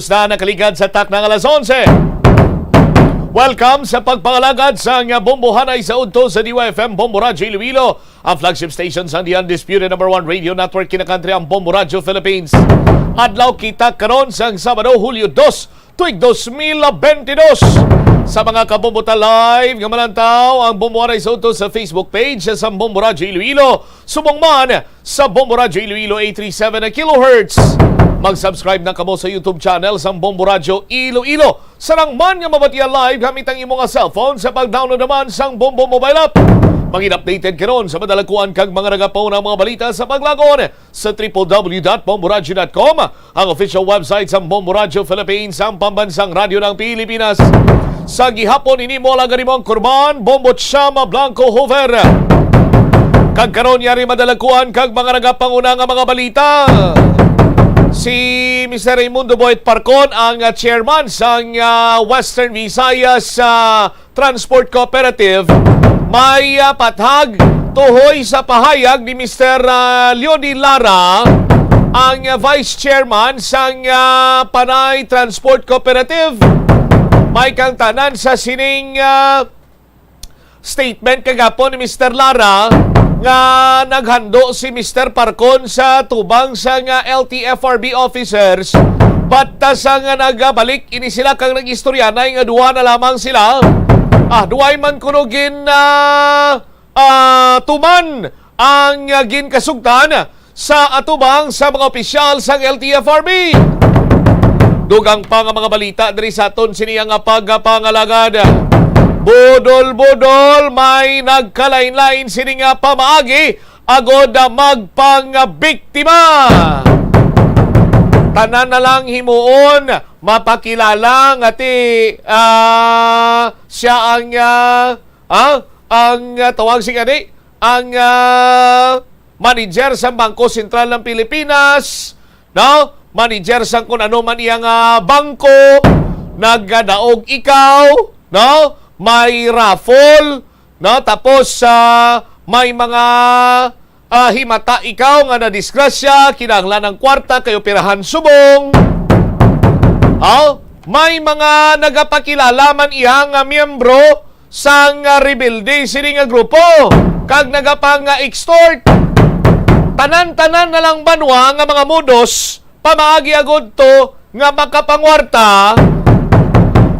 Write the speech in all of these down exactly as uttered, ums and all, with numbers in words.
na nakaligad sa takna nga alas onse. Welcome sa pagpangalagad sang Bombohanay sa Udto sa D Y F M Bombo Radyo Iloilo, ang flagship station sang the undisputed number one radio network kinakantri, ang Bombo Radyo Philippines. Adlaw kita karon sang Sabado, Hulyo dos, tuig dos mil bentidós. Sa mga kabombo ta live nga malantaw ang Bombohanay sa Udto sa Facebook page sa Bombo Radyo Iloilo, subong man sa Bombo Radyo Iloilo eight three seven kilohertz. Mag-subscribe na kamo sa YouTube channel sang Bombo Radyo Iloilo. Sarang man nga mabatian live gamit ang imo nga cellphone sa pag-download naman sang Bombo mobile app. Mangin updated karon sa madalakuan kag mga nagapaunang mga balita sa Paglagon sa triple W dot bomboradyo dot com, ang official website sang Bombo Radyo Philippines, ang pambansang radyo ng Pilipinas. Sa gihapon ini, mo lang gani mo ang kurman, Bombo Chama Blanco Hoover. Kag karon, yari madalakuan kag mga nagapanguna nga mga balita. Si Mister Raimundo Boyet Parcon ang, ah, chairman sang, ah, Western Visayas, ah, Transport Cooperative, may, ah, pathag tuhoy sa pahayag ni Mister, ah, Leonie Lara, ang, ah, vice chairman sang, ah, Panay Transport Cooperative. May kangtanan sa sining, ah, statement kagapon ni Mister Lara nga naghando si Mister Parcon sa tubang sang, ah, L T F R B officers. But, ah, sa nga nagabalik ini sila kag nag-istoryanay nga duha na lamang sila. Ah, duway man kuno gin, ah, ah, tuman ang, ah, ginkasugtan sa atubang sa mga opisyal sang L T F R B. Dugang pa nga mga balita diri sa aton sini nga pagpangalagad. Budol-budol, may nagkalain-lain sini nga pamaagi agod magpangabiktima. Tanan na lang himuon mapakilala nga ti, ah, siya ang, ah, ah, ang, ah, tawag sini, ang, ah, manager sa Bangko Sentral ng Pilipinas, no? Manager sang kun ano man iya nga bangko, nagadaog ikaw, no? May raffle, no? Tapos, ah, may mga, ah, himata ikaw nga nadisgrasya, kinahanglan ang kwarta kay operahan subong. Oh, may mga nagapakilala man iya nga miyembro sang, ah, rebelde sini nga grupo kag nagapang, ah, extort. Tanan-tanan na lang banwa nga mga modus pamaagi agud to nga makapangwarta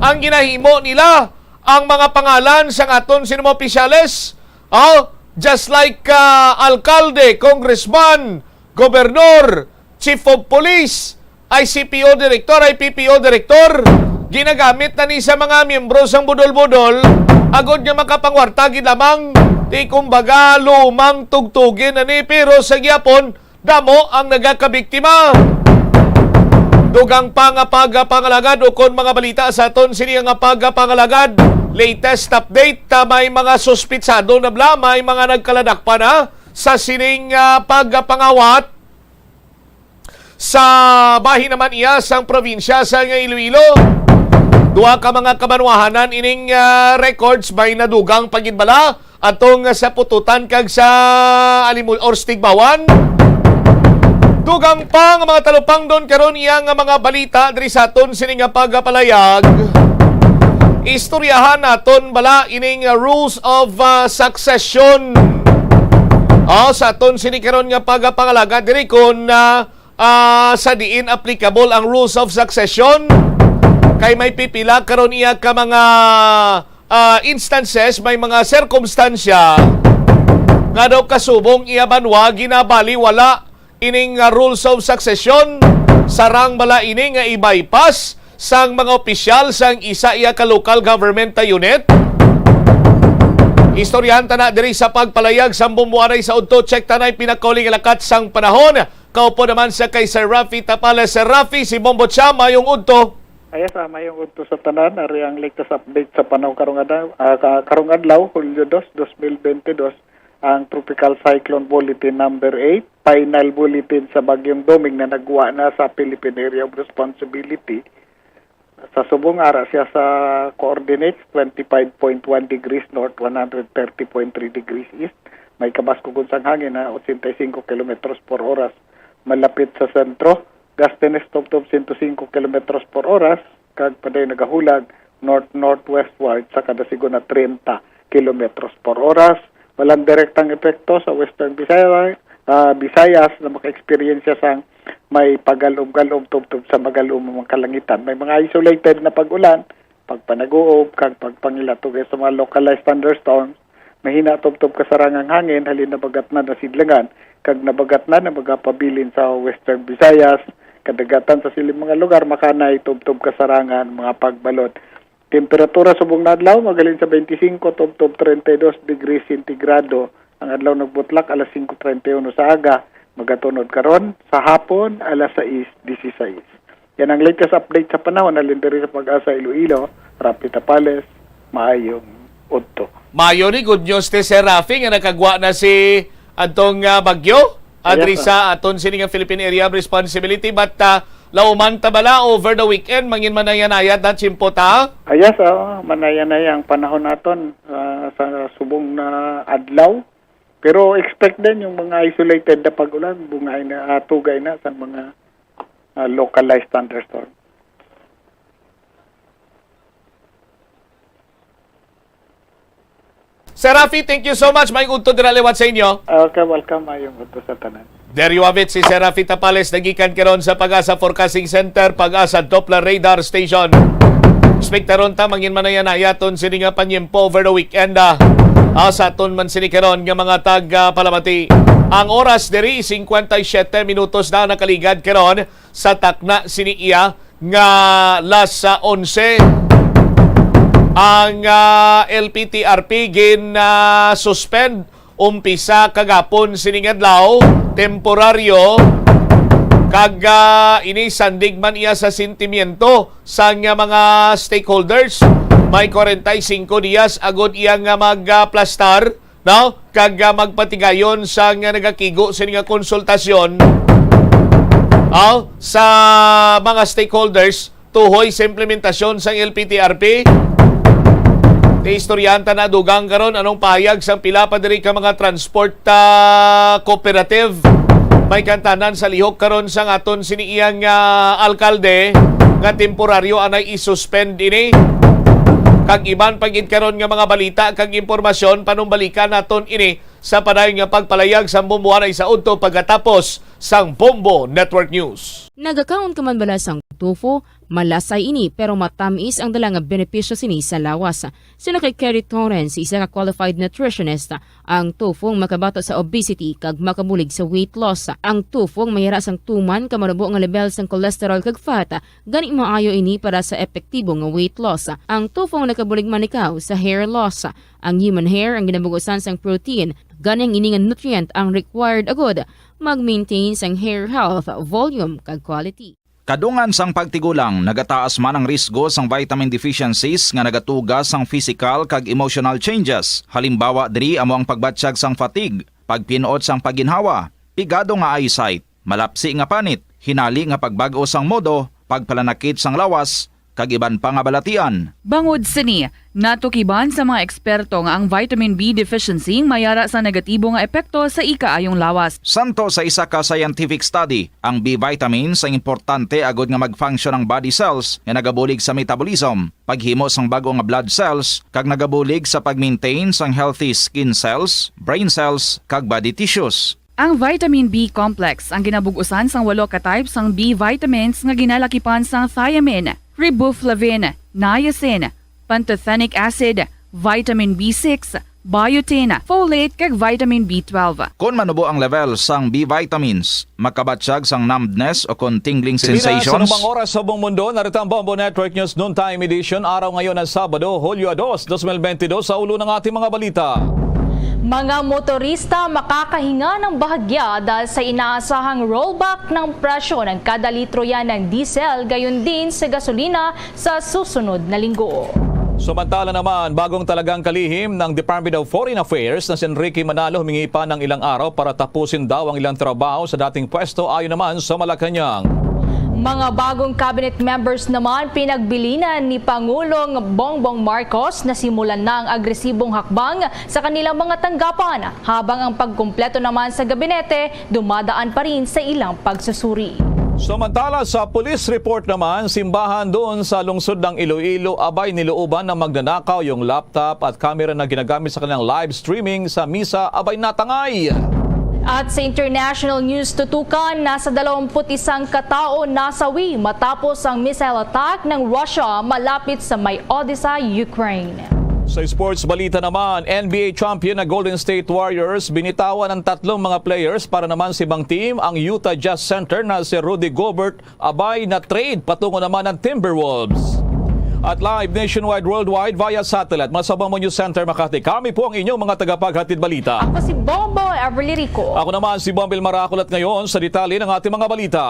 ang ginahimo nila. Ang mga pangalan sang aton sini mga opisyales, oh, just like, ah, alkalde, congressman, gobernor, chief of police, I C P O director, I P P O director, ginagamit na ni sa mga miyembro sang budol-budol agod nga makapangwarta gid lamang. Di kumbaga lumang tugtugin na ni, pero sa gihapon, damo ang nagakabiktima. Dugang pa nga pagpangalagad ukon mga balita sa aton sini nga pagpangalagad. Latest update, ah, may mga suspitsado na bala, may mga nagkaladakpan na sa sining, ah, pagpangawat sa bahin naman iya sang probinsya sa nga Iloilo. Duha ka mga kabanwahanan ining, ah, records may nadugang pa gid bala atong sa Pututan kag sa Alimu-, or sa Tigbawan. Dugang pa nga mga talupangdon karon iya nga mga balita diri sa aton sini nga pagpalayag. Istoryahan naton bala ining, ah, rules of, ah, succession. Oh, sa aton sini karon nga pagpangalagad diri kon, ah, ah, sa diin applicable ang rules of succession. Kay may pipila karon iya ka mga, ah, instances, may mga sirkumstansya nga daw kasubong iya banwa ginabaliwala ining, ah, rules of succession. Sarang bala ini nga i-bypass sang mga opisyal sang isa iya ka local government unit? Istoryahan ta na diri sa pagpalayag sang Bombohanay sa Udto. Check ta na ang pinakauli nga lakat sang panahon. Kaupo naman sa kay Sir Rafi Tapales. Sir Rafi, si Bombo Cha, mayong udto. Ayos, ah, mayong udto sa tanan. Ari ang latest update sa panahon karong adlaw, ah, ka-, karong adlaw, Hulyo dos, dos mil bente dos, ang Tropical Cyclone Bulletin number eight, final bulletin sa Bagyong Doming na nagwa na sa Philippine Area of Responsibility. Sa subong, ara siya sa coordinates, twenty-five point one degrees north, one hundred thirty point three degrees east. May kabaskugon sang hangin na eighty-five kilometers per oras. Malapit sa sentro, gustines tubtob sento singko kilometros por oras, kag padayon nagahulag north-northwestward sa kada sigon na treinta kilometros por oras. Walang direktang epekto sa Western Visayas, ah, Visayas na maka-eksperyensya sang may pagalob-galob tubtob sa magalom nga kalangitan. May mga isolated na pag-ulan, pagpanaguob, kag pagpangilatugay sa mga localized thunderstorms. Mahina tubtob kasarangang hangin halin nabagatnan na sidlangan kag nabagatnan na magapabilin sa Western Visayas, kadagatan sa siling mga lugar makanay tubtob kasarangan mga pagbalot. Temperatura subong na adlaw magalin sa twenty-five tubtob thirty-two degrees centigrado, ang adlaw nagbutlak alas singko treinta y uno sa aga, magatunod karon sa hapon alas sais dieciséis. Yan ang latest update sa panahon halin diri sa Pag-asa Iloilo. Rafi Tapales, maayong udto. Mayo ni, good news ni Sir Rafi nga nakagwa na si adtong, ah, bagyo. Adri sa aton sini nga Philippine Area of Responsibility, but, ah, lauman ta bala over the weekend, mangin manaya-naya na tiyempo ta? Ah, yes, oo, manaya-naya ang panahon naton, ah, sa subong na adlaw. Pero expect din yung mga isolated na pag-ulan, bungay na, ah, tugay na sa mga, ah, localized thunderstorm. Sir Rafi, thank you so much. May udto dira liwat sa inyo. Okay, welcome. Mayong udto sa tanan. There you have it, si Sir Rafi Tapales, nagikan karon sa Pag-asa Forecasting Center, Pag-asa Doppler Radar Station. Ekspektaron ta mangin manaya-nayaton sini nga panyempo over the weekend, ah. Ah, sa aton man sini karon nga mga tag, ah, palamati. Ang oras diri, cincuenta y siete minutos na nakaligad karon sa takna sini iya nga las, ah, onse. Ang, ah, L P T R P gin, ah, suspend umpisa kagapon sining adlaw, temporaryo, kag, ah, ini sandig man iya sa sentimiento sang, ah, mga stakeholders. May kwarenta y singko dias agod iya nga magplastar, no? Kag, ah, magpatigayon sa nga nagakigo sini nga konsultasyon, ah, sa mga stakeholders tuhoy sa implementasyon sang L P T R P. Istoryahan ta na dugang karon anong pahayag sang pila pa diri ka mga transport, ah, cooperative. May kantanan sa lihok karon sang aton sini iyang, ah, alkalde nga temporaryo anay i-suspend ini. Kag iban pa gid karon nga mga balita kag impormasyon, panumbalikan naton ini sa padayon nga pagpalayag sang Bombo Anay sa udto pagkatapos sang Bombo Network News. Nagakaon ka man bala sang tofu? Malasay ini, pero matamis ang dala nga benepisyo sini sa lawas. Suno kay Kerry Torrens, isa ka qualified nutritionist, ang tofu ang makabato sa obesity kag makabulig sa weight loss. Ang tofu ang mayara sang tuman ka manubo nga level sang cholesterol kag fat, gani maayo ini para sa epektibo nga weight loss. Ang tofu ang nakabulig man ikaw sa hair loss. Ang human hair ang ginabug-usan sang protein, gani ang ini nga nutrient ang required agud mag-maintain sang hair health, volume, kag quality. Kadungan sang pagtigulang, nagataas man ang risgo sang vitamin deficiencies nga nagatuga sang physical kag emotional changes. Halimbawa diri amo ang pagbatsyag sang fatigue, pagpin-ot sang pagginhawa, pigado nga eyesight, malapsi nga panit, hinali nga pagbag-o sang modo, pagpalanakit sang lawas, kag iban pa nga balatian. Bangod sini, natukiban sa mga eksperto nga ang vitamin B deficiency mayara sa negatibo nga epekto sa ikaayong lawas. Santo sa isa ka scientific study, ang B vitamins ang importante agud nga mag-function ang body cells nga nagabulig sa metabolism, paghimo sang bag-o nga blood cells, kag nagabulig sa pag-maintain sang healthy skin cells, brain cells, kag body tissues. Ang vitamin B complex ang ginabug-usan sang walo ka type sang B vitamins nga ginalakipan sang thiamine, riboflavin, niacin, pantothenic acid, vitamin B six, biotin, folate, kag vitamin B twelve. Kon manubo ang level sang B vitamins, makabatyag sang numbness o kon tingling sensations. Sa anumang oras sa buong mundo, narito ang Bombo Network News Noontime Edition, araw ngayon na Sabado, Hulyo dos, dos mil bentidós, sa ulo ng ating mga balita. Mga motorista makakahinga ng bahagya dahil sa inaasahang rollback ng presyo ng kada litro yan ng diesel, gayon din sa gasolina sa susunod na linggo. Samantala naman, bagong talagang kalihim ng Department of Foreign Affairs na si Enrique Manalo humingi pa ng ilang araw para tapusin daw ang ilang trabaho sa dating pwesto, ayon naman sa Malacañang. Mga bagong cabinet members naman pinagbilinan ni Pangulong Bongbong Marcos na simulan na ang agresibong hakbang sa kanilang mga tanggapan, habang ang pagkumpleto naman sa gabinete dumadaan pa rin sa ilang pagsusuri. Samantala, sa police report naman, simbahan doon sa lungsod ng Iloilo, abay, nilooban ng magnanakaw yung laptop at camera na ginagamit sa kanilang live streaming sa misa, abay, natangay. At sa international news tutukan, nasa dalawampu't isang katao nasawi matapos ang missile attack ng Russia malapit sa may Odessa, Ukraine. Sa sports balita naman, N B A champion na Golden State Warriors binitawan ang tatlong mga players para naman sa ibang team, ang Utah Jazz center na si Rudy Gobert, abay, na-trade patungo naman ng Timberwolves. At live nationwide, worldwide, via satellite, mula sa Bombo News Center, Makati, kami po ang inyong mga tagapaghatid balita. Ako si Bombo Everly Rico. Ako naman si Bombil Marakol at ngayon sa detalye ng ating mga balita.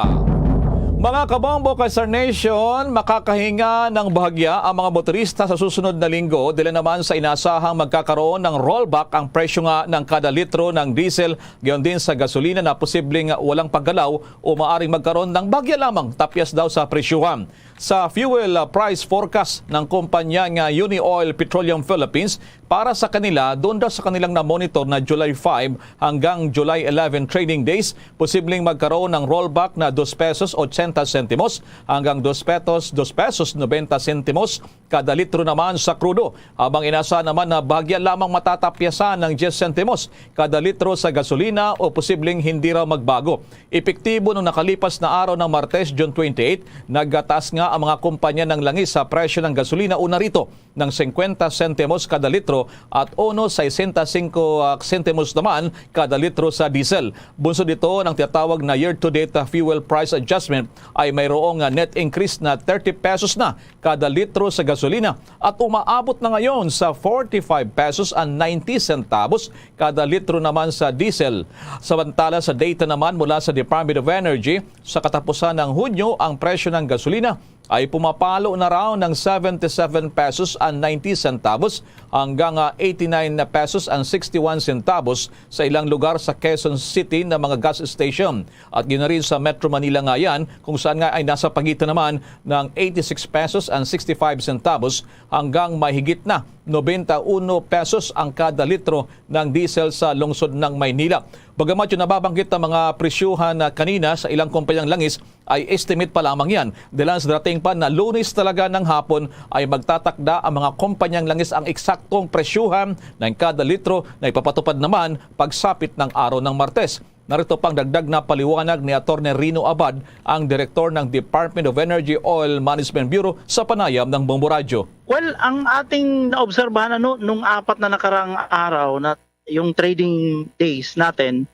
Mga kabombo, Kasar Nation, makakahinga ng bahagya ang mga motorista sa susunod na linggo, dila naman sa inasahang magkakaroon ng rollback ang presyo nga ng kada litro ng diesel, gayon din sa gasolina na posibleng walang paggalaw o maaring magkaroon ng bahagya lamang tapyas daw sa presyuhan. Sa fuel, uh, price forecast ng kumpanya nga Uni Oil Petroleum Philippines, para sa kanila, doon daw sa kanilang na-monitor na July five hanggang July eleven trading days, posibleng magkaroon ng rollback na dos pesos ochenta sentimos hanggang dos pesos, dos pesos noventa sentimos kada litro naman sa krudo, habang inasa naman na bahagya lamang matatapyasan ng diyes sentimos kada litro sa gasolina o posibleng hindi raw magbago. Epektibo nung nakalipas na araw ng Martes, June twenty-eight, nagtaas nga ang mga kumpanya ng langis sa presyo ng gasolina, una rito ng singkwenta sentimos kada litro at uno sesenta singko, ah, sentimos naman kada litro sa diesel. Bunsod dito, ng tinatawag na year-to-date, ah, fuel price adjustment ay mayroong, ah, net increase na thirty pesos na kada litro sa gasolina at umaabot na ngayon sa forty-five pesos and ninety centavos kada litro naman sa diesel. Samantala, sa data naman mula sa Department of Energy, sa katapusan ng Hunyo, ang presyo ng gasolina ay pumapalo na raw ng seventy-seven pesos and ninety centavos hanggang, ah, eighty-nine pesos and sixty-one centavos sa ilang lugar sa Quezon City na mga gas station. At yun na rin sa Metro Manila nga yan, kung saan nga ay nasa pagitan naman ng eighty-six pesos and sixty-five centavos hanggang mahigit na nobenta uno pesos ang kada litro ng diesel sa lungsod ng Maynila. Bagamat yung nababanggit na mga presyuhan na kanina sa ilang kumpanyang langis ay estimate pa lamang yan. Dahil sa darating pa na Lunes talaga ng hapon ay magtatakda ang mga kumpanyang langis ang eksaktong presyuhan ng kada litro na ipapatupad naman pagsapit ng araw ng Martes. Narito pang dagdag na paliwanag ni Attorney Rino Abad, ang direktor ng Department of Energy Oil Management Bureau, sa panayam ng Bombo Radyo. Well, ang ating naobserbahan, ano, nung apat na nakarang araw na yung trading days natin,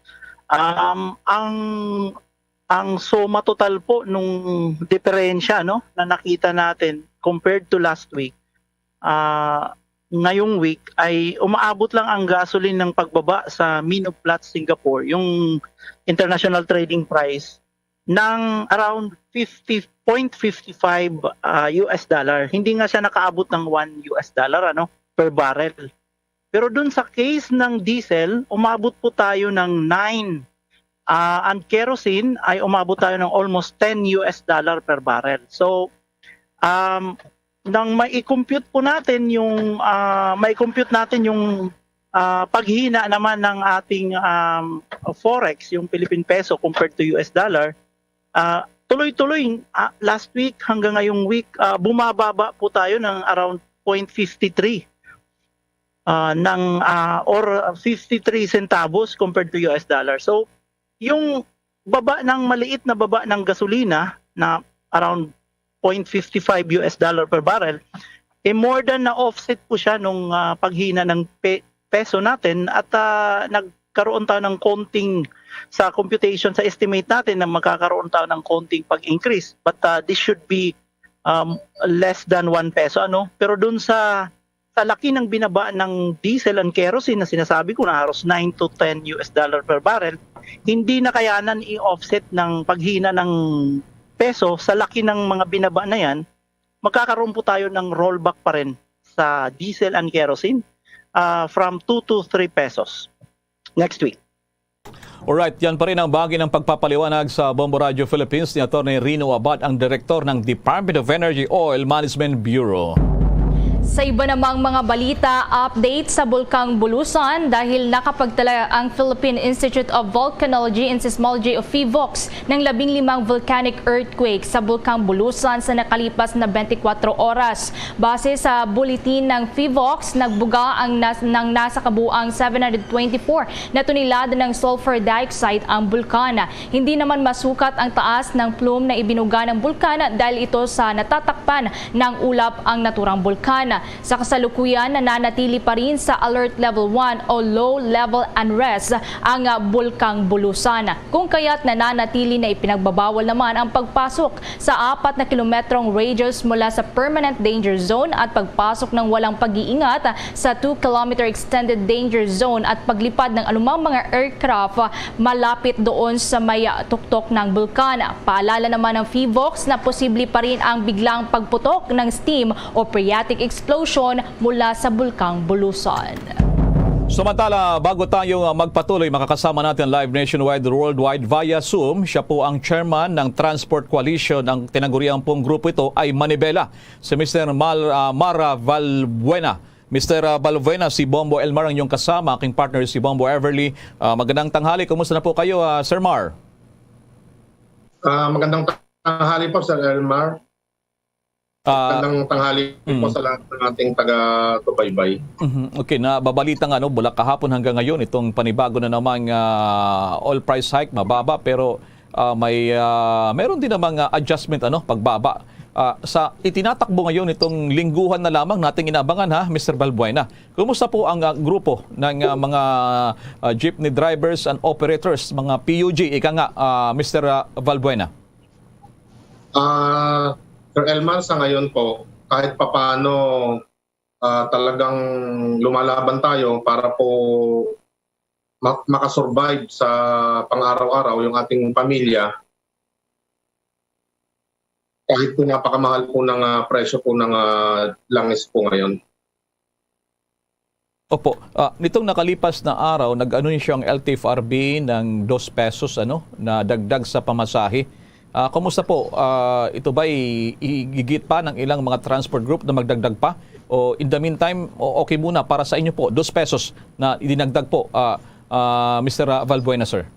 um, ang ang suma total po nung diferensya, no, na nakita natin compared to last week, ah, ngayong week ay umaabot lang ang gasoline ng pagbaba sa Min of Platts Singapore, yung international trading price, ng around fifty point fifty five, ah, U S dollar. Hindi nga siya nakaabot ng one U S dollar, ano, per barrel. Pero dun sa case ng diesel, umabot po tayo ng nine. Ah, ang kerosene ay umabot tayo ng almost ten U S dollar per barrel. So, um, nang mai-compute po natin yung, ah, mai-compute natin yung, ah, paghina naman ng ating, um, forex, yung Philippine peso compared to U S dollar, ah, tuloy-tuloy, ah, last week hanggang ngayong week, ah, bumababa po tayo ng around point fifty three, ah, ng, ah, or fifty three centavos compared to U S dollar. So, yung baba ng, maliit na baba ng gasolina na around point fifty five U S dollar per barrel, eh, more than na offset po siya nung, ah, paghina ng pe-, peso natin at, ah, nagkaroon tayo ng konting, sa computation, sa estimate natin na magkakaroon tayo ng konting pag-increase. But, ah, this should be, um, less than one peso, ano? Pero dun sa, sa laki ng binaba ng diesel and kerosene na sinasabi ko na halos nine to ten U S dollar per barrel, hindi na kayanan i-offset ng paghina ng peso sa laki ng mga binaba na yan. Magkakaroon po tayo ng rollback pa rin sa diesel and kerosene, ah, from two to three pesos. Next week. Alright, yan pa rin ang bahagi ng pagpapaliwanag sa Bombo Radio Philippines ni Attorney Rino Abad, ang direktor ng Department of Energy Oil Management Bureau. Sa iba namang mga balita, update sa Bulkang Bulusan dahil nakapagtala ang Philippine Institute of Volcanology and Seismology o PHIVOLCS ng labing limang volcanic earthquake sa Bulkang Bulusan sa nakalipas na twenty-four oras. Base sa bulletin ng PHIVOLCS, nagbuga ang nas-, ng nasa kabuang seven hundred twenty-four na tonelada ng sulfur dioxide ang bulkan. Hindi naman masukat ang taas ng plume na ibinuga ng bulkan dahil ito sa natatakpan ng ulap ang naturang bulkan. Sa kasalukuyan, nananatili pa rin sa Alert Level one o Low Level Unrest ang, ah, Bulkang Bulusan, kung kaya't nananatili na ipinagbabawal naman ang pagpasok sa apat na kilometrong radius mula sa Permanent Danger Zone at pagpasok ng walang pag-iingat sa two kilometer Extended Danger Zone at paglipad ng anumang mga aircraft malapit doon sa may tuktok ng bulkan. Paalala naman ng PHIVOLCS na posible pa rin ang biglang pagputok ng steam o phreatic explosion mula sa Bulkang Bulusan. Samantala, bago tayo, uh, magpatuloy, makakasama natin live nationwide, worldwide via Zoom. Siya po ang chairman ng Transport Coalition. Ang tinagurian pong grupo ito ay Manibela, si Mister Mal-, uh, Mara Valbuena. Mister, uh, Valbuena, si Bombo Elmar ang iyong kasama, aking partner si Bombo Everly. Uh, magandang tanghali. Kumusta na po kayo, uh, Sir Mar? Ah, magandang tanghali po, Sir Elmar. Ah, magandang tanghali po mm. sa lahat ng ating taga-subaybay. Mhm. Okay, nababalita nga, no, mula kahapon hanggang ngayon, itong panibago na namang, ah, oil price hike, mababa, pero, ah, may, ah, meron din namang, ah, adjustment, ano, pagbaba. Ah, sa itinatakbo ngayon, itong lingguhan na lamang nating inabangan, ha, Mister Balbuena. Kumusta po ang, ah, grupo ng, ah, mga, ah, jeepney drivers and operators, mga P U G, ika nga, ah, Mister, ah, Valbuena? Ah, Sir Elmar, sa ngayon po, kahit papaano, ah, talagang lumalaban tayo para po ma-, makasurvive sa pang-araw-araw yung ating pamilya. Kahit po napakamahal po ng, ah, presyo po ng, ah, langis po ngayon. Opo. Ah, nitong nakalipas na araw, nag-anunsyo ang L T F R B ng dos pesos, ano, na dagdag sa pamasahe. Ah, kumusta po? Ah, ito ba'y ihigit pa ng ilang mga transport group na magdagdag pa? O in the meantime, o okay muna para sa inyo po, dos pesos na idinagdag po, ah, ah, Mister Valbuena, sir?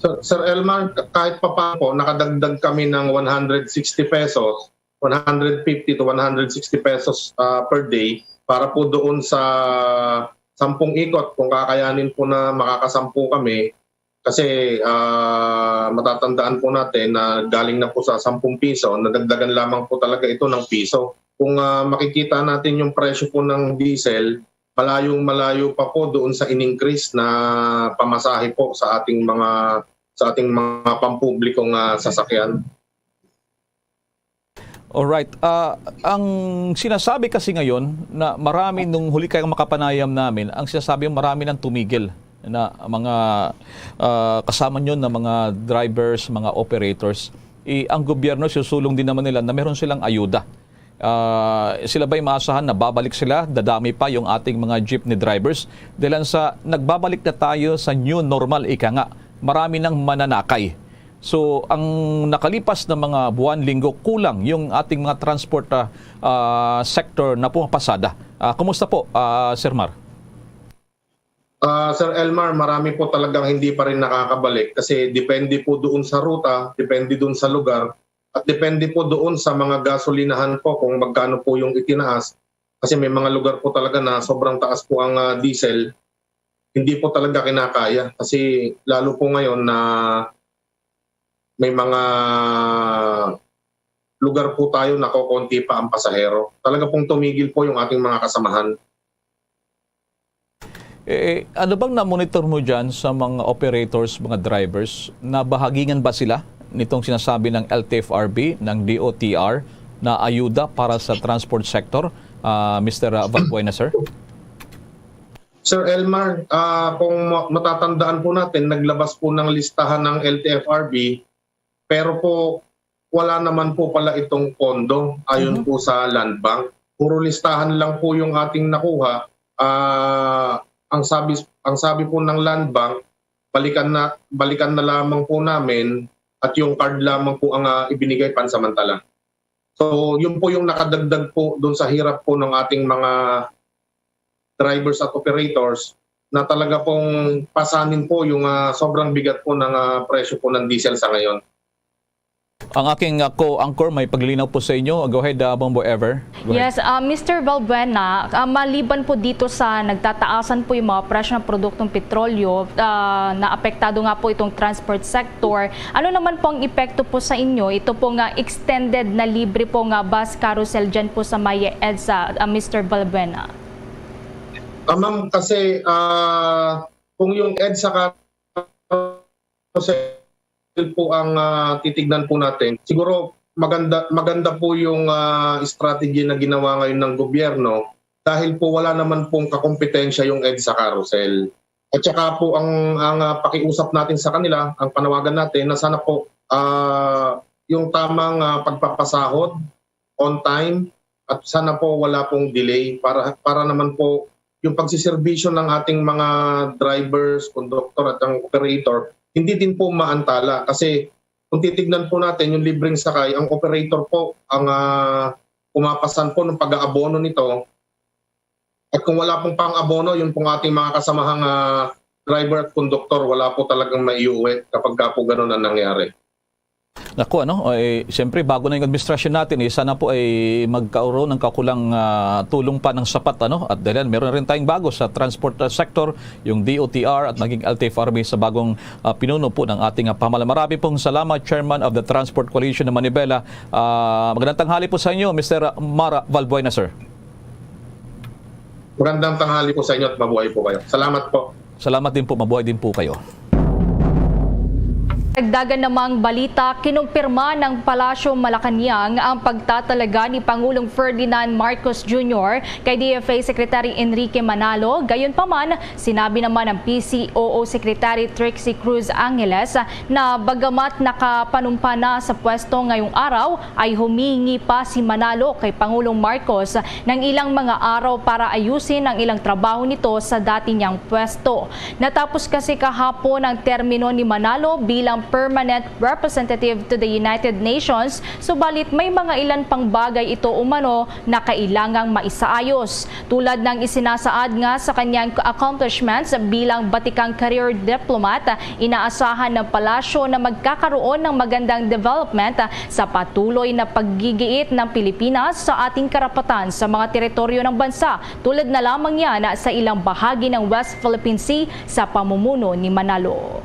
Sir, Sir Elmar, ka-, kahit pa paano po, nakadagdag kami ng one hundred sixty pesos, one hundred fifty to one hundred sixty pesos, ah, per day para po doon sa sampung ikot, kung kakayanin po na makakasampu kami. Kasi, ah, matatandaan po natin na galing na po sa sampung piso, nadagdagan lamang po talaga ito ng piso. Kung, ah, makikita natin yung presyo po ng diesel, malayong-malayo pa po doon sa in-increase na pamasahe po sa ating mga, sa ating mga pampublikong, ah, sasakyan. Alright. Ah, ang sinasabi kasi ngayon na marami, nung huli kayong makapanayam namin, ang sinasabi, marami nang tumigil na mga, ah, kasama nyo na mga drivers, mga operators. I-, ang gobyerno, susulong din naman nila na meron silang ayuda. Ah, sila ba'y maasahan na babalik sila? Dadami pa yung ating mga jeepney drivers. Dahil sa nagbabalik na tayo sa new normal, ika nga, marami nang mananakay. So, ang nakalipas na mga buwan, linggo, kulang yung ating mga transport, ah, ah, sector na pumapasada. Ah, kumusta po, ah, Sir Mar? Ah, Sir Elmar, marami po talagang hindi pa rin nakakabalik kasi depende po doon sa ruta, depende doon sa lugar, at depende po doon sa mga gasolinahan po kung magkano po yung itinaas. Kasi may mga lugar po talaga na sobrang taas po ang, ah, diesel. Hindi po talaga kinakaya kasi lalo po ngayon na may mga lugar po tayo na kokonti pa ang pasahero. Talaga pong tumigil po yung ating mga kasamahan. Eh, ano bang na-monitor mo dyan sa mga operators, mga drivers? Nabahagingan ba sila nitong sinasabi ng L T F R B, ng D O T R, na ayuda para sa transport sector, ah, Mister Valbuena, sir? Sir Elmar, ah, kung ma-, matatandaan po natin, naglabas po ng listahan ng L T F R B, pero po wala naman po pala itong pondo ayon Mhm. po sa Land Bank. Puro listahan lang po yung ating nakuha. Ah, ang sabi, ang sabi po ng Land Bank, balikan na, balikan na lamang po namin at yung card lamang po ang, ah, ibinigay pansamantala. So, yun po yung nakadagdag po dun sa hirap po ng ating mga drivers at operators na talaga pong pasanin po yung, ah, sobrang bigat po ng, ah, presyo po ng diesel sa ngayon. Ang aking, ah, co-anchor may paglilinaw po sa inyo. Go ahead, ah, Bombo Ever. Go ahead. Yes, uh, Mister Valbuena, uh, maliban po dito sa nagtataasan po yung mga presyo ng produktong petrolyo, uh, na apektado nga po itong transport sector, ano naman po ang epekto po sa inyo? Ito po nga extended na libre po nga bus carousel dyan po sa may EDSA, uh, Mister Valbuena. Ah, ma'am, kasi ah, kung yung EDSA carousel po ang ah, titignan po natin, siguro maganda maganda po yung ah, strategy na ginawa ngayon ng gobyerno dahil po wala naman pong kakompetensya yung EDSA carousel. At saka po ang ang ah, pakiusap natin sa kanila, ang panawagan natin na sana po ah, yung tamang ah, pagpapasahod on time at sana po wala pong delay para para naman po yung pagsiservisyo ng ating mga drivers, conductor at ang operator, hindi din po maantala kasi kung titignan po natin yung libreng sakay, ang operator po ang ah, pumapasan po ng pag-aabono nito. At kung wala pong pang-abono, yung pong ating mga kasamahang ah, driver at conductor, wala po talagang maiuwi kapag ka po ganun ang nangyari. Naku, ano, eh, siyempre, bago na yung administrasyon natin, eh, sana po ay magkaroon ng kakulang ah, tulong pa ng sapat, ano, at dahil meron na rin tayong bago sa transport ah, sector, yung D O T R at maging L T F R B sa bagong ah, pinuno po ng ating ah, pamahalaan. Marami pong salamat, Chairman of the Transport Coalition ng Manibela. Ah, magandang tanghali po sa inyo, Mister Mara Valbuena, sir. Magandang tanghali po sa inyo at mabuhay po kayo. Salamat po. Salamat din po. Mabuhay din po kayo. Dagdagan namang balita, kinumpirma ng Palasyo Malacañang ang pagtatalaga ni Pangulong Ferdinand Marcos Junior kay D F A Secretary Enrique Manalo. Gayunpaman, sinabi naman ng P C O O Secretary Trixie Cruz Angeles na bagamat nakapanumpa na sa pwesto ngayong araw, ay humingi pa si Manalo kay Pangulong Marcos ng ilang mga araw para ayusin ang ilang trabaho nito sa dati niyang pwesto. Natapos kasi kahapon ang termino ni Manalo bilang permanent representative to the United Nations, subalit may mga ilan pang bagay ito umano na kailangang maisaayos. Tulad ng isinasaad nga sa kanyang accomplishments bilang batikang career diplomat, inaasahan ng palasyo na magkakaroon ng magandang development sa patuloy na paggigiit ng Pilipinas sa ating karapatan sa mga teritoryo ng bansa, tulad na lamang yan sa ilang bahagi ng West Philippine Sea sa pamumuno ni Manalo.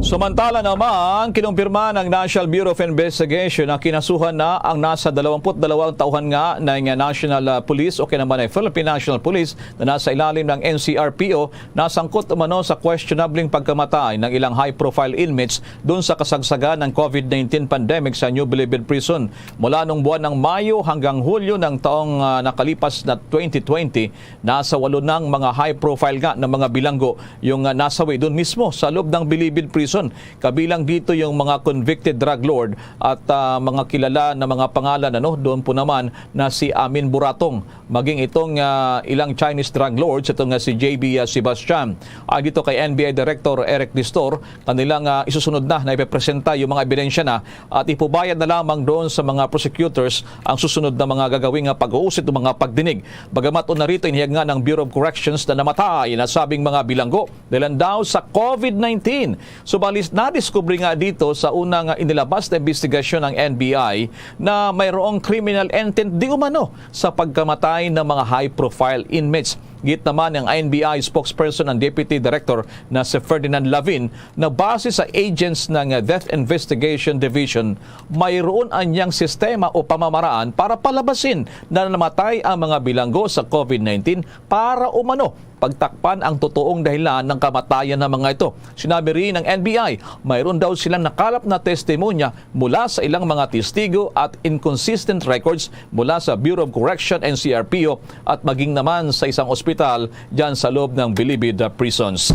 Samantala naman, kinumpirma ng National Bureau of Investigation na kinasuhan na ang nasa dalawampu't dalawang tauhan nga ng National ah, Police o kaya naman ay Philippine National Police na nasa ilalim ng N C R P O na sangkot umano sa questionableng pagkamatay ng ilang high-profile inmates doon sa kasagsagan ng COVID nineteen pandemic sa New Bilibid Prison. Mula nung buwan ng Mayo hanggang Hulyo ng taong ah, nakalipas na twenty twenty, nasa walo nang mga high-profile nga na mga bilanggo yung ah, nasawi doon mismo sa loob ng Bilibid Prison. Kabilang dito yung mga convicted drug lord at ah, mga kilala na mga pangalan, ano, doon po naman na si Amin Buratong, maging itong ah, ilang Chinese drug lords, ito nga si J B ah, Sebastian. Ay dito kay N B I Director Eric Distor, kanilang ah, isusunod na na ipepresenta yung mga ebidensya na at ipubayad na lamang doon sa mga prosecutors ang susunod na mga gagawing ah, pag-uusit o mga pagdinig. Bagamat una rito, inihayag nga ng Bureau of Corrections na namatay na sabing mga bilanggo dahil daw sa COVID nineteen. Subalit, nadiskubre nga dito sa una nga inilabas na investigasyon ng N B I na mayroong criminal intent di umano sa pagkamatay ng mga high-profile inmates. Git naman ng N B I spokesperson and Deputy Director na si Ferdinand Lavin na base sa agents ng Death Investigation Division, mayroon anyang sistema o pamamaraan para palabasin na namatay ang mga bilanggo sa COVID nineteen para umano pagtakpan ang totoong dahilan ng kamatayan ng mga ito. Sinabi rin ng N B I, mayroon daw silang nakalap na testimonya mula sa ilang mga testigo at inconsistent records mula sa Bureau of Correction, N C R P O, at maging naman sa isang ospital dyan sa loob ng Bilibid Prisons.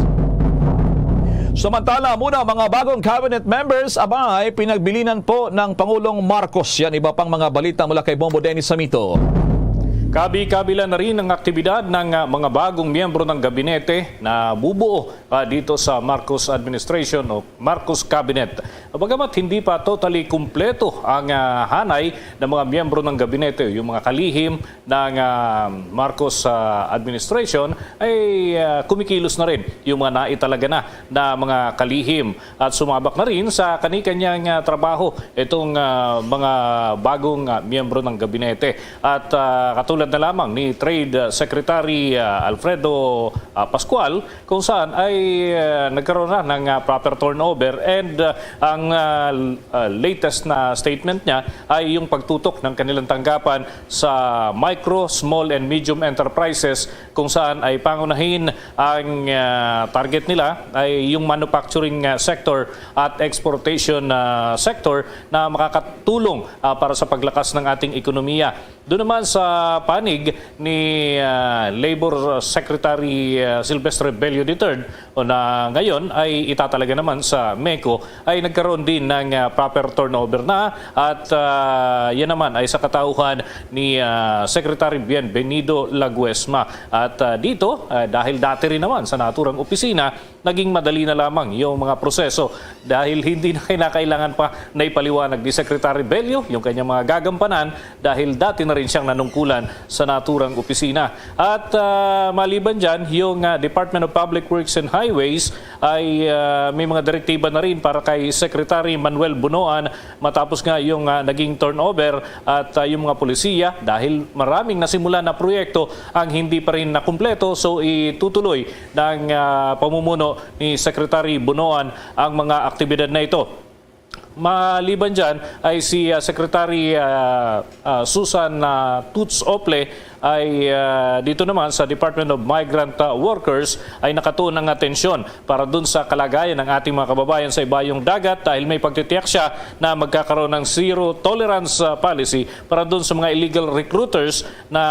Samantala muna, mga bagong cabinet members, abay, pinagbilinan po ng Pangulong Marcos. Yan, iba pang mga balita mula kay Bombo Dennis Samito. Kabi-kabila na rin ang aktibidad ng, ah, mga bagong miyembro ng gabinete na bubuo, ah, dito sa Marcos administration o Marcos cabinet. Bagamat hindi pa totally kumpleto ang, ah, hanay ng mga miyembro ng gabinete o yung mga kalihim ng, ah, Marcos, ah, administration, ay, ah, kumikilos na rin yung mga naitalaga na, na mga kalihim at sumabak na rin sa kani-kanyang, ah, trabaho itong, ah, mga bagong, ah, miyembro ng gabinete. At, ah, katulad na lamang ni Trade, ah, Secretary, ah, Alfredo, ah, Pascual, kung saan ay, ah, nagkaroon na ng, ah, proper turnover and, ah, ang, ah, l-, ah, latest na statement niya ay yung pagtutok ng kanilang tanggapan sa micro, small and medium enterprises, kung saan ay pangunahin ang, ah, target nila ay yung manufacturing, ah, sector at exportation, ah, sector na makakatulong, ah, para sa paglakas ng ating ekonomiya. Doon naman sa panig ni, ah, Labor Secretary, ah, Silvestre Bello the third, o na ngayon ay itatalaga naman sa MECO, ay nagkaroon din ng, ah, proper turnover na at, ah, yan naman ay sa katauhan ni, ah, Secretary Bienvenido Laguesma. At, ah, dito, ah, dahil dati rin naman sa naturang opisina, naging madali na lamang yung mga proseso dahil hindi na kinakailangan pa na ipaliwanag ni Secretary Bello yung kanyang mga gagampanan dahil dati na rin siyang nanungkulan sa naturang opisina. At, ah, maliban dyan, yung, ah, Department of Public Works and Highways ay, ah, may mga direktiba na rin para kay Secretary Manuel Bonoan matapos nga yung, ah, naging turnover at, ah, yung mga polisiya dahil maraming nasimulan na proyekto ang hindi pa rin nakumpleto. So itutuloy ng, ah, pamumuno ni Secretary Bonoan ang mga aktibidad na ito. Maliban dyan ay si, ah, Secretary, ah, ah, Susan, ah, Toots Ople ay, ah, dito naman sa Department of Migrant, ah, Workers ay nakatuon ang atensyon para dun sa kalagayan ng ating mga kababayan sa ibayong dagat dahil may pagtitiyak siya na magkakaroon ng zero tolerance, ah, policy para dun sa mga illegal recruiters na,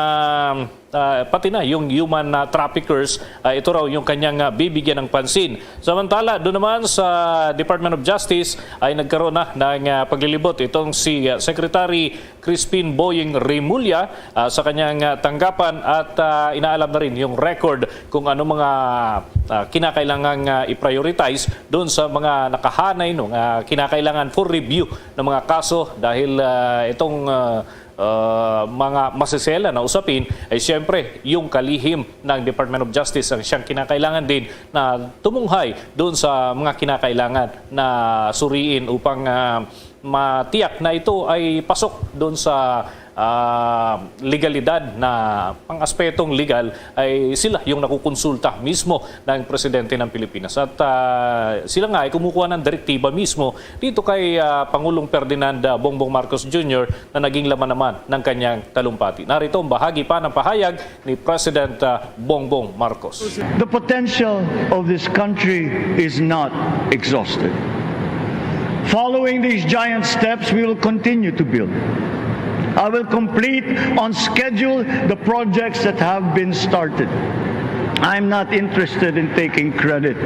ah, pati na yung human, ah, traffickers, ah, ito raw yung kanyang, ah, bibigyan ng pansin. Samantala, doon naman sa Department of Justice ay nagkaroon na ng, ah, paglilibot itong si, ah, Secretary Crispin Boying Remulla, ah, sa kanyang, ah, tanggapan at, ah, inaalam na rin yung record kung ano mga, ah, kinakailangang, ah, i-prioritize doon sa mga nakahanay nung, ah, kinakailangan for review ng mga kaso dahil, ah, itong, ah, ah, mga masisela na usapin ay siyempre yung kalihim ng Department of Justice ang siyang kinakailangan din na tumunghay doon sa mga kinakailangan na suriin upang, ah, matiyak na ito ay pasok doon sa, ah, legalidad na ang aspetong legal ay sila yung nakukonsulta mismo ng presidente ng Pilipinas. At, ah, sila nga ay kumukuha ng direktiba mismo dito kay, ah, Pangulong Ferdinand, ah, Bongbong Marcos Junior na naging laman naman ng kanyang talumpati. Narito ang bahagi pa ng pahayag ni President, ah, Bongbong Marcos. The potential of this country is not exhausted. Following these giant steps, we will continue to build. I will complete on schedule the projects that have been started. I'm not interested in taking credit.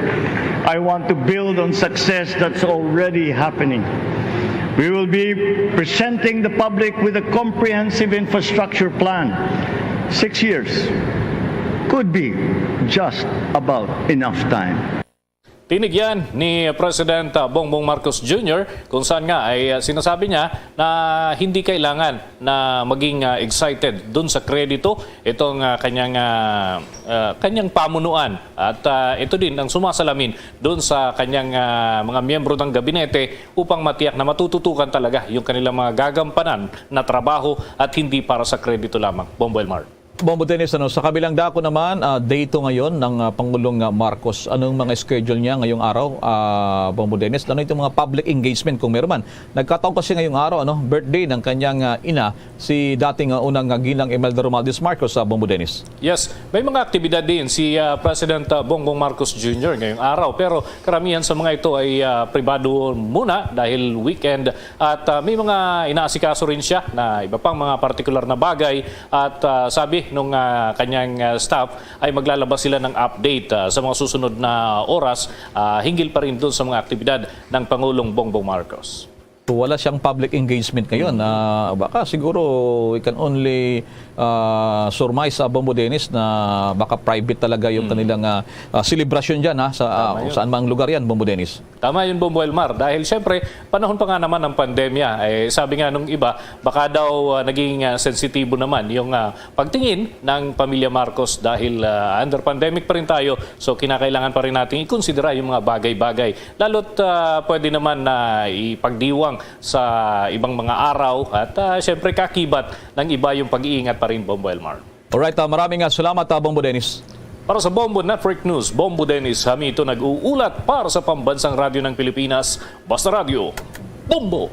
I want to build on success that's already happening. We will be presenting the public with a comprehensive infrastructure plan. Six years could be just about enough time. Tinig yan ni President, ah, Bongbong Marcos Junior, kung saan nga ay, ah, sinasabi niya na hindi kailangan na maging, ah, excited dun sa kredito itong, ah, kanyang, ah, ah, kanyang pamunuan. At, ah, ito din ang sumasalamin dun sa kanyang, ah, mga miyembro ng gabinete upang matiyak na matututukan talaga yung kanilang mga gagampanan na trabaho at hindi para sa kredito lamang. Bombo Elmar. Bombo Dennis, ano, sa kabilang dako naman, ah, day two ngayon ng, ah, Pangulong, ah, Marcos. Anong mga schedule niya ngayong araw, ah, Bombo Dennis? Ano itong mga public engagement kung meron man? Nagkataon kasi ngayong araw, ano, birthday ng kanyang, ah, ina, si dating, ah, unang, ah, Ginang Imelda Romualdez Marcos, ah, Bombo Dennis. Yes, may mga aktibidad din si, ah, President, ah, Bongbong Marcos Junior ngayong araw, pero karamihan sa mga ito ay, ah, pribado muna dahil weekend at, ah, may mga inaasikaso rin siya na iba pang mga partikular na bagay at, ah, sabi nung, ah, kanyang, ah, staff ay maglalabas sila ng update, ah, sa mga susunod na oras, ah, hinggil pa rin doon sa mga aktibidad ng Pangulong Bongbong Marcos. So, wala siyang public engagement ngayon. Ah, baka siguro we can only, ah, surmise, ah, Bombo Dennis, na baka private talaga yung kanilang, ah, ah, selebrasyon dyan, ha, sa, ah, Tama yun. Saan mang lugar yan, Bombo Dennis. Tama yun, Bombo Elmar. Dahil siyempre, panahon pa nga naman ng pandemya, eh, sabi nga nung iba, baka daw ah, naging ah, sensitibo naman yung ah, pagtingin ng pamilya Marcos dahil ah, under pandemic pa rin tayo. So, kinakailangan pa rin natin ikonsidera yung mga bagay-bagay. Lalo't ah, pwede naman na ipagdiwang sa ibang mga araw at ah, siyempre kakibat ng iba yung pag-iingat pa rin, Bombo Elmar. Alright, ah, maraming ah, salamat, ah, Bombo Dennis. Para sa Bombo Network News, Bombo Dennis Hamito nag-uulat para sa Pambansang Radyo ng Pilipinas, Basta Radyo, Bombo!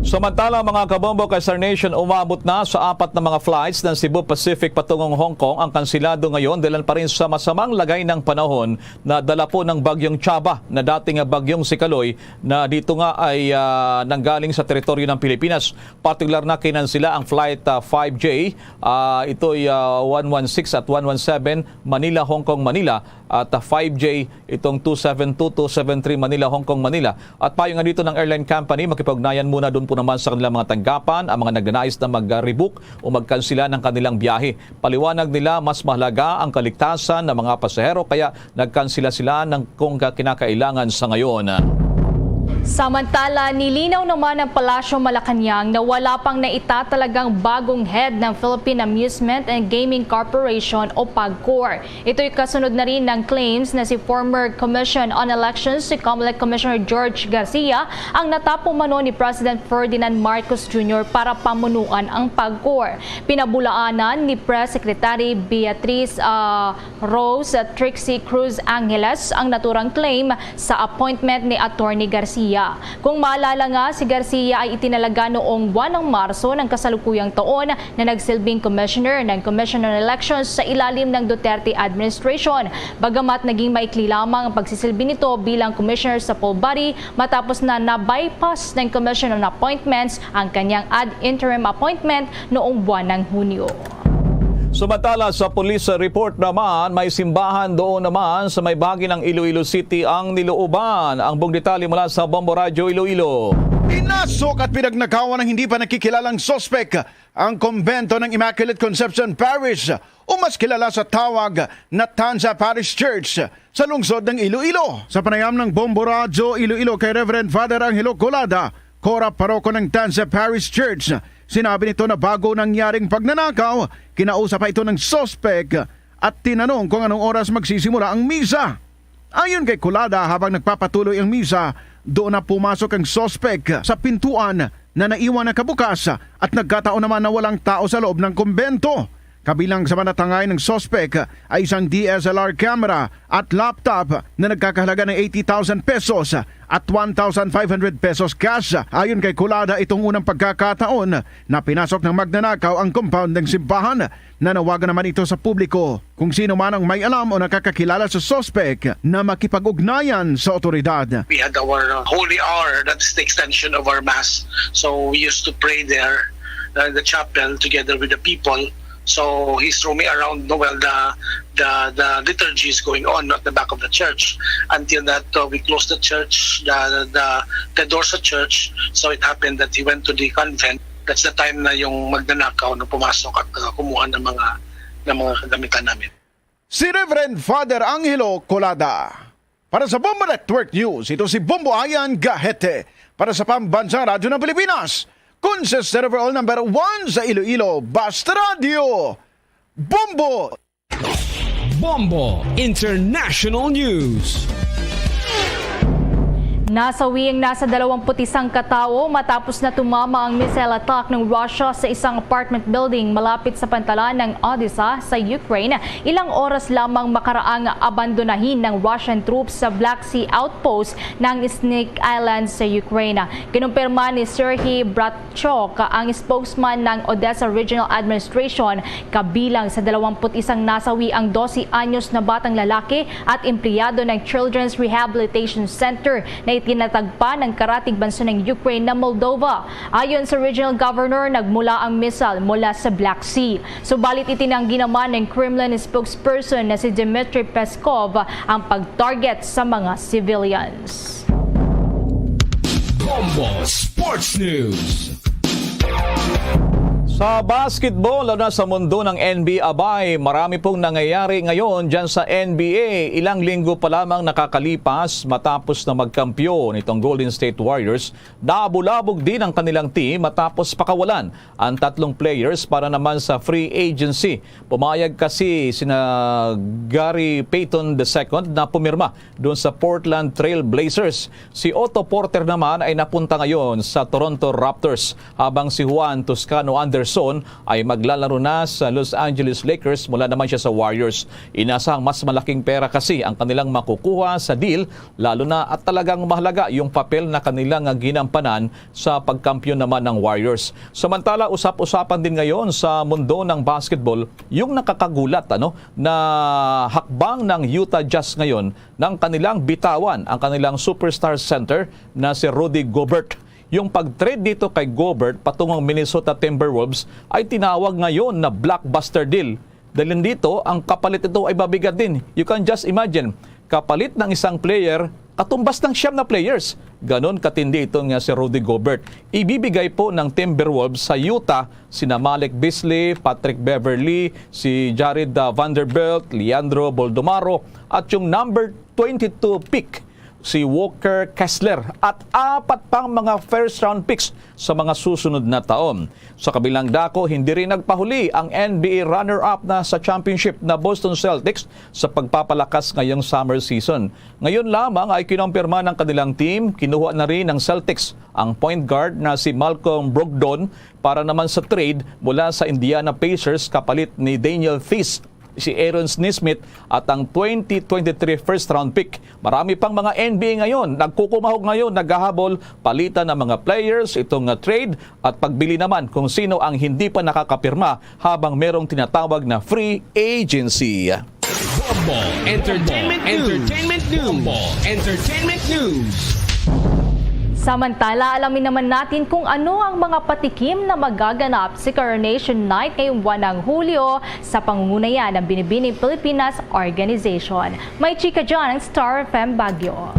Samantala, mga kabombo, kay Star Nation, umabot na sa apat na mga flights ng Cebu Pacific patungong Hong Kong ang kansilado ngayon dahil pa rin sa masamang lagay ng panahon na dala po ng Bagyong Chaba na dating Bagyong Sikaloy na dito nga ay ah, nanggaling sa teritoryo ng Pilipinas. Partikular na kinansila ang flight ah, five J, ah, ito'y ah, one one six at one one seven Manila, Hong Kong, Manila, at ah, five J itong two seven two, two seven three Manila, Hong Kong, Manila. At payo nga dito ng airline company, makipag-ugnayan muna doon po naman sa kanilang mga tanggapan ang mga nagnanais na mag-rebook o magkansila ng kanilang biyahe. Paliwanag nila, mas mahalaga ang kaligtasan ng mga pasahero kaya nagkansila sila ng kung kinakailangan sa ngayon. Samantala, nilinaw naman ng Palasyo Malacañang na wala pang naitatalagang bagong head ng Philippine Amusement and Gaming Corporation o PAGCOR. Ito'y kasunod na rin ng claims na si former Commission on Elections, si Comelec Commissioner George Garcia, ang natapo mano ni President Ferdinand Marcos Junior para pamunuan ang PAGCOR. Pinabulaanan ni Press Secretary Beatriz ah, Rose Trixie Cruz Angeles ang naturang claim sa appointment ni Attorney Garcia. Kung maalala nga, si Garcia ay itinalaga noong buwan ng Marso ng kasalukuyang taon na nagsilbing commissioner ng Commission on Elections sa ilalim ng Duterte administration. Bagamat naging maikli lamang ang pagsisilbi nito bilang commissioner sa full body matapos na na-bypass ng Commission on Appointments ang kanyang ad interim appointment noong buwan ng Hunyo. Samantala, sa police report naman, may simbahan doon naman sa may bahagi ng Iloilo City ang nilooban. Ang buong detalye mula sa Bombo Radyo Iloilo. Pinasok at pinagnakawan ng hindi pa nakikilalang suspek ang kumbento ng Immaculate Conception Parish o mas kilala sa tawag na Tanza Parish Church sa lungsod ng Iloilo. Sa panayam ng Bombo Radyo Iloilo kay Reverend Father Angelo Colada, Cora Paroko ng Tanza Parish Church, sinabi nito na bago nangyaring pagnanakaw, kinausap pa ito ng suspek at tinanong kung anong oras magsisimula ang misa. Ayon kay Colada, habang nagpapatuloy ang misa, doon na pumasok ang suspek sa pintuan na naiwan na kabukas at nagkataon naman na walang tao sa loob ng kumbento. Kabilang sa mga natangay ng suspek ay isang D S L R camera at laptop na nagkakahalaga ng eighty thousand pesos at one thousand five hundred pesos cash. Ayon kay Colada, itong unang pagkakataon na pinasok ng magnanakaw ang compound ng simbahan. Nanawagan naman ito sa publiko kung sino man ang may alam o nakakakilala sa suspek na makipag-ugnayan sa otoridad. We had our uh, holy hour, that's the extension of our mass. So we used to pray there uh, in the chapel together with the people. So he's roaming around no, while the, the the liturgy is going on at the back of the church until that uh, we closed the church, the, the the doors of church. So it happened that he went to the convent. That's the time na yung magnanakaw na pumasok at uh, kumuha ng mga ng mga kagamitan namin. Si Reverend Father Angelo Colada. Para sa Bombo Network News, ito si Bombo Ayan Gahete. Para sa Pambansang Radyo ng Pilipinas, consistent overall number one sa Iloilo, Basta Radio, Bombo! Bombo International News. Nasawi ang nasa dalawampu't isang katao matapos na tumama ang missile attack ng Russia sa isang apartment building malapit sa pantalan ng Odessa sa Ukraine, ilang oras lamang makaraang abandonahin ng Russian troops sa Black Sea outpost ng Snake Island sa Ukraine. Kinumpirma ni Serhiy Brat Chok, ang spokesman ng Odessa Regional Administration, kabilang sa dalawampu't isang nasawi ang dose anyos na batang lalaki at empleyado ng Children's Rehabilitation Center na itinatagpa ng karatig bansa ng Ukraine na Moldova. Ayon sa regional governor, nagmula ang missile mula sa Black Sea. Subalit itinanggi naman ng Kremlin spokesperson na si Dmitry Peskov ang pag-target sa mga civilians. Ball Sports News. Sa basketball, lalo na sa mundo ng N B A, abay, marami pong nangyayari ngayon dyan sa N B A. Ilang linggo pa lamang nakakalipas matapos na magkampiyon itong Golden State Warriors, nabulabog din ang kanilang team matapos pakawalan ang tatlong players para naman sa free agency. Pumayag kasi sina Gary Payton the second na pumirma doon sa Portland Trail Blazers. Si Otto Porter naman ay napunta ngayon sa Toronto Raptors, habang si Juan Toscano Anderson ay maglalaro na sa Los Angeles Lakers. Mula naman siya sa Warriors. Inasahang mas malaking pera kasi ang kanilang makukuha sa deal, lalo na at talagang mahalaga yung papel na kanilang ginampanan sa pagkampiyon naman ng Warriors. Samantala, usap-usapan din ngayon sa mundo ng basketball yung nakakagulat, ano, na hakbang ng Utah Jazz ngayon ng kanilang bitawan ang kanilang superstar center na si Rudy Gobert. Yung pag-trade dito kay Gobert patungong Minnesota Timberwolves ay tinawag ngayon na blockbuster deal. Dahil dito, ang kapalit nito ay mabigat din. You can just imagine, kapalit ng isang player, katumbas ng siyam na players. Ganon katindi ito nga si Rudy Gobert. Ibibigay po ng Timberwolves sa Utah sina Malik Beasley, Patrick Beverley, si Jared, ah, Vanderbilt, Leandro Boldomaro, at yung number twenty-two pick, si Walker Kessler, at apat pang mga first round picks sa mga susunod na taon. Sa kabilang dako, hindi rin nagpahuli ang N B A runner-up na sa championship na Boston Celtics sa pagpapalakas ngayong summer season. Ngayon lamang ay kinompirma ng kanilang team, kinuha na rin ng Celtics ang point guard na si Malcolm Brogdon para naman sa trade mula sa Indiana Pacers kapalit ni Daniel Theis, si Aaron Nesmith at ang twenty twenty-three first round pick. Marami pang mga N B A ngayon, nagkukumahog ngayon, naghahabol, palitan ng mga players, itong, uh, trade at pagbili naman kung sino ang hindi pa nakakapirma habang merong tinatawag na free agency. Bombo Entertainment News. Entertainment News. Bombo Entertainment News. Samantala, alamin naman natin kung ano ang mga patikim na magaganap sa Coronation Night ngayong buwan ng Hulyo sa pangunguna yan ng Binibining Pilipinas Organization. May chika dyan ang Star F M Baguio.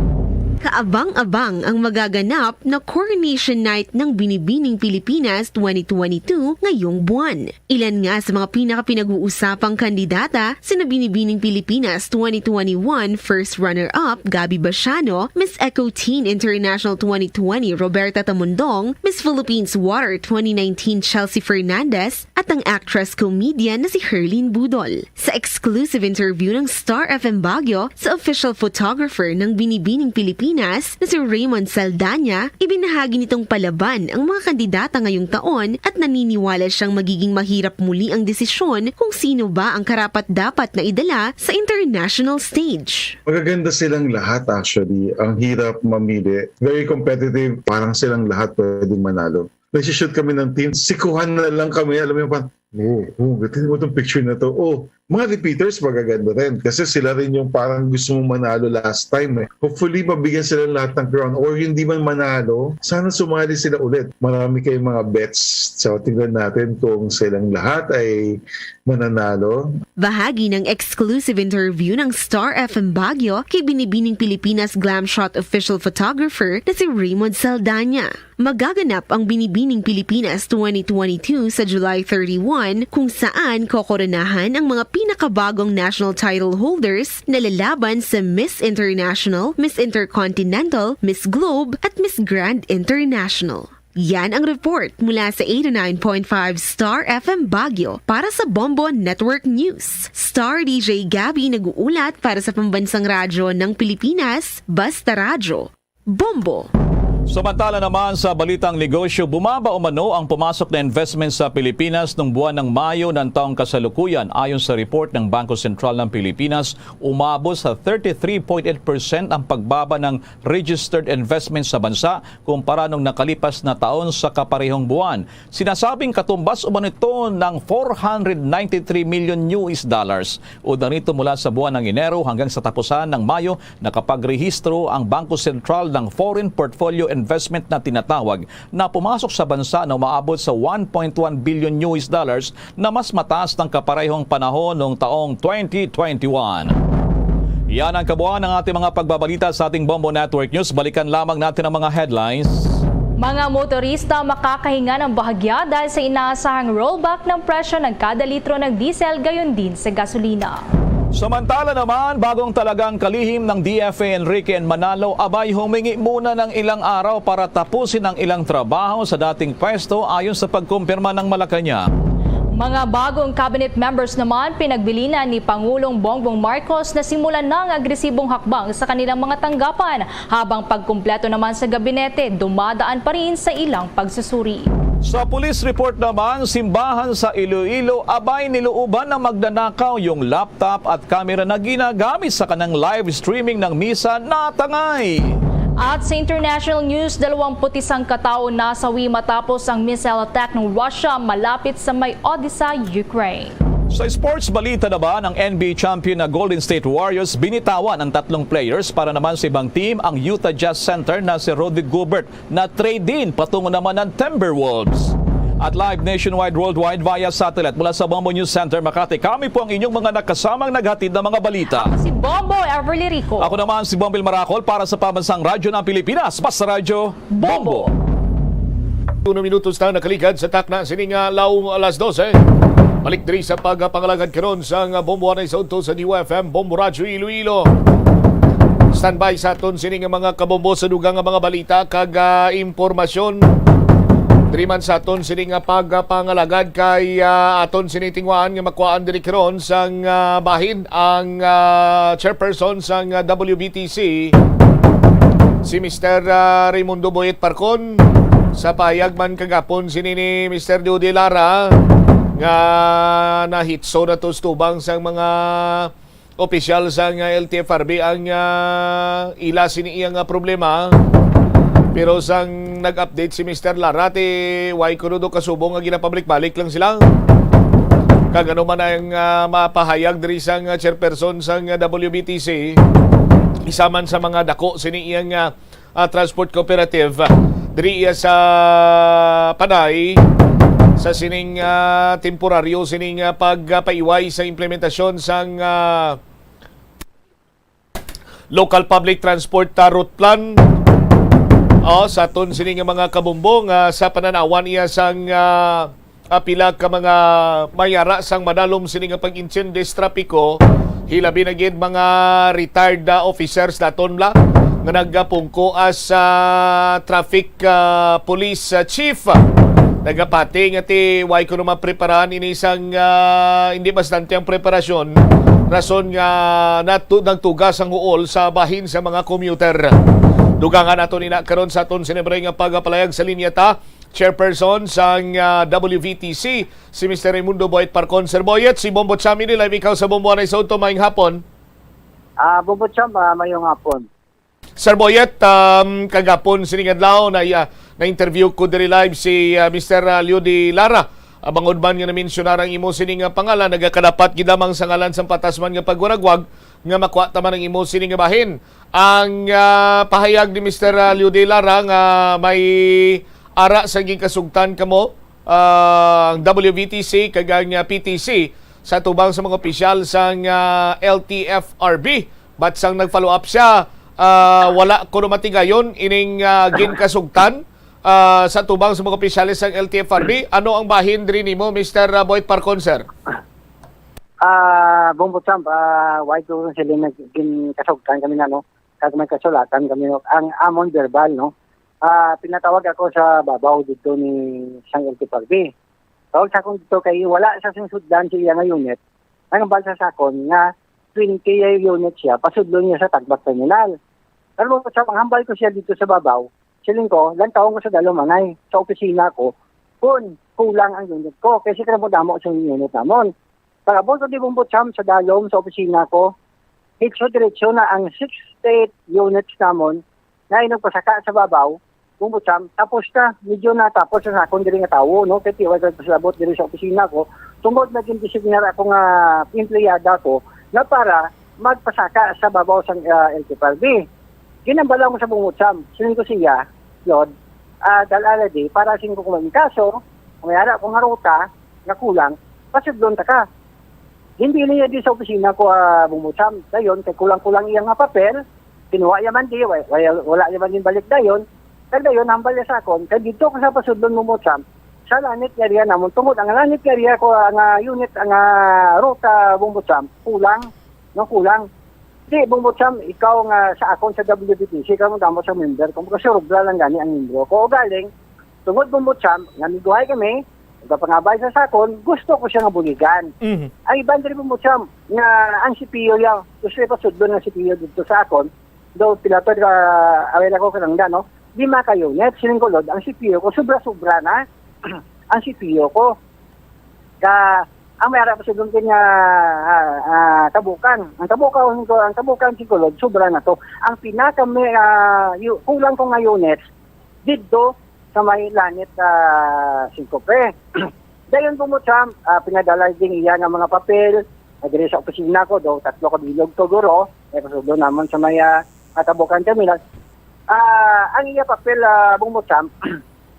Kaabang-abang ang magaganap na Coronation Night ng Binibining Pilipinas twenty twenty-two ngayong buwan. Ilan nga sa mga pinakapinag-uusapang kandidata sa Binibining Pilipinas twenty twenty-one first runner-up Gabby Basiano, Miss Eco Teen International twenty twenty Roberta Tamundong, Miss Philippines Water twenty nineteen Chelsea Fernandez, at ang actress-comedian na si Herlene Budol. Sa exclusive interview ng Star F M Baguio sa official photographer ng Binibining Pilipinas na si Raymond Saldana, ibinahagi nitong palaban ang mga kandidata ngayong taon at naniniwala siyang magiging mahirap muli ang desisyon kung sino ba ang karapat-dapat na idala sa international stage. Magaganda silang lahat, actually. Ang hirap mamili. Very competitive. Parang silang lahat pwedeng manalo. Nagsishoot kami ng team. Sikuhan na lang kami. Alam mo yung parang, "Oh, oh, tingnan mo tong picture na to." Oh, mga repeaters, magaganda rin. Kasi sila rin yung parang gusto mong manalo last time eh. Hopefully, mabigyan sila lahat ng crown. Or hindi man manalo, sana sumali sila ulit. Marami kayong mga bets. So, tingnan natin kung silang lahat ay mananalo. Bahagi ng exclusive interview ng Star F M Baguio kay Binibining Pilipinas Glam Shot official photographer na si Raymond Saldana. Magaganap ang Binibining Pilipinas twenty twenty-two sa July thirty-one, kung saan kokoronahan ang mga pinakabagong national title holders na lalaban sa Miss International, Miss Intercontinental, Miss Globe, at Miss Grand International. Yan ang report mula sa eighty-nine point five Star F M Baguio para sa Bombo Network News. Star D J Gabby nag-uulat para sa Pambansang Radyo ng Pilipinas, Basta Radyo. Bombo. Samantala naman sa balitang negosyo, bumaba umano ang pumasok na investment sa Pilipinas nung buwan ng Mayo ng taong kasalukuyan. Ayon sa report ng Bangko Sentral ng Pilipinas, umabot sa thirty-three point eight percent ang pagbaba ng registered investment sa bansa kumpara nung nakalipas na taon sa kaparehong buwan. Sinasabing katumbas umano ito ng four hundred ninety-three million U S dollars. Ugnay nito, mula sa buwan ng Enero hanggang sa tapusan ng Mayo, nakapagrehistro ang Bangko Sentral ng foreign portfolio investment na tinatawag na pumasok sa bansa na umaabot sa one point one billion U S dollars, na mas mataas ng kaparehong panahon noong taong twenty twenty-one. Yan ang kabuuan ng ating mga pagbabalita sa ating Bombo Network News. Balikan lamang natin ang mga headlines. Mga motorista makakahinga ng bahagya dahil sa inaasahang rollback ng presyo ng kada litro ng diesel, gayon din sa gasolina. Samantala naman, bagong talagang kalihim ng D F A Enrique and Manalo, abay, humingi muna ng ilang araw para tapusin ang ilang trabaho sa dating pwesto, ayon sa pagkumpirma ng Malacañang. Mga bagong cabinet members naman, pinagbilinan ni Pangulong Bongbong Marcos na simulan na ang agresibong hakbang sa kanilang mga tanggapan, habang pagkumpleto naman sa gabinete, dumadaan pa rin sa ilang pagsusuri. Sa police report naman, simbahan sa Iloilo, abay, nilooban ng magnanakaw yung laptop at camera na ginagamit sa kanang live streaming ng misa, natangay. At sa international news, dalawampu't isang katao nasawi matapos ang missile attack ng Russia malapit sa may Odessa, Ukraine. Sa sports balita naman, ang N B A champion na Golden State Warriors binitawan ang tatlong players para naman sa ibang team, ang Utah Jazz center na si Rudy Gobert, na trade din patungo naman ng Timberwolves. At live nationwide, worldwide via satellite mula sa Bombo News Center, Makati, kami po ang inyong mga nakasamang naghatid ng mga balita. Ako si Bombo Everly Rico. Ako naman si Bombil Maracol para sa Pambansang Radyo ng Pilipinas, Basta Radyo, Bombo. Bombo. Uno minutos na nakaligad sa takna sini nga law alas dose. Balik diri sa pagpangalagad karon sang Bombo anay sa udto sa D Y F M, Bombo Radyo Iloilo. Standby sa aton sini nga mga kabombo sa dugang nga mga balita kag, ah, impormasyon. Diri man sa aton sini nga pagpangalagad kay, ah, aton sini tingwaan nga makuhaan diri karon sang, ah, bahin ang, ah, chairperson sang, ah, W B T C, si Mister, ah, Raimundo Boyet Parcon. Sa pahayag man kagapon sini ni Mister Dodi Lara nga nahitso na to sa tubang sang mga opisyal sang, ah, L T F R B ang, ah, ila sini iya nga problema. Pero sang nag-update si Mister Lara, ti way kuno do kasubong nga ginapabalik-balik lang sila. Kag ano man ang, ah, mapahayag diri sang, ah, chairperson sang, ah, W B T C, isa man sa mga dako sini iyang, ah, ah, transport cooperative, ah, diri iya sa Panay, sa sining, ah, temporaryo sining, ah, pagpaiway sa implementasyon sang, ah, Local Public Transport, ah, Route Plan. O, sa aton sini nga mga kabombo nga sa pananawan iya sang, ah, ah, pila ka mga mayara sang madalom sini nga pag-intsindi sa trapiko, hilabi na gid mga retired, ah, officers naton bala nga nagapungko as, ah, traffic, ah, police, ah, chief. Nagapati nga ti way kuno mapreparahan ini sang, ah, hindi bastante ang preparasyon, rason nga natu-, nagtugas ang huol sa bahin sa mga commuter. Dugangan naton ina karon sa aton sinimbray nga pagapalayag sa linya ta. Chairperson sang, ah, W V T C, si Mister Raimundo Boyet Parcon. Sir Boyet, si Bombo Cham ini live, ikaw sa Bombo anay sa udto, maayong hapon. Ah, Bombo Cham, ah, maayong hapon. Sir Boyet, um, kagapon sining adlaw na, ah, na-interview ko diri live si, ah, Mister, ah, Leo de Lara. Ah, bangod man nga na-mensionar ang imo sining, ah, pangalan, nagakadapat gid lamang sa ngalan sang patas man nga pagwaragwag nga makuha ta man ang imo sining nga bahin. Ang, ah, pahayag ni Mister, ah, Leo de Lara nga may ara sa ginkasugtan kamo, ah, ang W V T C kag ang, ah, P T C sa tubang sa mga opisyal sang, ah, L T F R B. But sang nag-follow up siya, ah, wala kuno matigayon ining, ah, ginkasugtan, ah, sa tubang sa mga opisyales sang L T F R B. Ano ang bahin diri nimo, Mister Boyet Parcon, sir? Ah, Bombo Cham, ah, why ko sila nag-, ginkasugtan kami na, no? Kag may kasulatan kami, no? Ang amon verbal, no? Ah, pinatawag ako sa babaw dito ni sang L T F R B. Tawag sa akon dito kay wala sa sinsudlan sa iya nga unit. Ang bal sa sakon nga twenty unit siya, pasudlo niya sa Tagbat Terminal. Pero sa panghambal ko siya dito sa babaw, siling ko, lantawon ko sa dalom anay, sa opisina ko, kung kulang ang unit ko, kasi kaya mo damo sa unit namon. Pag-abot ko di Bombo Cham sa dalom sa opisina ko, hitso diretso na ang sixty-eight units namon na inugpasaka sa babaw, Bombo Cham, tapos na, medyo natapos sa akon diri nga tawo, no? Kay tiwag ko sa abot diri sa opisina ko, tungod naging designar ako nga empleyada ko na para magpasaka sa babaw sang, ah, L T F R B. Ginambala mo sa Bombo Cham, siling ko siya, Lord, ah, dal-ala di, para sing ko kung kaso, kung may ara ko nga ruta, nga kulang, pasudlon ta ka. Hindi niya di sa opisina ko, ah, Bombo Cham. Dayon, kay kulang-kulang iya nga papel, kinuha niya man di, wa-, wa-, wala niya man din balik dayon. Kag dayon, hambal niya sa akon, kay dito ko sa pasudlon, Bumbocham, sa Lanit area namon, tungod ang Lanit area ko, ang, ah, unit, ang, ah, ruta, Bumbocham, kulang, no, kulang. Di, Bumbocham, ikaw nga sa akon sa W B T C, ikaw mo damo sa member ko, kasi rubra lang gani ang membro ko. O galing, tungod, Bumbocham, nga miguhay kami, nagapangabay sa sakon, gusto ko siya nga buligan. Mhm. Ang iban diri, Bumbocham, nga ang C P U ya, gusto ipasudlon nga C P U dito sa akon, daw pila to, ka, away lang ko kanang da, no? Lima ka unit, siling ko, Lord, ang C P U ko, sobra-sobra na ang C P U ko. Ka, ang may ara pa sa duntin nga, ah, ah, tabukan. Ang tabukan, ang tabukan, siling ko, Lord, sobra na to. Ang pinaka may, ah, yu-, kulang ko nga units, didto sa may Lanit, ah, Singko Pre. Dayon, Bumbocham, ah, pinadala din iya nga mga papel, ah, diri sa opisina ko, do, tatlo ka bilog to, guro, may pasudo naman sa may, ah, Katabukan Terminal. Ah, ang iya papel, ah, Bumbocham,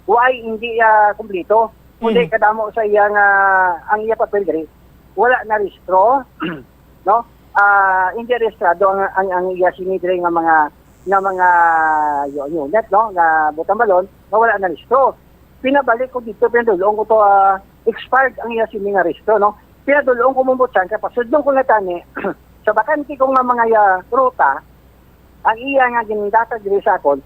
why hindi, ah, kumplito? Kundi Mhm. kadamo sa iya nga, ang iya papel diri, wala na rehistro, no? Ah, hindi rehistrado ang, ang, ang iya sini diri nga mga, nga mga yu-, unit, no? Nga butang balon, nga wala na rehistro. Pinabalik ko dito, pinadulong ko to, ah, expired ang iya sini nga rehistro, no? Pinadulong ko, Bumbocham, kay pasudlon ko na tani, sa bakante ko nga mga, ah, ruta, ang iya nga gindatag diri sa akon,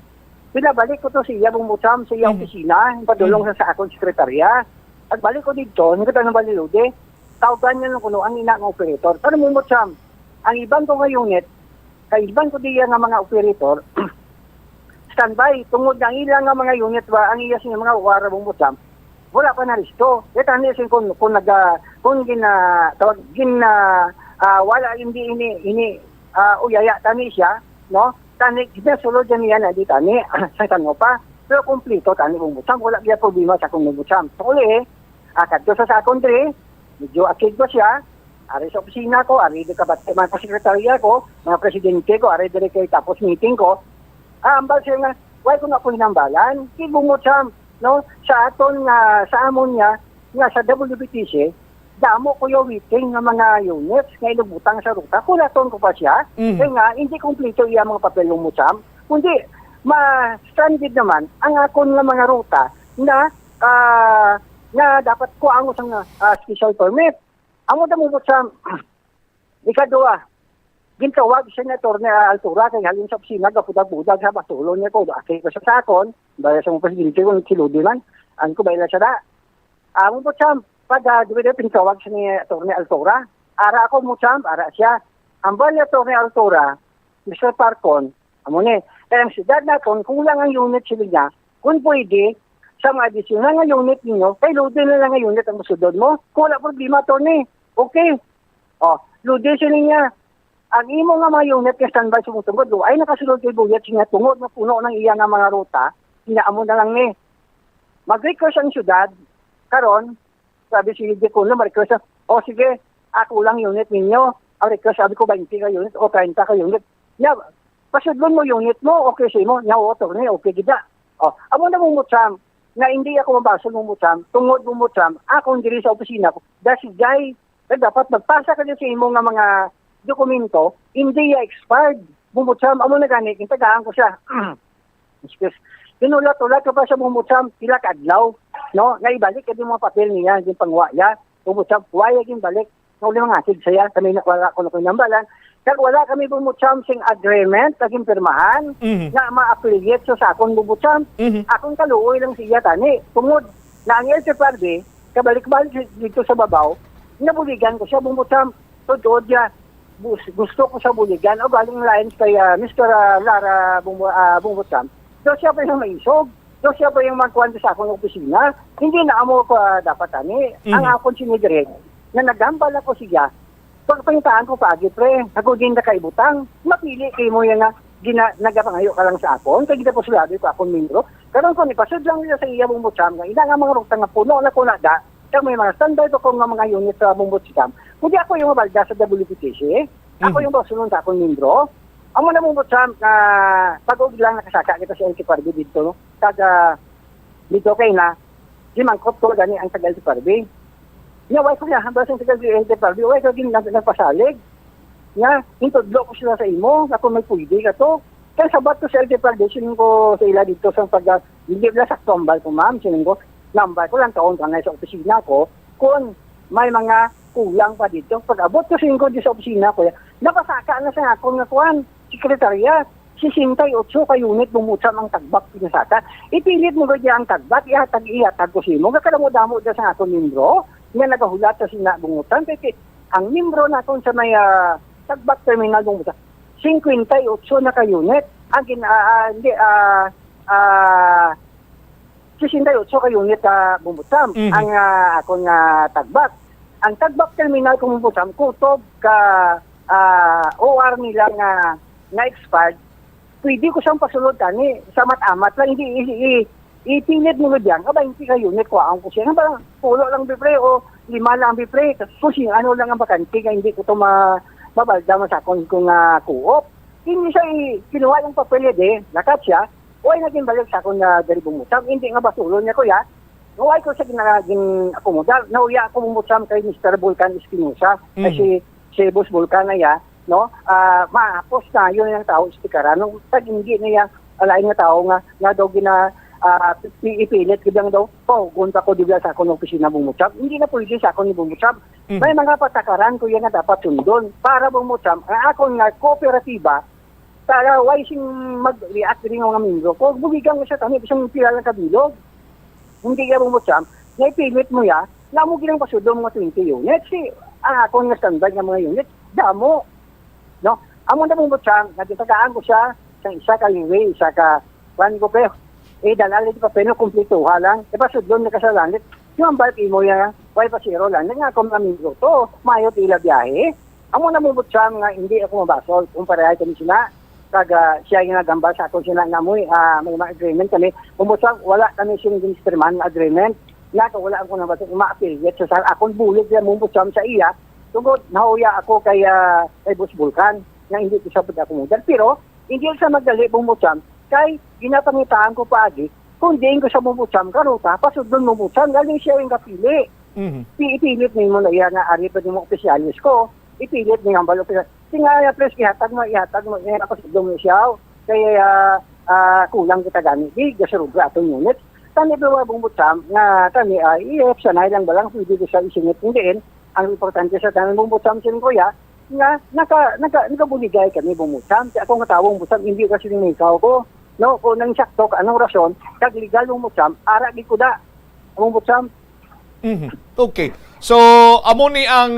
pinabalik ko to sa iya, Bumbocham, sa iya Mhm. opisina, padulong Mhm. sa, sa akon sekretarya. Pagbalik ko dito, nagkataon ng Balilode, tawgan niya lang kuno ang ina nga operator. Pero, Bumbocham, ang iban ko nga unit, kay iban ko diya nga mga operator, standby, tungod nga ang ila nga mga unit ba, ang iya sini mga wara, Bumbocham, wala pa na-rehistro. Kaya tani sin kung, kung naga, kung gina, tawag, gina, ah, wala, hindi, ini, ini, ah, uyaya tani siya, no? Tani, ginasulod yan niya na di tani, sa tanong pa. Pero kumplito tani, Bumbocham, wala biya problema sa akong, Bumbocham. So, uli, eh, ah, kadto sa, sa akong diri, medyo akig ba siya, ari sa opisina ko, ari di kabati mga kasekretarya ko, mga presidente ko, ari diri kay tapos meeting ko, ah, ambal siya nga, why ko na po hinambalan? Si Bumbocham, no? Sa aton nga, sa amon nga, nga sa W B T C, damo ko yung waiting nga mga units nga inubutang sa ruta. Kulaton ko pa siya, Mhm. kaya nga, hindi kompleto iya mga papel, Bumbocham. Kundi, ma-stranded naman ang akon nga mga ruta na, ah, nga dapat ko ang usang, ah, special permit. Amo na, Bumbocham, ikaduha, gintawag siya ni Attorney Altura kay halin sa opisina, gapudag-budag sa basulon niya ko. Akay ko sa sakon, baya sa mga presidente ko, kiludi man. Ang ko, baila siya na. Amo, Bumbocham, pag, ah, di ba, pintawag siya ni Attorney Altura? Ara ako, Bumbocham, ara siya. Ang ba ni Attorney Altura, Mister Parcon, amo ni, kaya ang siyudad naton, kulang ang unit sila niya. Kung pwede, sa mga additional nga unit ninyo, kay loading na lang nga unit ang masudod mo. Kung wala problema, Attorney. Okay. Oh, loading sila niya. Ang imo nga mga unit nga standby sa tungod, ay nakasulod kay Buyat, nga tungod nga puno ng iya nga mga ruta, inaamo na lang ni. Mag-request ang siyudad, karon, sabi si Diacono, mag-request siya, "O sige, ako lang unit ninyo." Ang request, sabi ko, twenty ka unit o treinta ka unit. Nya, pasudlon mo unit mo, okay sa imo. Nya, oo, Attorney, okay gid na. O, amo na, Bumbocham, nga hindi ako mabasol, Bumbocham, tungod, Bumbocham, akong diri sa opisina ko, dasigay, kag dapat magpasa ka din sa imo nga mga dokumento, hindi ya expired. Bumbocham, amo na gani, kintagaan ko siya. Excuse. Kinulat-ulat ko pa sa Bumbocham, pila ka adlaw, no? Nga ibalik ka din mga papel niya, yung pangwa ya. Bumbocham, why again balik? Nga uli mga asid saya, kami na, wala ko na pinambalan. Kag wala kami, Bumbocham, sing agreement, kag pirmahan, Mhm. nga ma-affiliate sa, sa akon, Bumbocham. Mhm. Akong kaluoy lang siya, tani. Tungod na ang L T F R B, kabalik-balik dito sa babaw, nabuligan ko siya, Bumbocham. Totoo dia, bus-, gusto ko sa buligan. O galing lines kay, ah, Mister, ah, Lara Bumbo-, ah, Bumbocham. So, siya pa yung maisog. So, siya pa yung magkuhan sa akong opisina. Hindi na amo ko, ah, dapat ani. Ang Mhm. akong sinidirect, na naghambal ako siya, pagpangitaan ko pa agi, pre, ako din nakaibutang. Mapili kay mo yan nga, gina-, nagapangayo ka lang sa akon, kay ginapasulado ko akong membro. Karon ko, nipasud lang nila sa iya, Bumbocham, nga ina nga mga rutang nga puno na ko na da, kag may mga standby pa ko nga mga unit sa Bumbocham. Kundi ako yung mabalda sa W P T C, ako Mhm. yung masulong sa akong membro. Amo na, Bumbocham, na pag-ug lang nakasaka kita sa L T F R B dito, no? Kag, ah, dito kay na, di mangkot ko gani ang taga L T F R B. Nya, why ko niya, hambal sa taga L T F R B, why ka gin-, nag-, nagpasalig? Nya, hintudlo ko sila sa imo, nga kung may pwede ka to, Kaya sabat ko sa L T F R D, siling ko sa ila dito sa pag, hindi na sakto ang hambal ko, ma'am, siling ko, nambal ko lang taon ka na sa opisina ko, kung may mga kulang pa dito. Pag-abot ko, siling ko, di sa opisina ko, napasaka na sa akon nga kuan, sekretarya, sesenta y ocho ka unit, Bong Botsam, ang tagbak pinasaka. Ipilit mo gud ang tagbak, ihatag, ihatag ko sa imo. Nga kadamo-damo dyan sa akon membro, nga nagahulat sa sina, Bong Botsam, kay, kay ang membro naton sa may, ah, tagbak terminal, Bong Botsam, singkwenta y ocho na ka unit. Ang gin-, ah, ah, hindi, ah, ah, sesenta y ocho ka unit, ah, Bong Botsam, Mhm. ang, ah, akon nga tagbak. Ang tagbak terminal ko, Bong Botsam, kutob ka, ah, O R nila nga, nga expired, pwede ko siyang pasulod tani sa amat-amat lang, hindi i-, i-, ipilit mo diyan ka twenty ka unit, kuhaan ko siya. Nga ba, pulo lang, bipre, o lima lang, bipre, kung sing ano lang ang bakante, nga hindi ko to ma-, mabalda man sa akon kung, ah, kuop. Hindi siya i-, kinuha yung papel niya, di, lakat siya, way naging balik sa akon nga diri, Bong Botsam, hindi nga basulon niya, kuya. Way ko siya gina-, gin-akomodar. Nauya ako, Bong Botsam, kay Mister Vulcan Espinosa, kay Mhm. si, si Boss Vulcan na ya, no? Ah, maapos na, yun ang tao, speakeran. Nung tag hindi na ya, alain nga tao nga, nga daw gina-, ah, pi-, ipilit, gid lang daw, pahugon pa ko, di ba, sa akong opisina, Bong Botsam. Hindi na pwede sa akong, Bong Botsam. Mhm. May mga patakaran ko yan nga dapat sundon. Para, Bong Botsam, ang akon nga kooperatiba, para way sing mag-react rin mga membro ko, buligan ko sa kami, isang pila lang kabilog. Hindi ka, Bong Botsam, nga ipilit mo ya, nga mo ginang pasudlo mga twenty units. Si, ang akon nga standby nga mga unit, damo. No? Amo na, Bong Botsam, nagitagaan ko siya sa isa ka liwi, isa ka, kwan ko, pero, eh, dalal ito pa, pero kumplituha lang. Ipasudlo na ka sa langit. Yung ang balik imo yan, why pa zero lang? Nga ako mga membro to, mayo tila biyahe. Amo na, Bong Botsam, nga hindi ako mabasol kung parehay kami sila. Kag, ah, siya yung nagambal sa akon sila nga amoy, ah, may mga agreement kami. Bong Botsam, wala kami sing ginspirmahan nga agreement. Nga ako, wala akong nabasa, ma-affiliate sa, sa akong bulig niya, Bong Botsam, sa iya. Tungod, nahuya ako kay, ah, kay Boss Vulcan, nga hindi ko siya pag-akomodan. Pero, hindi sa magdali, Bong Botsam, kay ginapangitaan ko paagi, kung diin ko sa Bong Botsam, karuta, pasudlon, Bong Botsam, galing siya yung kapili. Mhm. Pi-, ipilit nimo na iya nga, ari pa nimo opisyalis ko, ipilit ni hambal opisyal. Sing nga, ya, pres, ihatag mo, ihatag mo, iya, pasudlon mo siya, oh. Kaya, ah, ah, kulang kita gani, di, gasurubra atong unit. Tani ba, Bong Botsam, nga kami, ah, i-, sanay lang ba lang, pwede ko siya isingit, hindi, eh. Ang importante sa tanan, Bong Botsam, sin kuya, nga naka-, naka-, nagabuligay kami, Bong Botsam. Kaya akong katawang, Bong Botsam, hindi kasi ning ikaw ko. No, kung nang sakto ka, anong rason, kag legal, Bong Botsam, ara gid ko da. Bong Botsam. Mhm. Okay. So, amo ni ang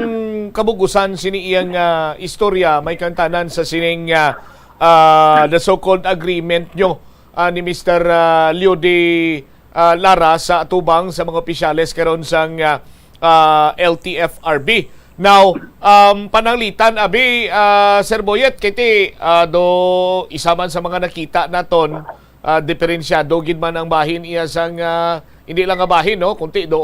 kabugusan sini iyang, ah, istorya, may kantanan sa sining, ah, ah, the so-called agreement nyo, ah, ni Mister, ah, Leody, ah, Lara sa atubang sa mga opisyales karon sang, ah, ah, L T F R B. Now, um, pananglitan, abi, ah, Sir Boyet, kay ti, ah, do isa man sa mga nakita naton, ah, diferensyado gid man ang bahin iya sang, ah, hindi lang nga bahin, no, kundi do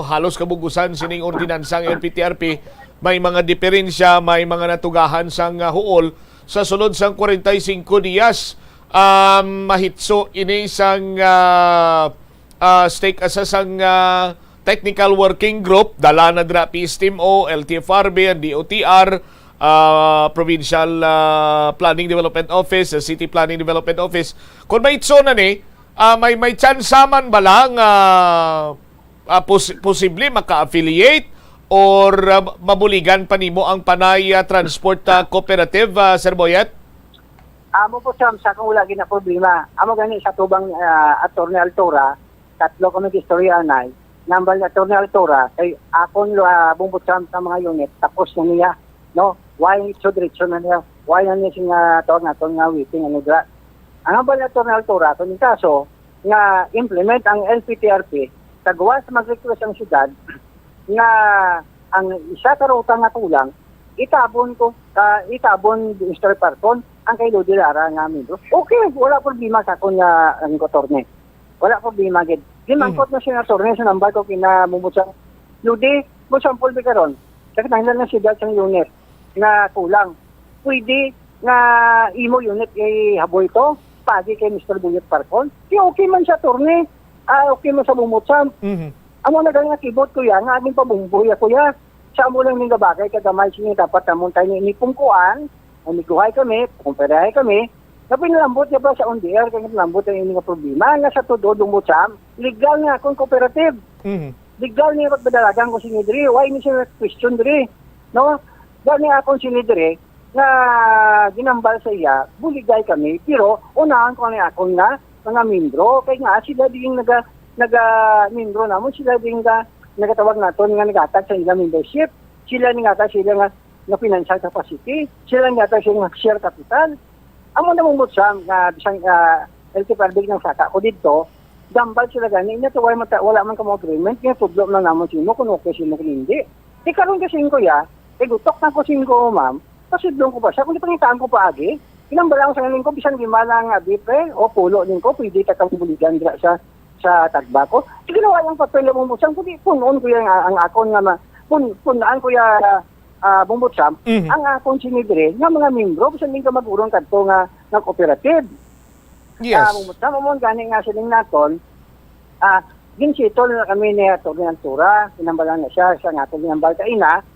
halos kabugusan sining ordinansa ang L P T R P, may mga diferensya, may mga natugahan sang, ah, huol sa sulod sang kwarenta y singko diyas. Um, mahitso ini sang, ah, ah, stake, ah, sa sang, ah, technical working group, dala na dira P S T M O, L T F R B, ang D O T R, ah, Provincial, ah, Planning Development Office, ah, City Planning Development Office. Kung may itso na ni, ah, may, may tsansa man ba lang, ah, ah, pos-, posible maka-affiliate or, ah, mabuligan pa nimo ang Panay, ah, Transport, ah, Cooperative, ah, Sir Boyet? Amo po, Sam, sa akong wala gina problema. Amo gani sa tubang, ah, Attorney Altura, tatlo kami istorya anay. Nambal ni Attorney Altura, kay akon, ah, Bong Botsam sa mga unit, tapos na niya, no? Why so diretso na niya? Why na niya sing, ah, tawag naton nga waiting, ano dira? Ang nambal ni Attorney Altura, kung yung kaso, nga implement ang L P T R P, sa gawas mag-request ang syudad nga ang isa ka ruta nga kulang, itabon ko, ah, itabon, Mister Parton, ang kay Lodi Lara nga membro. Okay, wala problema sa akon nga, ang attorney. Wala problema gid. Di Mhm. mangkot na siya nga attorney sa nambal ko kina Bong Botsam. Lodi, mo sample bi karon. Sa kinahanglan ng syudad sa unit nga kulang. Pwede nga imo unit ihaboy to, pagi kay Mister Buyot Parton. Di okay man sa attorney. Ah, okay man sa Bong Botsam. Mhm. Amo na gani nga kibot, kuya, nga aming pabumbuya, kuya. Sa amo lang ning gabagay, kagamay siya dapat namon tayo ni, ni pungkuan, o niguhay kami, pungperahay kami, Nga pinalambot niya pa sa on the air, kay pinalambot ang ini nga problema, nga sa tuod, Ombudsman, legal nga akong cooperative. Mhm. Legal niya pagpadalagan ko sini diri. Why ni siya question diri? No? Gani akon sini diri, nga ginambal sa iya, buligay kami, pero unahan ko ni akon nga mga membro, kay nga sila ding naga-, naga-, membro namon, sila ding nga nagatawag naton nga naghatag sa ila membership, sila ni nga sila nga, nga financial capacity, sila nga sila nga share capital. Amo na mong Ombudsman nga bisan, ah, L T F R B nang saka ko didto, gambal sila gani, nya to, wala man ta-, wala man kamo agreement, nga tudlo man namon sa imo kung okay sa imo kung hindi. Di karon kasi ko ya, kay gutok na ko sa imo, ma'am, pasudlon ko pa siya, kung gipangitaan ko pa agi, ginambal ako sa ngaling ko, bisan lima lang nga bipe o pulo din ko, pwede ta kang buligan dira sa, sa tagba ko. Sige na, walang papel na Ombudsman, kundi punon ko yung, ah, ang akon nga ma-, pun-, punaan ko ya, ah, Ombudsman, Mhm. ang akon sinidre nga mga membro, bisan din ka mag-urong kadto nga, nga cooperative. Yes. Ah, Ombudsman, amo gani nga siling naton, ah, ginsitol na kami ni Attorney Antura, kinambalan na siya, sa nga atong ginambal kaina,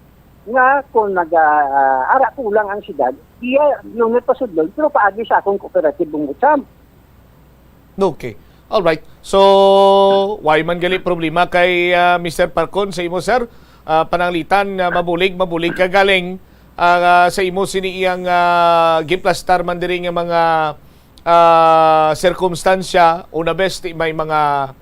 nga kung nag, ah, ara kulang ang siyudad, iya unit pasudlon, pero paagi sa akong cooperative, Ombudsman. Okay. All right. So, why man gali problema kay, ah, Mister Parcon sa imo, sir? Ah, pananglitan, ah, mabulig, mabulig ka galing, ah, sa imo sini iyang, ah, giplastar man diri nga mga, ah, sirkumstansya, una bes, ti-, may mga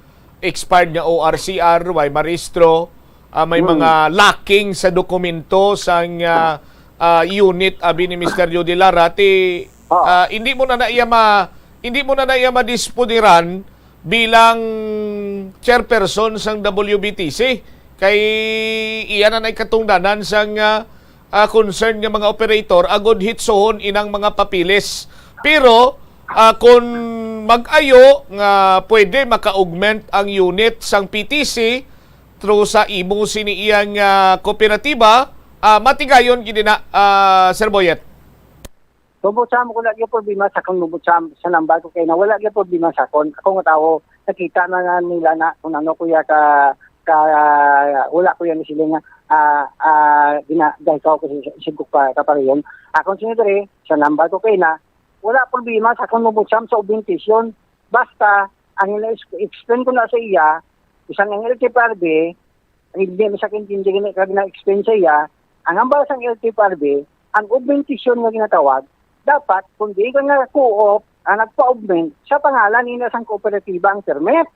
expired nga O R C R, way marehistro, ah, may Mm. mga lacking sa dokumento sang, ah, ah, unit, abi ni Mister Jody Lara, ti, Oo. ah, hindi mo na na iya ma-, hindi mo na na iya madisponiran bilang chairperson sang W B T C. Kay iya na na ikatungdanan sang, ah, ah, concern nga mga operator agod hitsohon inang mga papeles. Pero, ah, kung mag-ayo nga pwede maka-augment ang unit sang P T C through sa imo sini iyang, ah, kooperatiba, ah, matigayon gid na, ah, Sir Boyet. Ombudsman, wala gyud problema sa akon, Ombudsman, sa nambal ko kay na wala gyud problema sa akon. Ako nga tawo, nakita na nga nila na kung ano ko ya ka, ka, wala ko yan sila nga, ah, ah, gina-, dahil ko sa, sa, sa, ka, kapareyon. Akon sinidre, sa nambal ko kay na, wala problema sa akon, Ombudsman, sa augmentation. Basta, ang ina-, explain ko na sa iya, bisan ang L T F R B, hindi mo sa akin hindi gini-, kag na-explain sa iya, ang hambal sang L T F R B, ang augmentation nga ginatawag, dapat kung di ka nga co-op ang nagpa-augment, sa pangalan nila sang kooperatiba ang permit.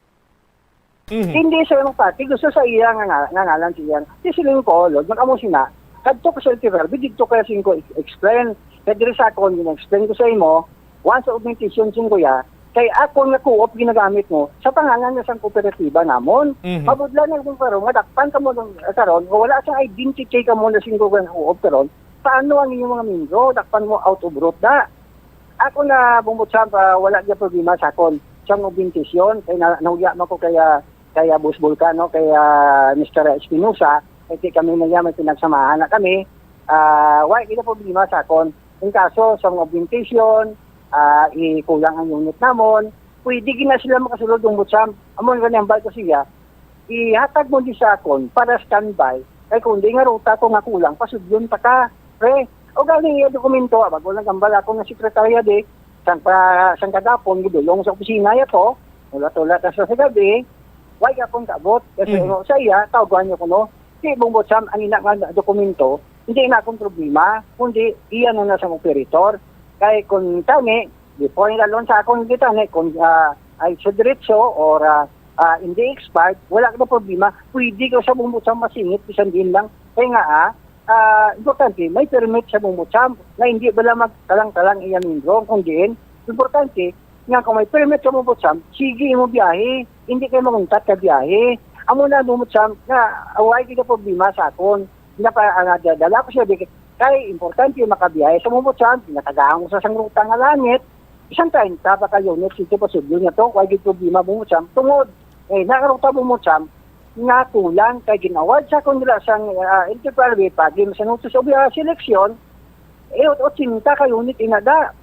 Mhm. Hindi sa imong party, gusto sa iya nga, nga, nga ngalan siya. Si Siling ko, Lord, mag-amo sina, kadto ka sa L T F R B, didto ka sa ko explain. Kaya diri sa akon, gina-explain ko sa imo, once augmentation sing kuya, kay akon nga co-op ginagamit mo sa pangalan na sang kooperatiba namon. Mhm. Mabudlan na kung karon nga dakpan kamo ng, karon nga wala sang identity kamo na sing kuya nga co-op karon, paano ang inyong mga membro? Dakpan mo out of route da. Ako na bumutsan pa, wala gyud problema sa akon. Sang augmentation, kay na, nahuya man ko kaya kay, ah, Boss Volcano, kay, ah, Mister Espinosa, kay di kami na may pinagsamahan na kami, ah, wa gid na problema sa akon. In kaso sa mga augmentation, ah, ikulang ang unit namon, pwede gid na sila makasulod, Ombudsman. Amo nga nambal ko siya, ihatag mo di sa akon para standby. Kay kung di nga ruta ko nga kulang, pasudlon pa ka, pre. O gani iya dokumento, ah, bago lang gambal ako nga sekretarya di, sang pa, sang kagapon, gidulong sa opisina ya to, ulat-ulat na sa, sa gabi, Why ka pong kaabot? Kasi Mhm. ano, sa iya, tawagan niyo kuno. Si Bongbong Sam, ang ina nga dokumento, hindi na akong problema, kundi iya na na sa operator. Kay kung tani, before nila loan sa akong gitani, kung, ah, ay sa diretso or, ah, ah, hindi expired, wala ka na problema. Pwede ka sa Bongbong Sam masingit, bisan din lang. Kaya nga, ah, ah, importante, may permit sa Bongbong Sam na hindi bala magkalang-kalang iya membro, kung diin, importante, nga kung may permit sa Ombudsman, sige imo biyahe, hindi kayo manguntat ka biyahe. Amo na ang Ombudsman nga, ah, wala kita problema sa akon. Pinapa-, ah, nga, dala ko siya, di-, kay importante makabiyahe sa Ombudsman, pinatagaan ko sa sang ruta nga langit, isang treinta pa ka units dito pa sudlo niya to, wala gid problema Ombudsman. Tungod, eh, nakaruta Ombudsman, nga kulang kay ginawad sa akon nila sang, ah, L T F R B, pag-, sa notice of, ah, selection, eh, ot-, ochenta ka unit inada.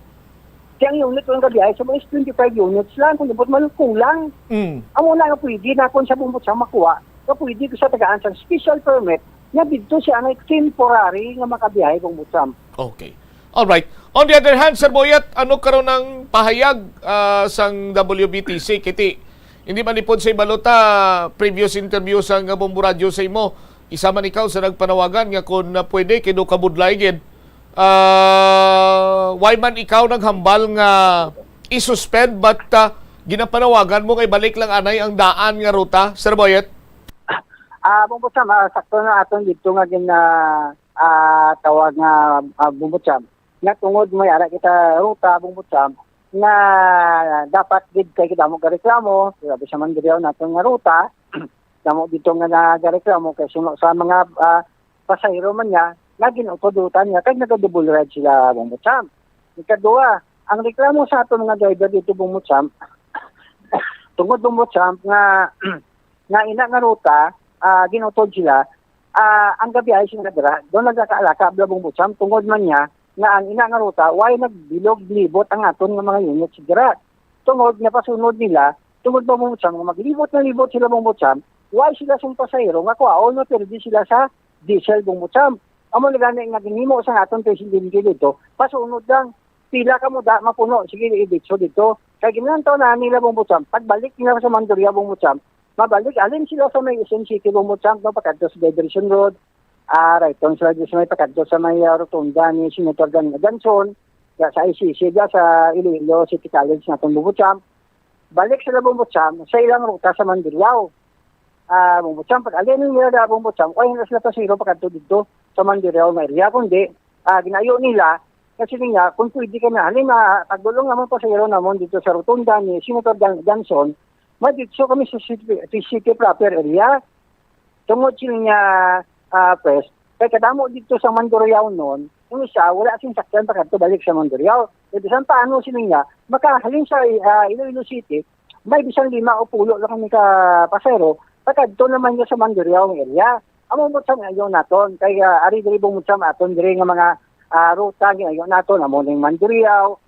Kaya ang unit ko ang gabiyahe sa mga twenty-five units lang, kung abot man kulang. Mm. Amo na nga pwede na kung sa Ombudsman makuha, nga pwede ko sa tagaan sa special permit, nga dito siya ang temporary nga makabiyahe kung Ombudsman. Okay. Alright. On the other hand, Sir Boyet, ano karon ang pahayag, ah, sang W B T C? Kiti, hindi man ipon sa ibalota, previous interview sang Bombo Radyo sa imo, isa man ikaw sa nagpanawagan nga kung, ah, pwede, kay do ka budlay gid. Ah, why man ikaw naghambal nga i-suspend, but, ah, ginapanawagan mo nga ibalik lang anay ang daan nga ruta, Sir Boyet? Ah, Bombo Sam, ah, sakto na aton dito nga gin ah, ah, tawag nga ah, Bombo Sam. Nga tungod may ara kita ruta, Bombo Sam, nga dapat gid kay kita mo gareklamo, grabe sa Mandurriao naton nga ruta, damo dito nga nagareklamo kay suno sa mga ah, pasahero man niya nga ginutudutan niya kay nagado-double ride sila, Bombo Sam. Ikadua, ang reklamo sa aton mga driver dito, Bombo Sam, tungod, Bombo Sam, nga nga ina nga ruta, ah, ginutod sila, ah, ang gabi ay sila dira, doon nagkakaalaka, Bombo Sam, tungod man niya nga ang ina nga ruta, why nagbilog libot ang aton nga mga units dira? Tungod nga pasunod nila, tungod, Bombo Sam, nga maglibot na libot sila, Bombo Sam, why sila sang pasahero nga kuhaon, mapirdi sila sa diesel, Bombo Sam? Amo na gani nga ginhimo sa aton presidente dito, pasunod lang, pila ka muda mapuno, sige, iditso dito. Kay ginantaw na nila, Bombo Sam, pagbalik nila sa Mandurriao, Bombo Sam, mabalik, alin sila sa may S M City, Bombo Sam, no, pakadto sa Diversion Road, ah, right, doon sila sa may pakadto sa may ah, rotunda ni Senator Gan Ganson, ya, sa I C C, ya, sa Iloilo City College naton, Bombo Sam. Balik sila, Bombo Sam, sa ilang ruta sa Mandurriao. Ah, Bombo Sam, pag alin nila da, Bombo Sam, kaya na sila pasiro pakadto dito sa Mandurriao nga area, kundi ah, ginayo nila, kasi niya, kung pwede ka na, halin na, tagdulong naman pasahero namon dito sa rotunda ni Senator Gan- Ganson, maditso kami sa city, sa city proper area. Tungod sila niya, ah, pues, kay kadamo dito sa Mandurriao noon, yung isa, wala sing sakyan pa kadto balik sa Mandurriao. E bisan paano sila niya, makahalin sa ah, Iloilo City, may bisan lima o pulo lang kami ka pasahero, pakadto naman niya sa Mandurriao ang area. Amo mo sa ngayon naton, kay ah, ari diri bungod sa aton diri nga mga ah, ruta nga ngayon naton, amo ning Mandurriao,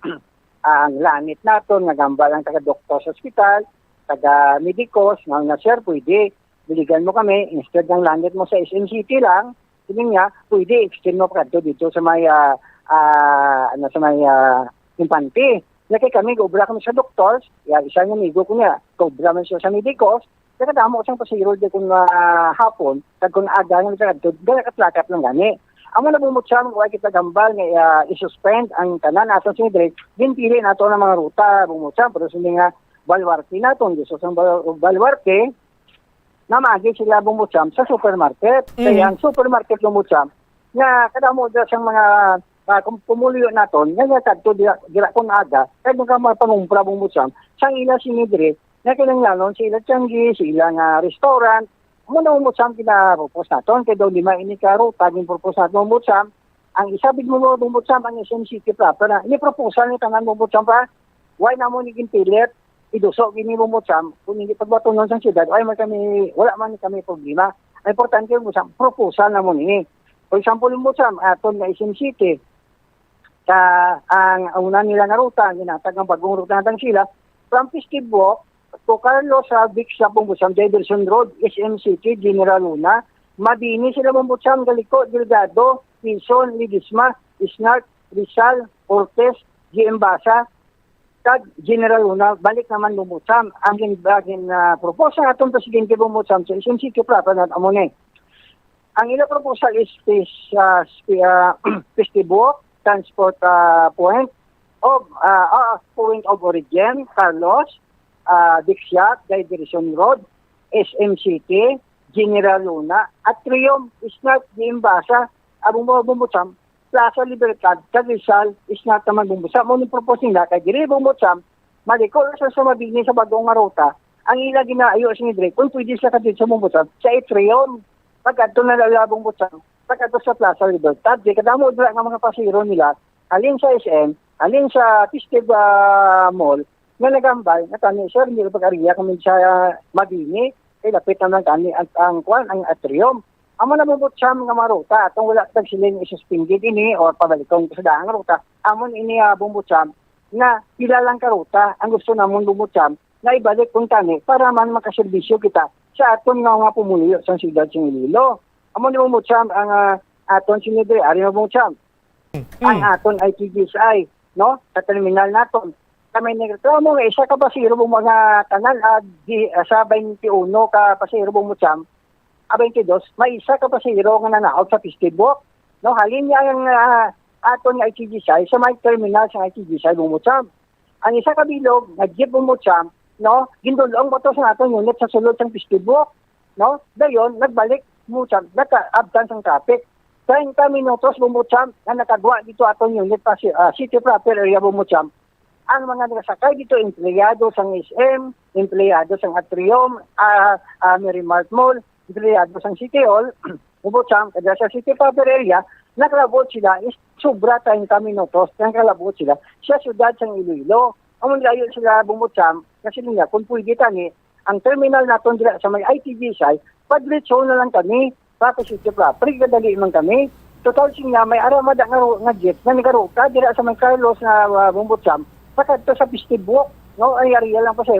ang langit naton nga gambal ang taga doktor sa ospital, taga medicos, nga nga sir, pwede biligan mo kami, instead ng langit mo sa S M City lang, hindi nga, pwede extend mo pa kadto dito sa may ah, ah, ano, sa may ah, Infante. Nga kay kami, gaobra kami sa doctors, ya, isa nga amigo ko niya, gaobra man siya sa medicos, kaya kadamo siyang pasiro di kung ah, hapon, kag kung aga nga kadto, gana katlakat lang gani. Amo na bumutsa, wala kita gambal nga ah, i-suspend ang tanan ato sa Sidre, ginpili nato ang mga ruta, bumutsa, pero sa mga baluarte naton, gusto sa bal- baluarte, namagi sila bumutsa sa supermarket. Kaya Mhm. ang supermarket bumutsa, nga kadamo dira sang mga ah, kum- pumuluyo naton, nga nga kadto dira, dira kung aga, kay mga mga pangumpra bumutsa, sang ila si Midre, nga kinahanglanon sa ila tiyanggi, sa ila nga restaurant, mo na bumutsa kinapropose naton, kay daw lima ini ka ruta, ginpropose naton bumutsa, ang isabig mo bumutsa, ang S M City proper na, ini proposal ni tanan bumutsa pa, why na mo ni ginpilit, iduso gini bumutsa, kung hindi pagbatunon sa siyudad, ay man kami, wala man kami problema. Ang importante bumutsa, proposal na mo ni. For example, bumutsa, aton nga S M City, sa ang una nila nga ruta, ang ginatag ang bagong ruta natang sila, from Festival to Carlos sa Big Shop, bumutsa, Diversion Road, S M City, General Luna, Mabini sila bumutsa, Galiko, Delgado, Quezon, Ledesma, Isnart, Rizal, Ortiz, G M Basa, kag General Luna, balik naman bumutsa. Ang gin, gin uh, propose sa atong presidente bumutsa sa isang sitio proper na amo ni. Ang ila proposal is, is uh, spi- uh, Festival, Transport uh, Point, of uh, uh, Point of Origin, Carlos, uh, Dixiat, Diversion Road, S M City, General Luna, Atrium, Isnart, G M Basa, abong mga bumutsa, Plaza Libertad, kag Rizal, Isnart naman bumutsa. Mo ni propose nila kay diri bumutsa, maliko na sa Mabini sa bagong nga ruta. Ang ila ginaayo sa Nidre, kung pwede sa kadto sa bumutsa, sa Atrium, pagkadto na lalabong butsa, pagkadto sa Plaza Libertad. Di kadamo dira nga mga pasiro nila, halin sa S M, halin sa Festive ah, Mall, nga nagambal nga kami, sir, hindi pag-ariya kami sa ah, Mabini, kay lapit naman kami ang, ang kwan, ang atrium. Amo na bumutsa nga mga ruta, atong wala tag siling isuspindi ini o pabalikon ko sa daang ruta. Amo ini uh, bumutsa nga pila lang ka ruta ang gusto namon bumutsa nga ibalik kung tani para man makaserbisyo kita sa aton nga mga pumuluyo sa siyudad sa Iloilo. Amo ni bumutsa ang uh, aton sinidre, ari na bumutsa. ang Mm. aton I T G S I, no? Sa terminal naton. Kami nagreklamo nga isa ka pasahero mo mga tanan, ah, di, ah, sa twenty-one ka pasahero mo, ah, twenty-two, may isa ka pasahero nga nanaog sa Festival Walk, no? Halin niya ang, ah, aton nga I T G S I sa may terminal sa I T G S I Bumbocham. Ang isa ka bilog nga jeep Bumbocham, no? Gindulong mo to sa aton unit sa sulod sang Festival Walk, no? Dayon, nagbalik Bumbocham, nakaabtan sang traffic. Treinta minutos Bumbocham nga nakagwa dito aton unit pa si, ah, City Proper Area Bumbocham. Ang mga nakasakay dito, empleyado sang S M, empleyado sang Atrium, ah, ah, Merry Mart Mall, empleyado sang City Hall, Bumbocham, kada sa City Proper Area, nakalabot sila is sobra treinta minutos, nakalabot sila sa siyudad sang Iloilo. Ang layo sila Bumbocham, kasi niya, kung pwede tani, ang terminal naton dira sa may I T G S I, padiretso na lang kami, Proper City Proper, kadali man kami. Total siya, may ara mada nga, nga jeep nga nagaruta dira sa may Carlos nga, ah, Bumbocham, pakadto sa Festival Walk, no? Ay, area lang po sa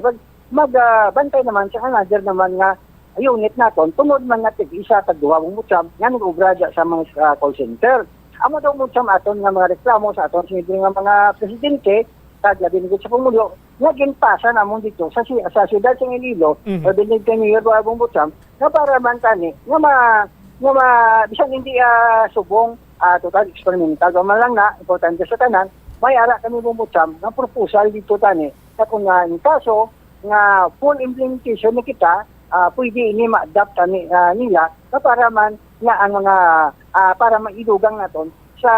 mag, ah, bantay naman sa another naman nga unit naton, tungod man nga tig-isa, tag-duha Bumbocham nga nag-obra dya sa mga, ah, call center. Amo daw Bumbocham aton nga mga reklamo sa aton siniguro nga mga presidente, kag labi na gid sa pumulo, nga ginpasa namon dito sa si-, sa siyudad sa Iloilo, Mhm. o Benedictine Mayor Bumbocham, nga para man tani, nga ma-, nga ma-, bisan hindi, ah, subong, ah, total experimental pa man lang na, importante sa tanan, may ara kami Bumbocham nga proposal dito tani, na kung, ah, in kaso nga full implementation na kita, ah, pwede ini ma-adapt tani, ah, nila, nga para man nga ang mga, ah, para maidugang naton sa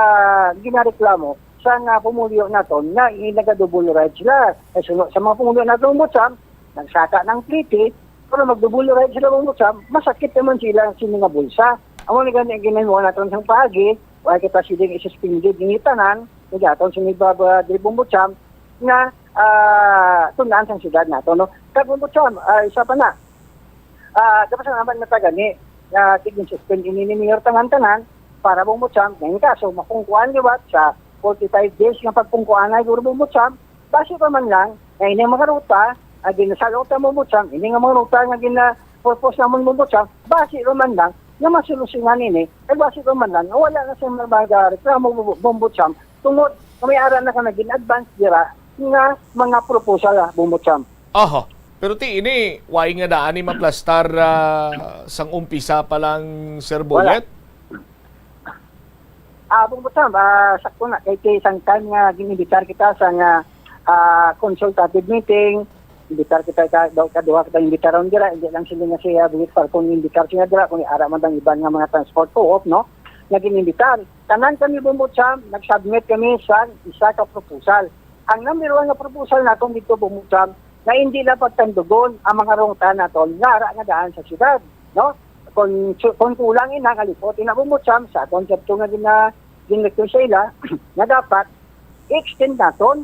ginareklamo sa nga pumuluyo naton nga i-, naga-double ride sila. Kay suno sa mga pumuluyo naton Bumbocham, nagsaka ng pliti, pero mag-double ride sila Bumbocham, masakit naman sila sa mga bulsa. Amo na gani ang ginahimo naton sang paagi, wala kita siling i-suspended ini tanan, kaya aton sa mga baba diri Bumbocham, nga, ah, tunaan sang siyudad nato, no? Kag Bumbocham, ah, isa pa na, ah, dapat sa naman na tagani, ah, tigin-suspend ini ni Mayor tanan-tanan, para Bumbocham, nga in kaso, makungkuan liwat sa forty-five days nga pagkungkuanay, guro Bumbocham, basi pa man lang, nga ini nga mga ruta, ah, ginasalo ta Bumbocham, ini nga mga ruta nga gina-propose namon Bumbocham, basi pa man lang, nga masolusyonan ini, kag basi pa man lang, nga wala na sa mga reklamo Bumbocham, tungod nga may ara na ka naging advance dira nga mga proposal, ah, Bumbocham. Aha. Pero ti ini, why nga daan ni maplastar, ah, sang umpisa pa lang, Sir Wala. Boyet? Ah, Bumbocham, ah, sakto na. Kay, kay isang time nga gin-invitar kita sa nga, ah, consultative meeting, invitar kita ka, daw kaduha kita invitar ron dira, hindi lang sila nga siya, Boyet Falcon, invitar siya dira, kung ara man ang iban nga mga transport co-op, no? Nga gin-invitar. Tanan kami Bumbocham, nag-submit kami sa isa ka proposal. Ang number one nga proposal naton dito, Bumbocham, nga hindi na pagtandugon ang mga ruta naton nga ara nga daan sa syudad, no? Kung, kung kulang ina nga lipot, ina Bumbocham, sa aton sa nga gina-, gin-request sa ila, nga dapat i-extend naton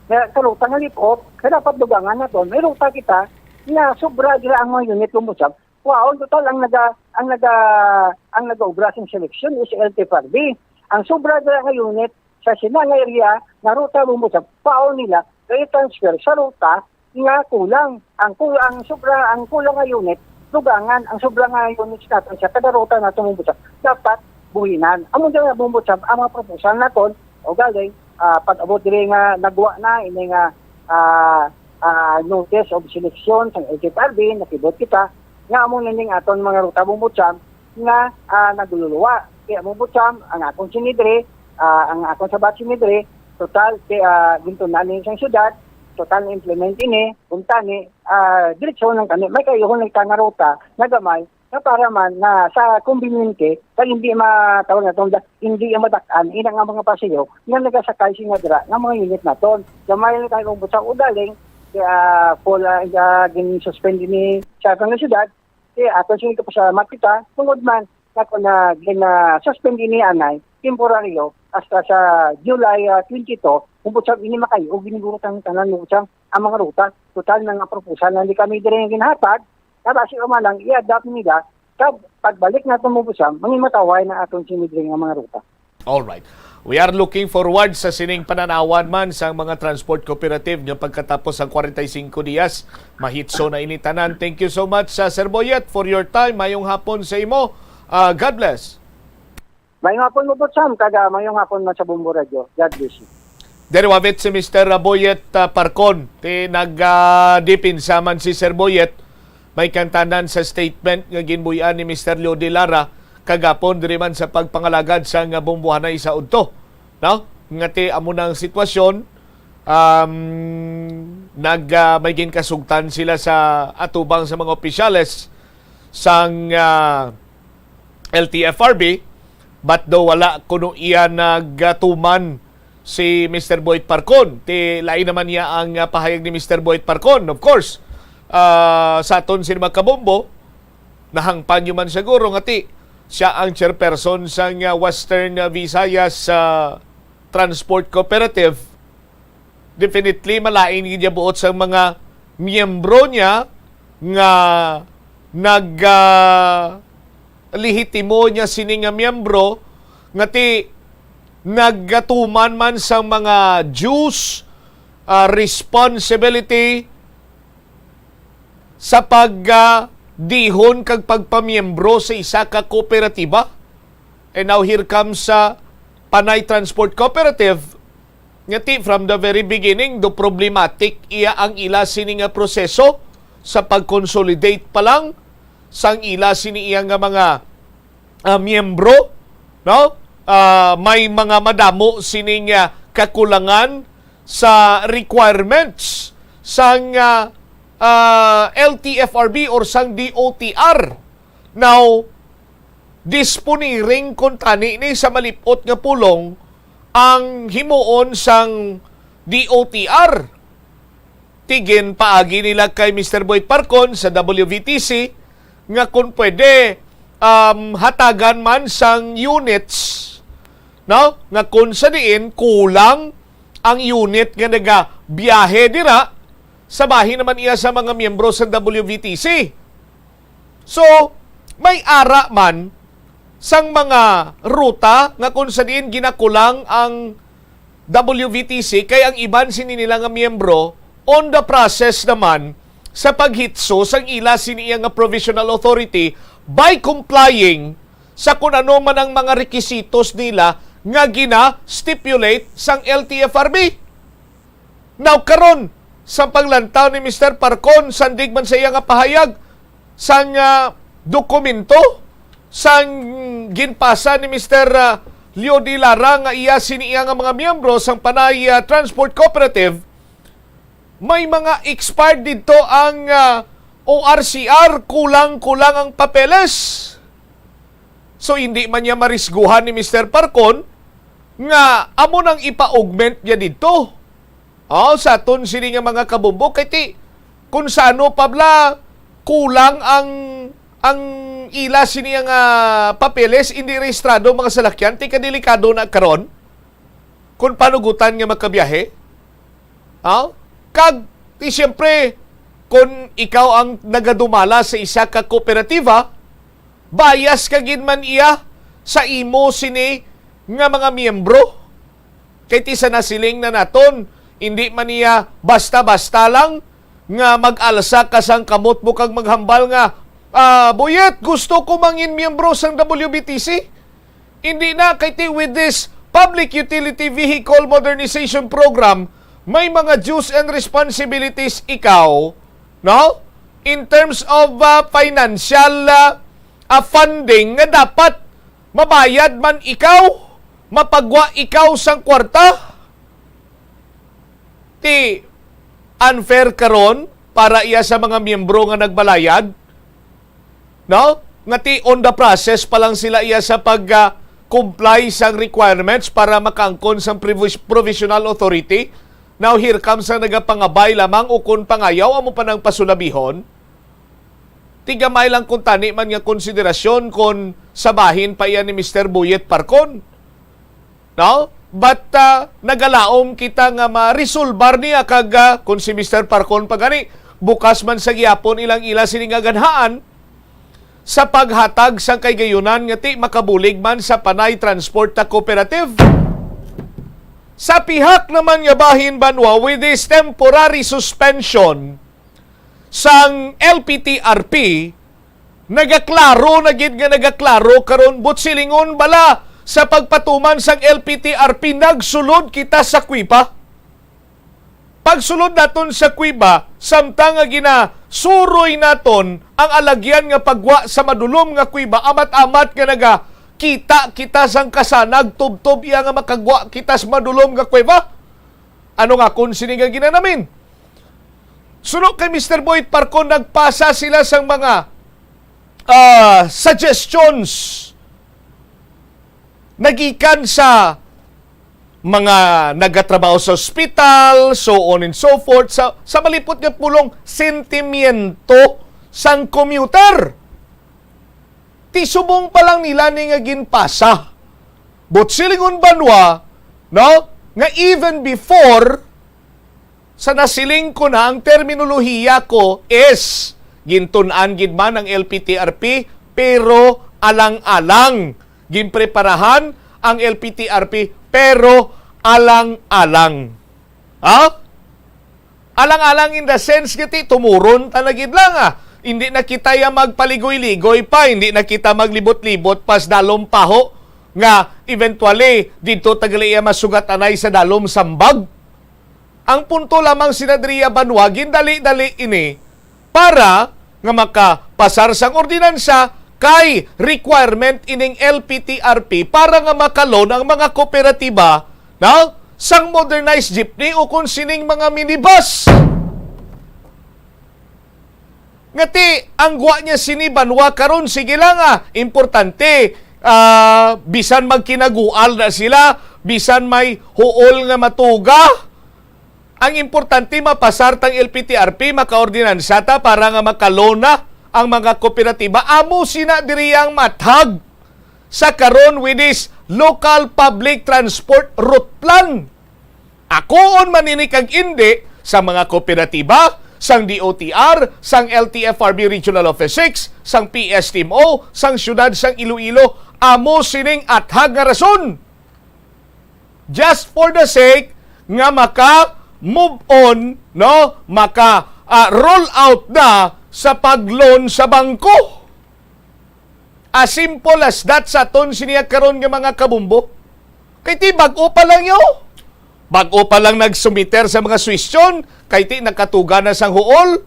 nga karuta nga lipot, nga dapat dugangan naton. May ruta kita nga sobra dira ang mga unit, Bumbocham. Waon, total, ang naga-, ang naga-, ang nagaobra sa seleksyon is L T F R B. Ang sobra dira nga unit sa sina nga area nga ruta Bumbocham, paon nila kay transfer sa ruta nga kulang. Ang kul-, ang sobra, ang kulang nga unit, dugangan, ang sobra nga units naton sa kada ruta naton Bumbocham, dapat buhinan. Amo dira nga Bumbocham, ang mga proposal naton, o galing, ah, pag-abot diri nga nagwa na, ini nga, ah, ah, notice of selection sang L T F R B, nakibot kita, nga amo na ning aton mga ruta Bumbocham, nga, ah, nagluluwa. Kaya Bumbocham, ang akong sinidre, ah, ang akong sabat sinidre, total, kay, ah, gintunan ni sang syudad, total na-implement ini, kung tani, ah, diretsyo lang kami. May kayuhon lang ta nga ruta, nga gamay, nga para man, na sa kombinyente, kag hindi matawag naton, hindi madak-an, ina nga mga pasiyo, nga nagasakay siya dira, nga mga unit naton. Gamay lang tayo Bumbocham, ugaling, kaya, full, ah, ah, gin-suspend ni sa atong syudad, kaya ato siya ito pasalamat kita, tungod man, na kung na gin-, ah, suspend ini anay, temporaryo, hasta sa July, ah, twenty-two, kung po siya ini makayo, giniguro tang tanan mo siya ang mga ruta. Total na nga proposal na hindi kami diri nga ginhatag, na basi pa man lang i-adapt nila, kag pagbalik nato mo po siya, mangimataway na aton sinidri nga mga ruta. All right. We are looking forward sa sining pananawan man sa mga transport cooperative nga pagkatapos ang forty-five dias, mahitso na ini tanan. Thank you so much, sa Sir Boyet, for your time. Mayong hapon sa imo. Ah, God bless. Maayong hapon mo, Botsam, kag, ah, maayong hapon man sa Bombo Radio. God bless you. Diri wabit si Mister Boyet, ah, Parcon. Ti nagdipinsa man si Sir Boyet. May kantanan sa statement nga ginbuy-an ni Mister Leo de Lara kagapon diri man sa pagpangalagad sa nga bombohanay sa udto, no? Nga ti amo nang sitwasyon, um, nag, ah, may ginkasugtan sila sa atubang sa mga opisyales sang, ah, L T F R B, but daw wala kuno iya nagatuman si Mister Boyet Parcon. Ti lain naman niya ang, ah, pahayag ni Mister Boyet Parcon, of course. Ah, sa aton sini mga kabombo, nahangpan nyo man siguro nga ti siya ang chairperson sang, ah, Western, ah, Visayas, ah, Transport Cooperative. Definitely, malain gid niya buot sang mga miyembro niya nga nag, ah, lehitimo niya sini nga miyembro nga ti nagatuman man sang mga dues, ah, responsibility sa pag, ah, dihon kag pagpamiyembro sa isa ka kooperatiba. And now here comes sa Panay Transport Cooperative, nga ti from the very beginning do problematic iya ang ila sini nga proseso sa pag-consolidate pa lang sang ila sini iya nga mga, ah, miyembro, no? Ah, may mga madamo sining, ah, kakulangan sa requirements sang, ah, ah, L T F R B or sang D O T R. Now, disponiring kuntani ni sa malip-ot nga pulong ang himuon sang D O T R. Ti ginpaagi nila kay Mister Boyet Parcon sa W V T C nga kung pwede, um, hatagan man sang units, no? Nga kung sa diin kulang ang unit nga nagabiyahe dira, sa bahin naman iya sa mga miyembro sa W V T C. So, may ara man sang mga ruta nga kung sa diin ginakulang ang W V T C, kay ang iban sini nila nga miyembro on the process naman sa paghitso sang ila sini iya nga provisional authority by complying sa kun ano man ang mga rekisitos nila nga gina-stipulate sang L T F R B. Now, karon, sa paglantaw ni Mister Parcon, sandig man sa iya nga pahayag sang, ah, dokumento sang ginpasa ni Mister, ah, Leo de Lara nga iya sini iya nga mga miyembro sang Panay, ah, Transport Cooperative, may mga expired didto ang, ah, O R C R, kulang-kulang ang papeles. So, hindi man niya marisguhan ni Mister Parcon nga amo nang ipa-augment niya didto. Oh, sa aton sini nga mga kabombo, kay ti, kung sa ano pa bala, kulang ang, ang ila sini nga papeles, hindi rehistrado mga salakyan, ti kadelikado na karon kung panugutan nga makabiyahe. Oh? Kag, ti, siyempre, kung ikaw ang nagadumala sa isa ka kooperatiba, bias ka gid man iya sa imo sini nga mga miyembro. Kay ti sa nasiling na naton, hindi man niya basta-basta lang nga mag-alsa ka sang kamot mo kag maghambal nga, "Ah, Boyet, gusto ko mangin miyembro sang W B T C." Hindi na, kay ti with this Public Utility Vehicle Modernization Program, may mga dues and responsibilities ikaw, no? In terms of, ah, financial, ah, ah, funding nga dapat mabayad man ikaw, mapagwa ikaw sang kwarta. Ti unfair karon para iya sa mga miyembro nga nagbalayad, no? Nga ti on the process pa lang sila iya sa pag, ah, comply sang requirements para makaangkon sang provis-, provisional authority. Now, here comes ang nagapangabay lamang ukon pangayaw, amo pa nang pasulabihon. Ti gamay lang kuntani man nga konsiderasyon kon sa bahin pa iya ni Mister Boyet Parcon. No? But, ah, nagalaom kita nga maresolbar niya kag, ah, kung si Mister Parcon pa gani, bukas man sa gihapon ilang ila sini nga ganhaan sa paghatag sang kaygayunan nga ti makabulig man sa Panay Transport ta Cooperative. Sa pihak naman nga bahin banwa, with this temporary suspension sang L P T R P, nagaklaro na gid nga nagaklaro karon, but silingon bala Sa pagpatuman sang L P T R P, nagsulod kita sa kuweba. Pagsulod naton sa kuweba, samtang nga ginasuroy naton ang alagyan nga paggwa sa madulom nga kuweba, amat-amat nga nagakita kita sang kasanag, tubtob iya nga makagwa kita sa madulom nga kuweba. Ano nga kon sini nga ginanamin? Suno kay Mister Boyd Parcon, nagpasa sila sang mga, ah, suggestions nagikan sa mga nagatrabaho sa ospital, so on and so forth, sa, sa malipot nga pulong, sentimiento sang commuter. Ti subong pa lang nila ni nga ginpasa. But silingon banwa, no, nga even before, sa nasiling ko na, ang terminolohiya ko is, gintun-an gid man ang L P T R P, pero alang-alang. Ginpreparahan ang L P T R P, pero alang-alang. Ha? Alang-alang in the sense nga ti tumuron ta na gid lang, ah. Hindi na kita ya magpaligoy-ligoy pa, hindi na kita maglibot-libot pas dalom paho nga eventually didto ta gali ya masugat anay sa dalom sambag. Ang punto lamang sina diriya banwa, gindali-dali ini para nga makapasar sang ordinansa kay requirement ining L P T R P para nga makaloan ang mga kooperatiba, no, sang modernized jeepney o kung sining mga minibus. Nga ti, ang gwa niya sini banwa karon, sige lang, ah, importante, ah, bisan magkinagual na sila, bisan may huol nga matuga, ang importante mapasar tang L P T R P, makaordinansa ta para nga makaloan na ang mga kooperatiba. Amo sina diri ang mathag sa karon with this local public transport route plan. Akuon man ini kag indi, sa mga kooperatiba, sang D O T R, sang L T F R B Regional Office six, sang P S T M O, sang siyudad sang Iloilo, amo sining athag nga rason. Just for the sake nga maka move on, no? Maka, ah, roll out na sa pag-loan sa bangko. As simple as that sa aton siniya karon nga mga kabumbo. Kay ti bag-o pa lang yo. Bag-o pa lang nagsumiter sa mga suwestyon, kay ti nakatuga na sang huol.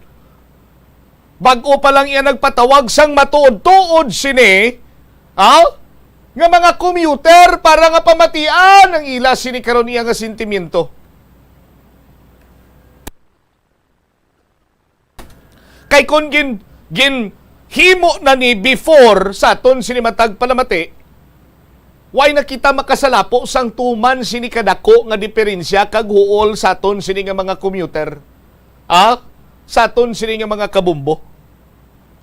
Bag-o pa lang iya nagpatawag sang matuod-tuod sini, ha? Nga mga commuter para nga pamatian ang ila sini karon iya nga sentimiento. Kay kon gin-, ginhimo na ni before sa aton sini matag palamati, why na kita makasalapo sang tuman sini kadako nga diferensya kag huol sa aton sini nga mga commuter? Ah? Sa aton sini nga mga kabumbo?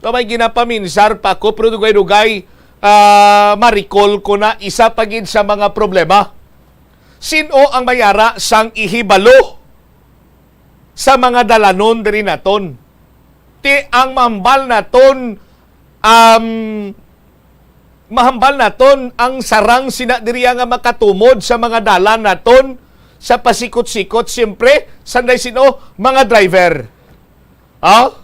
So, may ginapaminsar pa ko, pero dugay-dugay, ah, ma-recall ko na isa pa gid sa mga problema. Sin-o ang may ara sang ihibalo sa mga dalanon diri naton? Ti ang mahambal naton, um, mahambal naton ang sarang sina diriya nga makatumod sa mga dalan naton sa pasikot-sikot, siyempre, sanday sin-o, mga driver. Ah?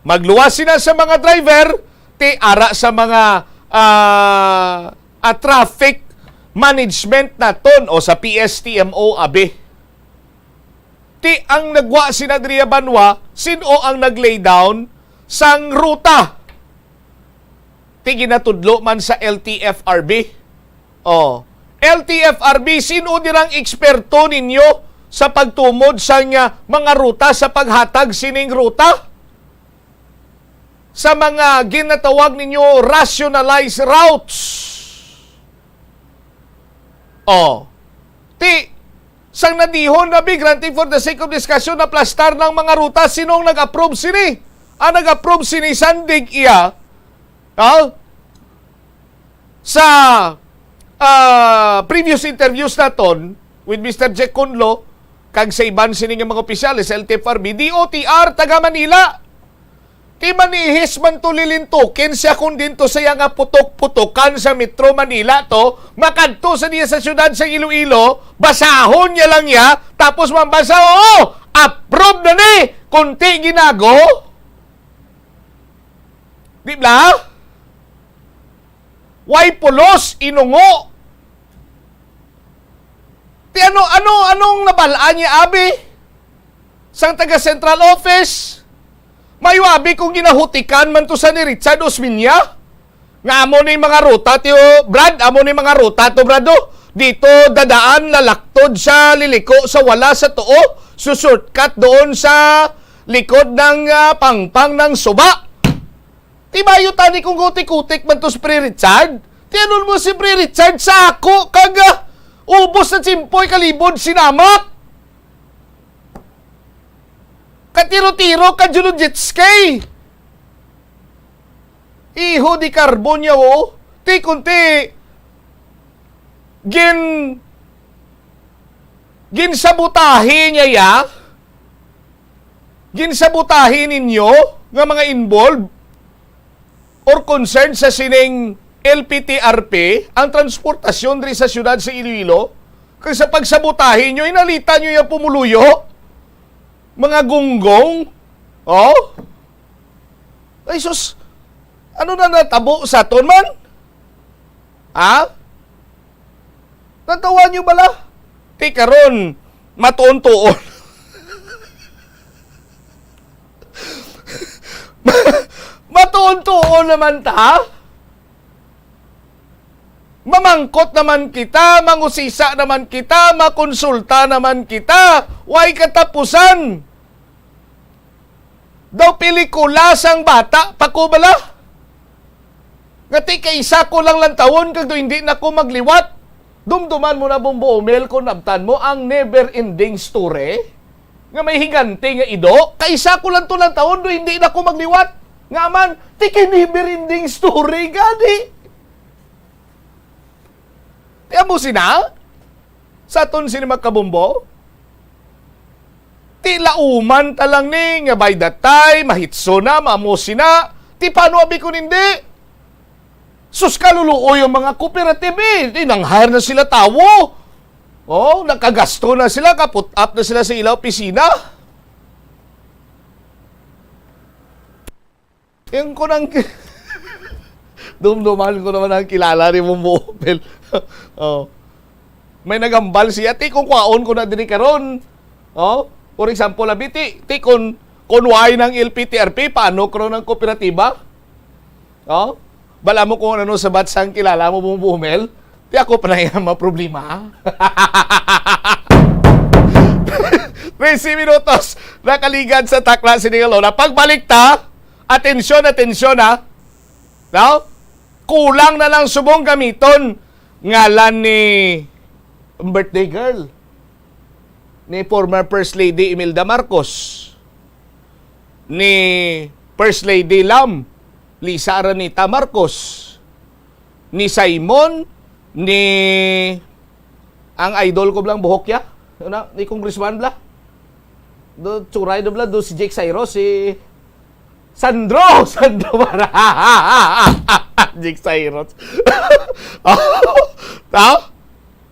Magluwas sila sa mga driver, ti ara sa mga, ah, ah, traffic management naton o sa P S T M O, abi. Ti ang nagwa sina diriya banwa, sin-o ang nag-lay down sang ruta? Ti ginatudlo man sa L T F R B. Oh, L T F R B, sin-o dirang eksperto ninyo sa pagtumod sang, ah, mga ruta, sa paghatag sining ruta? Sa mga ginatawag ninyo rationalized routes. Oh. Ti, sang nadihon na, bi, granted for the sake of discussion, naplastar ng mga ruta. Sinong nag-approve sini? Ang nag-approve sini, sandig iya. Ah? Sa, ah, previous interviews naton with Mister Jack Conlo, kag sa iban sini nga mga opisyales sa L T F R B, D O T R, taga Manila. Ti manihis man to lilintukin siya kung dinto sa iya nga putok-putokan sa Metro Manila to, makadto sa niya sa siyudad sa Iloilo, basahon niya lang niya, tapos mambasa, "Oo, approve na ni, kunti ginago." Di ba? Way pulos, inungo. Ti ano, ano, anong nabal-an niya, abi? Sang taga Central Office? Mayo, abi, kung ginahutikan man to sa ni Richard Osmeña? Nga amo ni mga ruta, tiyo, Brad, amo ni mga ruta to, Brad, oh. Dito dadaan, lalaktod sa liliko sa wala sa tuo, susurtkat doon sa likod ng, ah, pangpang ng suba. Ti mayo tani kung gutik-gutik man to si Pre Richard. Ti ano mo si Pre Richard sa ako kag, ah, ubos na tsimpoy kalibod sinamak. Katiro-tiro ka Julio Jetski. Iho di karbon niya, oh. Ti kunti gin ginsabotahe niya ya. Ginsabotahe ninyo nga mga involved or concerned sa sining L P T R P ang transportasyon diri sa siyudad sa Iloilo? Kag sa pagsabotahe nyo, inalita nyo yung pumuluyo? Mga gunggong? Oh? Ay sus, ano na natabo sa aton man? Ha? Natawa nyo bala? Ti karon, matuon-tuon. Matuon-tuon naman ta? Mamangkot naman kita, mangusisa naman kita, makonsulta naman kita. Way katapusan. Daw pelikula sang bata pa ko bala. Nga ti kaisa ko lang lantawon kag do hindi na ko magliwat. Dumduman mo na, Bombo Umel, kung nabtan mo ang never ending story nga may higante nga ido. Kaisa ko lang to lantawon do hindi na ko magliwat. Nga man, ti kay never ending story gani. Ti amo sina? Sa aton sini, mga kabombo? Ti lauman ta lang ni nga by that time, mahitso na, maamo sina. Ti paano abi kun hindi? Sus, kaluluoy ang mga cooperative eh. Ti nang-hire na sila tawo. Oh, nakagasto na sila, ka-put up na sila sa ila opisina. Yung ko nang dumduman ko naman ang kilala ni Mumbo Opel. Oh. May nagambal siya, ti kung kwaon ko na diri karon. Oh, for example, abi, ti, ti kung, kung why ng L P T R P, paano ko ng kooperatiba? Oh, bala mo kung ano sa batsang kilala mo, Mumbo Opel? Ti ako pa na yung mga problema. Trese minutos, nakaligad sa takla sini nga lola. Pagbalik ta, atensyon, atensyon, ha? No? Kulang na lang subong gamiton ngalan ni birthday girl ni former First Lady Imelda Marcos, ni First Lady Lam, Lisa Araneta Marcos, ni Simon, ni ang idol ko blang buhok ya, ano, ni Congressman bla. Do, tsuray do bla, do si Jake Cyrus, si Sandro! Sandro para Jake Cyrus. Oh, tao?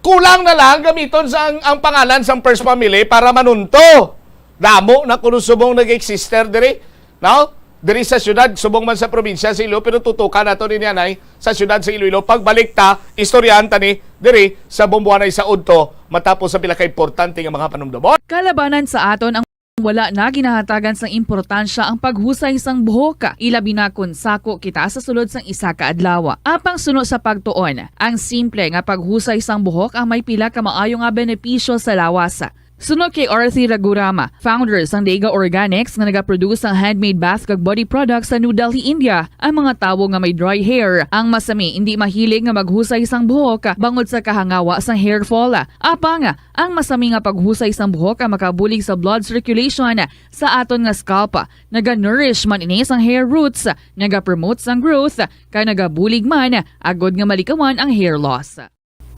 Kulang na lang gamiton sa ang, ang pangalan sang first family para manunto. Damo na kuno subong nag-exister diri, no? Diri sa syudad, subong man sa probinsya sa Iloilo, pero tutukan nato ni anay sa syudad sa Iloilo. Pagbalik ta, istoryahan ta ni diri sa Bomboanay sa udto matapos sa pila ka importante nga mga panumdumon. Kalabanan sa aton ang wala na ginahatagan sang importansya ang paghusay sang buhok, ilabi na kon sako kita sa sulod sang isa ka adlaw. Apang suno sa pagtuon, ang simple nga paghusay sang buhok ang may pila ka maayo nga benepisyo sa lawas. Suno kay Arthi Ragurama, founder sang Dega Organics nga nagaproduce sang handmade bath kag body products sa New Delhi, India, ang mga tawo nga may dry hair, ang masami indi mahilig nga maghusay sang buhok bangod sa kahangawa sang hair fall. Apang, ang masami nga paghusay sang buhok ang makabulig sa blood circulation sa aton nga scalp. Naga-nourish man ini sang hair roots, nagapromote sang growth, kag nagabulig man agod nga malikawan ang hair loss.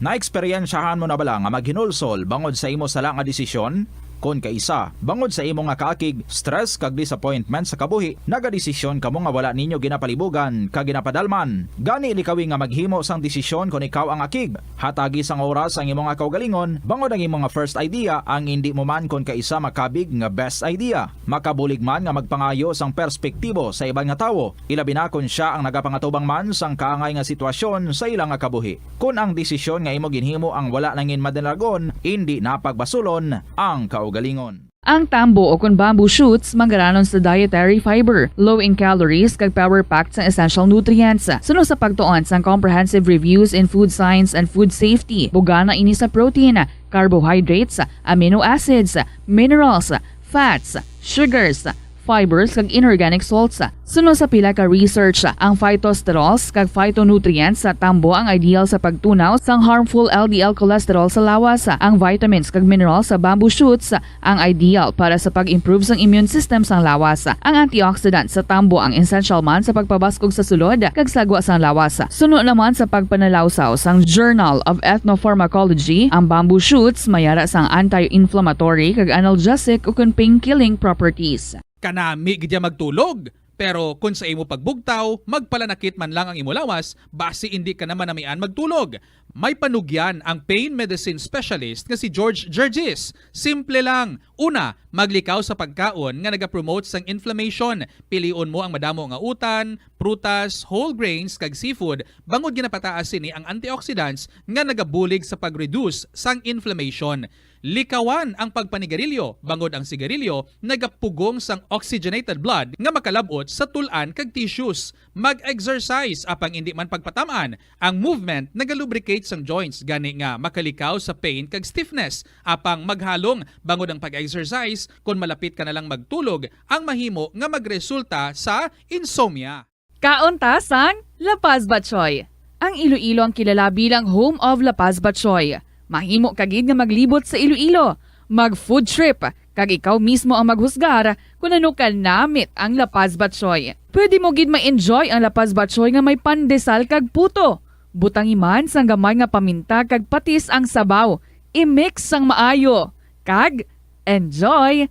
Naeksperyensyahan mo na bala nga maghinulsol bangod sa imo sala nga desisyon? kon kaisa. Bangod sa imo nga kaakig, stress kag disappointment sa kabuhi, nagadesisyon kamo nga wala ninyo ginapalibugan kag ginapadalman. Gani likawi nga maghimo sang desisyon kon ikaw ang akig. Hatagi sang oras ang imo nga kaugalingon, bangod ang imo nga first idea ang indi mo man kon kaisa makabig nga best idea. Makabulig man nga magpangayo sang perspektibo sa iban nga tawo, ilabi na kon sia ang nagapangatubang man sang kaangay nga sitwasyon sa ila nga kabuhi. Kon ang desisyon nga imo ginhimo ang wala nangin madalagon, indi na pagbasulon ang kaugalingon. Ang tambo o kon bamboo shoots manggaranon sa dietary fiber, low in calories, kag power-packed sang essential nutrients. Suno sa pagtuon sang Comprehensive Reviews in Food Science and Food Safety, bugana ini sa protein, carbohydrates, amino acids, minerals, fats, sugars, fibers, kag inorganic salts. Suno sa pila ka research, ang phytosterols kag phytonutrients sa tambo ang ideal sa pagtunaw sang harmful L D L cholesterol sa lawas. Ang vitamins kag minerals sa bamboo shoots ang ideal para sa pag-improve sang immune system sang lawas. Ang antioxidant sa tambo ang essential man sa pagpabaskog sa sulod kag sagwa sang lawas. Suno naman sa pagpanalawsaw sang Journal of Ethnopharmacology, ang bamboo shoots may ara sang anti-inflammatory kag analgesic ukon pain-killing properties. Kanami gid ya magtulog, pero kon sa imo pagbugtaw, magpalanakit man lang ang imo lawas, basi indi ka na manamian magtulog. May panugyan ang pain medicine specialist nga si George Gergis. Simple lang. Una, maglikaw sa pagkaon nga nagapromote sang inflammation. Pilion mo ang madamo nga utan, prutas, whole grains, kag seafood, bangod ginapataas sini ang antioxidants nga nagabulig sa pag-reduce sang inflammation. Likawan ang pagpanigarilyo, bangod ang sigarilyo nagapugong sang oxygenated blood nga makalab-ot sa tul-an kag tissues. Mag-exercise, apang indi man pagpatam-an. Ang movement nagalubricate sang joints, gani nga makalikaw sa pain kag stiffness. Apang maghalong, bangod ang pag-exercise, kon malapit ka na lang magtulog, ang mahimo nga magresulta sa insomnia. Kaon ta sang La Paz Batchoy. Ang Iloilo ang kilala bilang home of La Paz Batchoy. Mahimo ka gid nga maglibot sa Iloilo, mag-food trip, kag ikaw mismo ang maghusgar kon ano kanamit ang La Paz Batchoy. Pwede mo gid ma-enjoy ang La Paz Batchoy nga may pandesal kag puto. Butangi man sang gamay nga paminta kag patis ang sabaw. I-mix sang maayo. Kag enjoy!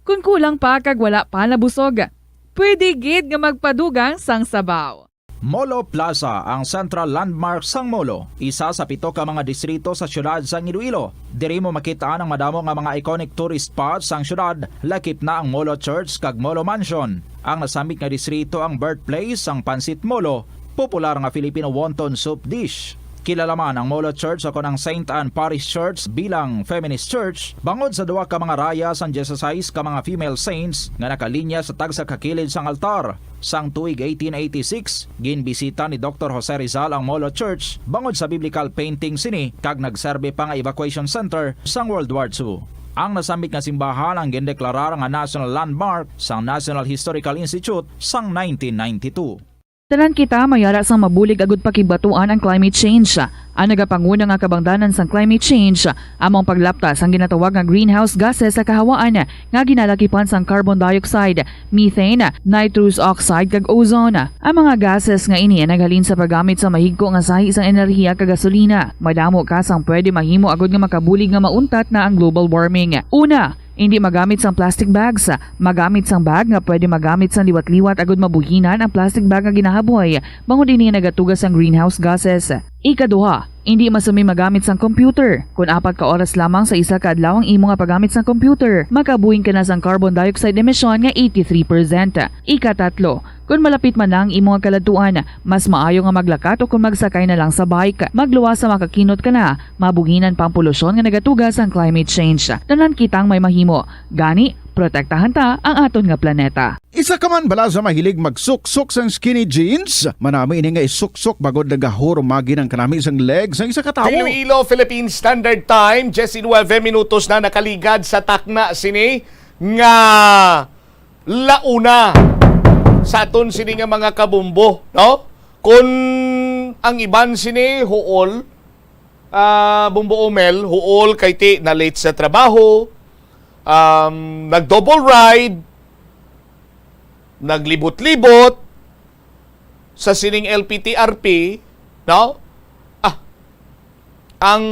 Kon kulang pa kag wala pa nabusog, pwede gid nga magpadugang sang sabaw. Molo Plaza, ang central landmark sang Molo, isa sa pito ka mga distrito sa siyudad sang Iloilo. Diri mo makit-an ang madamo nga mga iconic tourist spots sang siyudad, lakip na ang Molo Church kag Molo Mansion. Ang nasambit nga distrito ang birthplace sang Pancit Molo, popular nga Filipino wonton soup dish. Kilala man ang Molo Church o kon ang Saint Anne Parish Church bilang feminist church bangod sa duha ka mga raya sang dieciséis ka mga female saints nga nakalinya sa tagsa ka kilid sang altar. Sang tuig eighteen eighty-six, ginbisita ni Doktor Jose Rizal ang Molo Church bangod sa biblical painting sini kag nagserbi pa nga evacuation center sang World War Two. Ang nasambit nga simbahan ang gindeklarar nga national landmark sang National Historical Institute sang nineteen ninety-two. Tanan kita may ara sang mabulig agud pakigbatuan ang climate change. Ang nagapanguna nga kabangdanan sang climate change amo ang paglapta sang ginatawag nga greenhouse gases sa kahawaan nga ginalakipan sang carbon dioxide, methane, nitrous oxide, kag ozone. Ang mga gases nga ini naghalin sa paggamit sa mahigko nga sahi sang enerhiya kag gasolina. Madamo ka sang pwede mahimo agud nga makabulig nga mauntat na ang global warming. Una, indi magamit sang plastic bags. Magamit sang bag nga pwede magamit sang liwat-liwat agud mabuhinan ang plastic bag nga ginahaboy, bangod ini nagatuga sang greenhouse gases. Ikaduha, indi masumi magamit sang computer. Kon apat ka oras lamang sa isa ka adlaw ang imo nga paggamit sang computer, makabuhin ka na sang carbon dioxide emission nga eighty-three percent. Ikatatlo, kon malapit man na ang imo nga kaladtuan, mas maayo nga maglakat o kon magsakay na lang sa bike. Magluwas sa makakinot ka na, mabuhinan pa ang polusyon nga nagatuga sang climate change. Tanan kitang may mahimo. Gani, protektahan ta ang aton nga planeta. Isa ka man bala sa mahilig magsuksok sang skinny jeans? Manami ini nga isuksok bangod nagahurumagi ang kanami sang leg sang isa ka tawo. Iloilo, Philippine Standard Time, diyes y nuebe minutos na nakaligad sa takna sini nga launa sa aton sini nga mga kabumbo, no? Kun ang iban sini huol, ah, Bumbo Omel, huol kay ti na-late sa trabaho, um, nag-double ride, naglibot-libot sa sining L P T R P, no? Ah, ang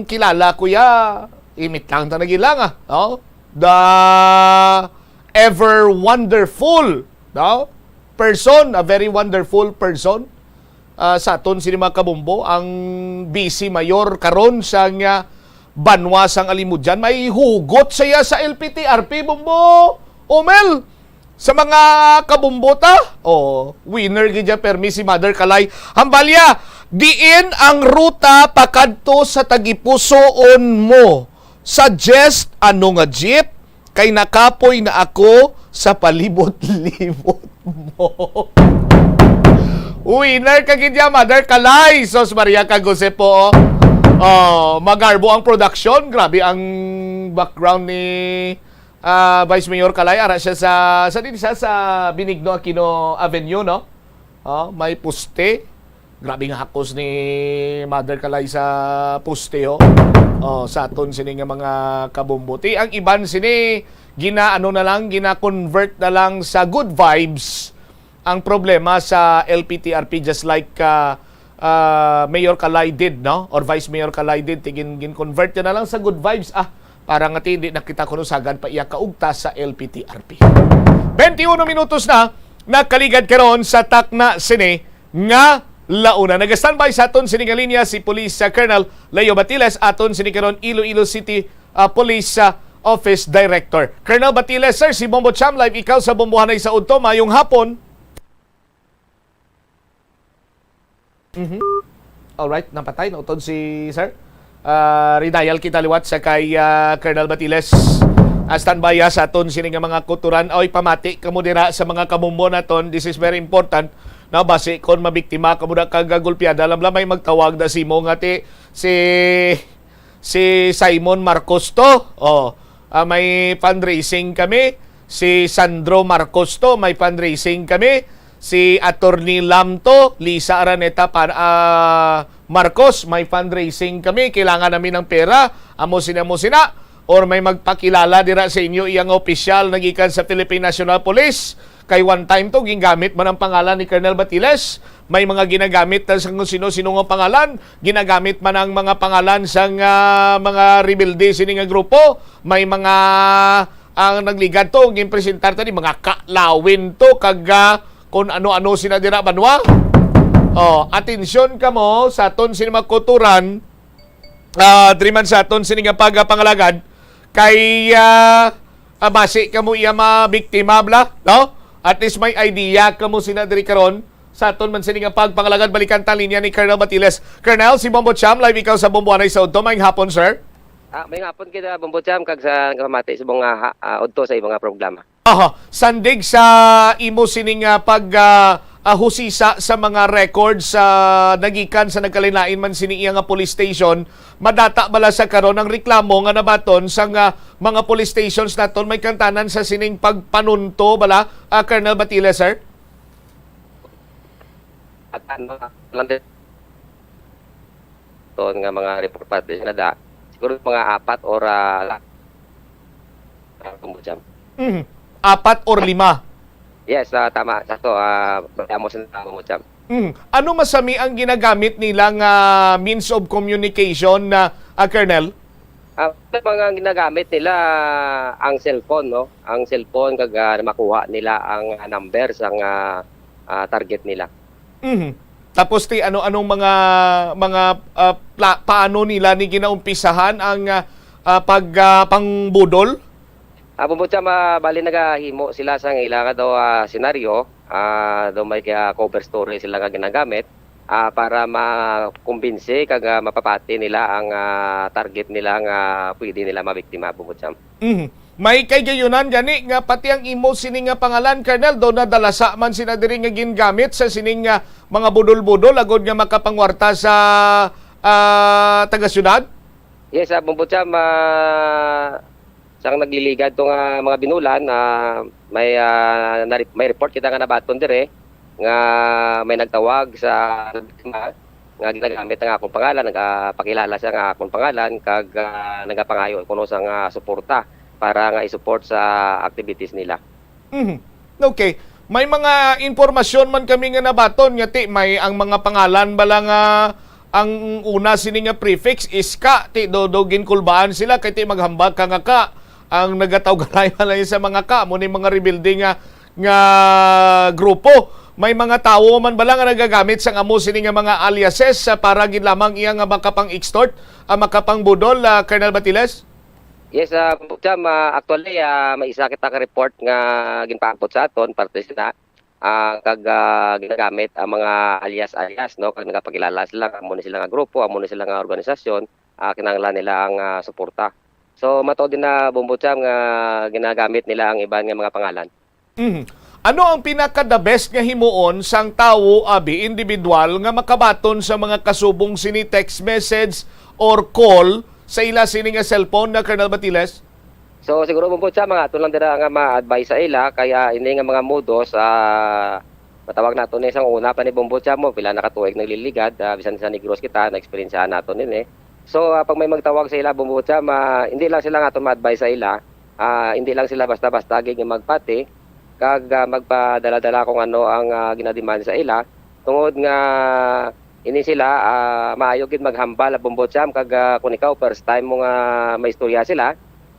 kilala ko ya, imit lang ta nagilanga, no? the ever wonderful, no? Person, a very wonderful person. Ah, sa aton sini mga kabumbo, ang Vice Mayor karon sa nga banwa sang Alimodian, may hugot siya sa L P T R P, Bumbo Omel, sa mga kabumbo ta. Oh, winner gid dyan, permi si Mother Kalay. Hambalya, diin ang ruta pakadto sa tagipusoon mo? Suggest ano nga jeep, kay nakapoy na ako sa palibot-libot mo. Winner ka gid ya, Mother Kalay. Sos Maria kag Jose po, oh. Oh, magarbo ang production. Grabe ang background ni, ah, Vice Mayor Kalay. Ara siya sa, sa din siya sa Benigno Aquino Avenue, no? Oh, may poste. Grabe nga hakos ni Mother Kalay sa poste, oh. Oh, sa aton sini nga mga kabumbo. Ti ang iban sini, gina-, ano na lang, gina-convert na lang sa good vibes ang problema sa L P T R P, just like, ah, ah, Mayor Kalay did, no? Or Vice Mayor Kalay did, ti gin-, gin-convert niya na lang sa good vibes. Ah, para nga ti, di na kita kuno sagad pa iya kaugta sa L P T R P. Twenty-one minutos na, nakaligad karon sa takna sini nga launa. Nag-standby sa aton sini nga linya si Police, ah, Colonel Leo Batiles, aton sini karon Iloilo City, ah, Police, ah, Office Director. Colonel Batiles, sir, si Bombo Cham, live ikaw sa Bombohanay sa Udto. Mayong hapon. Mhm. Alright, napatay na utod si sir. Ah, redial kita liwat sa kay, ah, Colonel Batiles. Ah, standby, ah, sa aton sini nga mga kutoran. Oy, pamati kamo dira sa mga kabumbo naton. This is very important. Na basi kon mabiktima kamo na kag gulpiada, lamlamay magtawag na simo nga ti si, si Simon Marcos to. Oh, ah, may fundraising kami. Si Sandro Marcos to, may fundraising kami. Si Attorney Lam to, Lisa Araneta pa, ah, Marcos, may fundraising kami. Kailangan namin ng pera. Amo sina, amo sina. Or may magpakilala dira sa inyo, iyang opisyal nagikan sa Philippine National Police. Kay one time to, gingamit man ang pangalan ni Colonel Batiles. May mga ginagamit na sa kung sino-sino nga pangalan. Ginagamit man ang mga pangalan sa nga mga rebelde sini nga grupo. May mga ang nagligad to, ginpresentar ta ni mga kalawin to, kag, ah, kung ano-ano sila dira banwa. Oh, atensyon kamo sa aton sini mga kutoran, ah, diri man sa aton sini nga pagapangalagad, kay, ah, ah, basi kamo iya mabiktima, bala, no? At least may idea kamo sina diri karon sa aton man sini nga pagpangalagad. Balikan ta linya ni Colonel Batiles. Colonel, si Bombo Cham, live ikaw sa Bombohanay sa Udto. Maayong hapon, sir. Ah, may hapon kita, Bombo Cham, kag sa nagpamati sa mga ha-, ah, udto sa imong nga programa. Aha, sandig sa imo sining, ah, pag, ah, ah, husisa sa mga records sa nagikan sa nagkalain-lain man sini iya nga police station, madata bala sa karon ang reklamo nga nabaton sa nga mga police stations naton may kantanan sa sining pagpanunto bala, ah, Colonel Batile, sir? At ano, lang din. Ton nga mga report pa din na da. Siguro mga apat or, ah, la-, ah, Bombo Cham. Mhm. Apat or lima? Yes, ah, tama. Sakto, ah, amo sa tama mo, Cham. Mhm. Ano masami ang ginagamit nila nga means of communication na, ah, Colonel? Ang mga ginagamit nila, ang cellphone, no? Ang cellphone, kag, ah, makuha nila ang, ah, number sang, ah, ah, target nila. Mhm. Tapos ti ano, anong mga, mga, ah, pla-, paano nila ni ginaumpisahan ang, ah, ah, pag, ah, pangbudol? Ah, Bombo Cham, ah, bali nagahimo sila sang ila nga daw, ah, senaryo, ah, daw may, ah, cover story sila nga ginagamit, ah, para makumbinsi kag, ah, mapapati nila ang, ah, target nila nga pwede nila mabiktima, Bombo Cham. Mhm. May kay gayunan gani nga pati ang imo sini nga pangalan, Colonel, do nadalasa man sina diri nga gingamit sa sining, ah, mga budol-budol agod nga makapangwarta sa, ah, taga-syudad? Yes, ah, Bombo Cham, ah, sang nagliligad to nga mga binulan, ah, may, ah, nare-, may report kita nga nabaton dire nga may nagtawag sa biktima nga ginagamit ang akong pangalan, nagapakilala siya nga akong pangalan, kag, ah, nagapangayo kuno sang, ah, suporta para nga i-support sa activities nila. Mhm. Okay. May mga impormasyon man kami nga nabaton nga ti may ang mga pangalan bala nga ang una sini nga prefix is ka, ti do, do ginkulbaan sila kay ti maghambal ka nga ka, ang nagatawgalay man lang sa mga ka, amo ni mga rebelde nga, nga grupo. May mga tawo man bala nga nagagamit sang amo sini nga mga aliases, ah, para gid lamang iya nga makapang-extort, ah, makapangbudol, ah, Colonel Batiles? Yes, ah, Jam, ah, actually, ah, may isa kita ka report nga ginpaabot sa aton, parte sina, ah, kag, ah, ginagamit ang mga alias-alias, no? Kag nagapakilala sila, amo ni sila nga grupo, amo ni sila nga organisasyon, ah, kinahanglan nila ang, ah, suporta. So, matuod din na, Bombo Jam, nga ginagamit nila ang iban nga mga pangalan. Mhm. Ano ang pinaka-the best nga himuon sang tawo, abi, individual, nga makabaton sa mga kasubong sini text message or call sa ila sini nga cellphone na, Colonel Batiles? So, siguro, Bombo Jam, mga ato lang dira nga ma-advise sa ila, kaya ini nga mga modus, ah, matawag nato ni sang una pa ni Bombo Jam mo, pila na ka tuig nagliligad, ah, bisan sa Negros kita, na-eksperyensyahan nato nini. So, ah, pag may magtawag sa ila, Bombo Jam, ah, hindi lang sila nga ato ma-advise sa ila, ah, hindi lang sila basta-basta gid nga magpati, kag, ah, magpadala-dala kung ano ang, ah, ginademand sa ila, tungod nga ini sila, ah, maayo gid maghambal, ah, Bombo Jam, kag, ah, kung ikaw first time mo nga maistorya sila,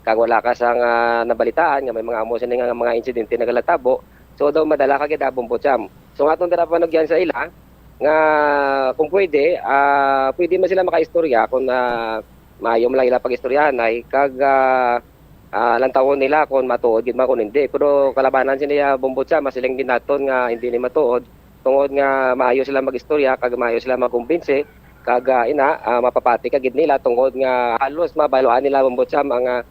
kag wala ka sang, ah, nabalitaan nga may mga amo sini nga mga insidente nagalatabo, so daw madala ka gid, ah, Bombo Jam. So, nga atong dira panugyan sa ila, nga kung pwede, ah, pwede man sila makaistorya kung, ah, maayo man lang ila pag-istoryahanay, kag, ah, ah, lantawon nila kung matuod gid man kung hindi. Pero kalabanan sini, ah, Bombo Jam, masiling gid naton nga hindi ni matuod, tungod nga maayo sila mag-istorya, kag maayo sila magkumbinsi, kag, ah, ina, ah, mapapati ka gid nila, tungod nga halos mabaluan nila, Bombo Jam, ang, ah,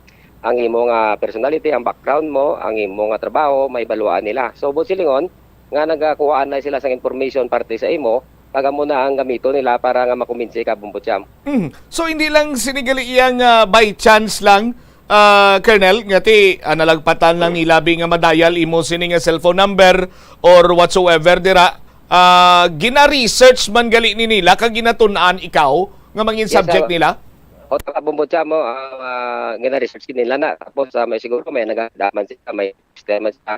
ang imo nga personality, ang background mo, ang imo nga trabaho, may baluan nila. So, buot silingon, nga nagakuhaan na sila sang information parte sa imo, kag amo na ang gamiton nila para nga makumbinsi ka, Bombo Jam. Mhm. So, hindi lang sini gali iya nga by chance lang, ah, Colonel, nga ti, ah, nalagpatan lang nila bi nga madayal imo sini nga cellphone number or whatsoever dira, ah, gina-research man gali ni nila kag ginatun-an ikaw nga mangin Yes, subject ah, nila? O, tama, Bombo Jam, mo, ah, ah, gina-research gid nila na. Tapos, ah, may siguro may nagadaman sila, may system man sila.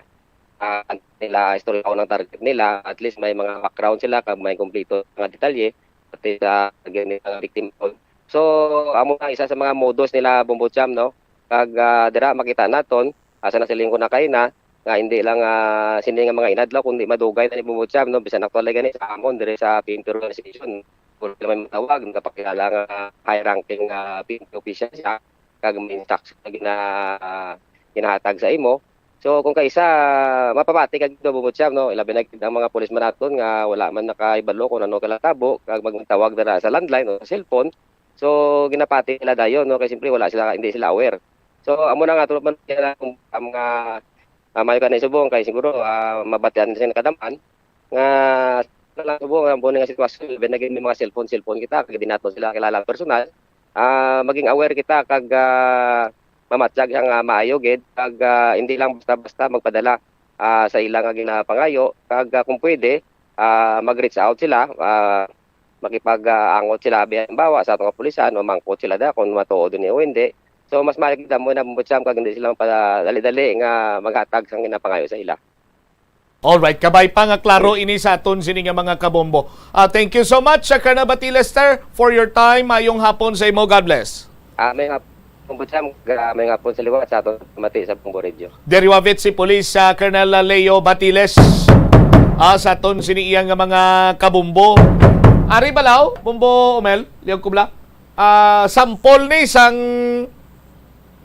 Ah, nila istorya ko ng target nila, at least may mga background sila kag may kompleto nga detalye pati sa gani nga victim. So, amo na isa sa mga modus nila, Bombo Jam, no? Kag, ah, dira makita naton, asa nasiling ko na kaina, nga hindi lang, ah, sini nga mga inadlaw, kundi madugay na ni, Bombo Jam, no? Bisan actually gani sa amon, diri sa P N P organization, kung may matawag, nakapakilala nga high-ranking, ah, P N P official siya, kag may instruction na gina-, ginahatag sa imo. So, kung kaisa, mapamati ka gid, Bombo Jam, no? Ilabi na gid ang mga pulis man naton nga wala man nakahibalo kung ano kalatabo, kag magtawag na, na sa landline o sa cellphone. So, ginapati nila dayon, no? Kay siyempre, wala sila, hindi sila aware. So, amo na nga, tulad man nila kung ang mga, ah, maayo ka na isubong, kay siguro, ah, mabatian sila nakadaman. Nga, sa lang subong, ang buno nga sitwasyon, labi na gid may mga cellphone, cellphone kita, kag di nato sila kilala personal. Ah, maging aware kita, kag, ah, mamatyag sang, ah, maayo gid, kag, ah, hindi lang basta-basta magpadala, ah, sa ila nga ginapangayo, kag, ah, kung pwede, ah, mag-reach out sila, ah, makipag, ah, angot sila, halimbawa, sa atong kapulisan, mamangkot sila da kung matuod ni o hindi. So, mas maayo kita mo na, Bombo Jam, kag hindi sila magpadali-dali nga maghatag sang ginapangayo sa ila. Alright, kabay pa nga klaro ini sa aton sini nga mga kabombo. Ah, thank you so much, ah, Colonel Batiles, sir, for your time. Mayong hapon sa imo. God bless. Ah, may nga, Bombo Jam, ga-, may nga po sa liwat sa aton mati sa Bombo Radio. Diri wavit si Police, ah, Colonel Leo Batiles, ah, sa aton sini iya nga mga kabombo. Ari balaw, Bombo Omel, Leon Kubla. Ah, sampol ni sang,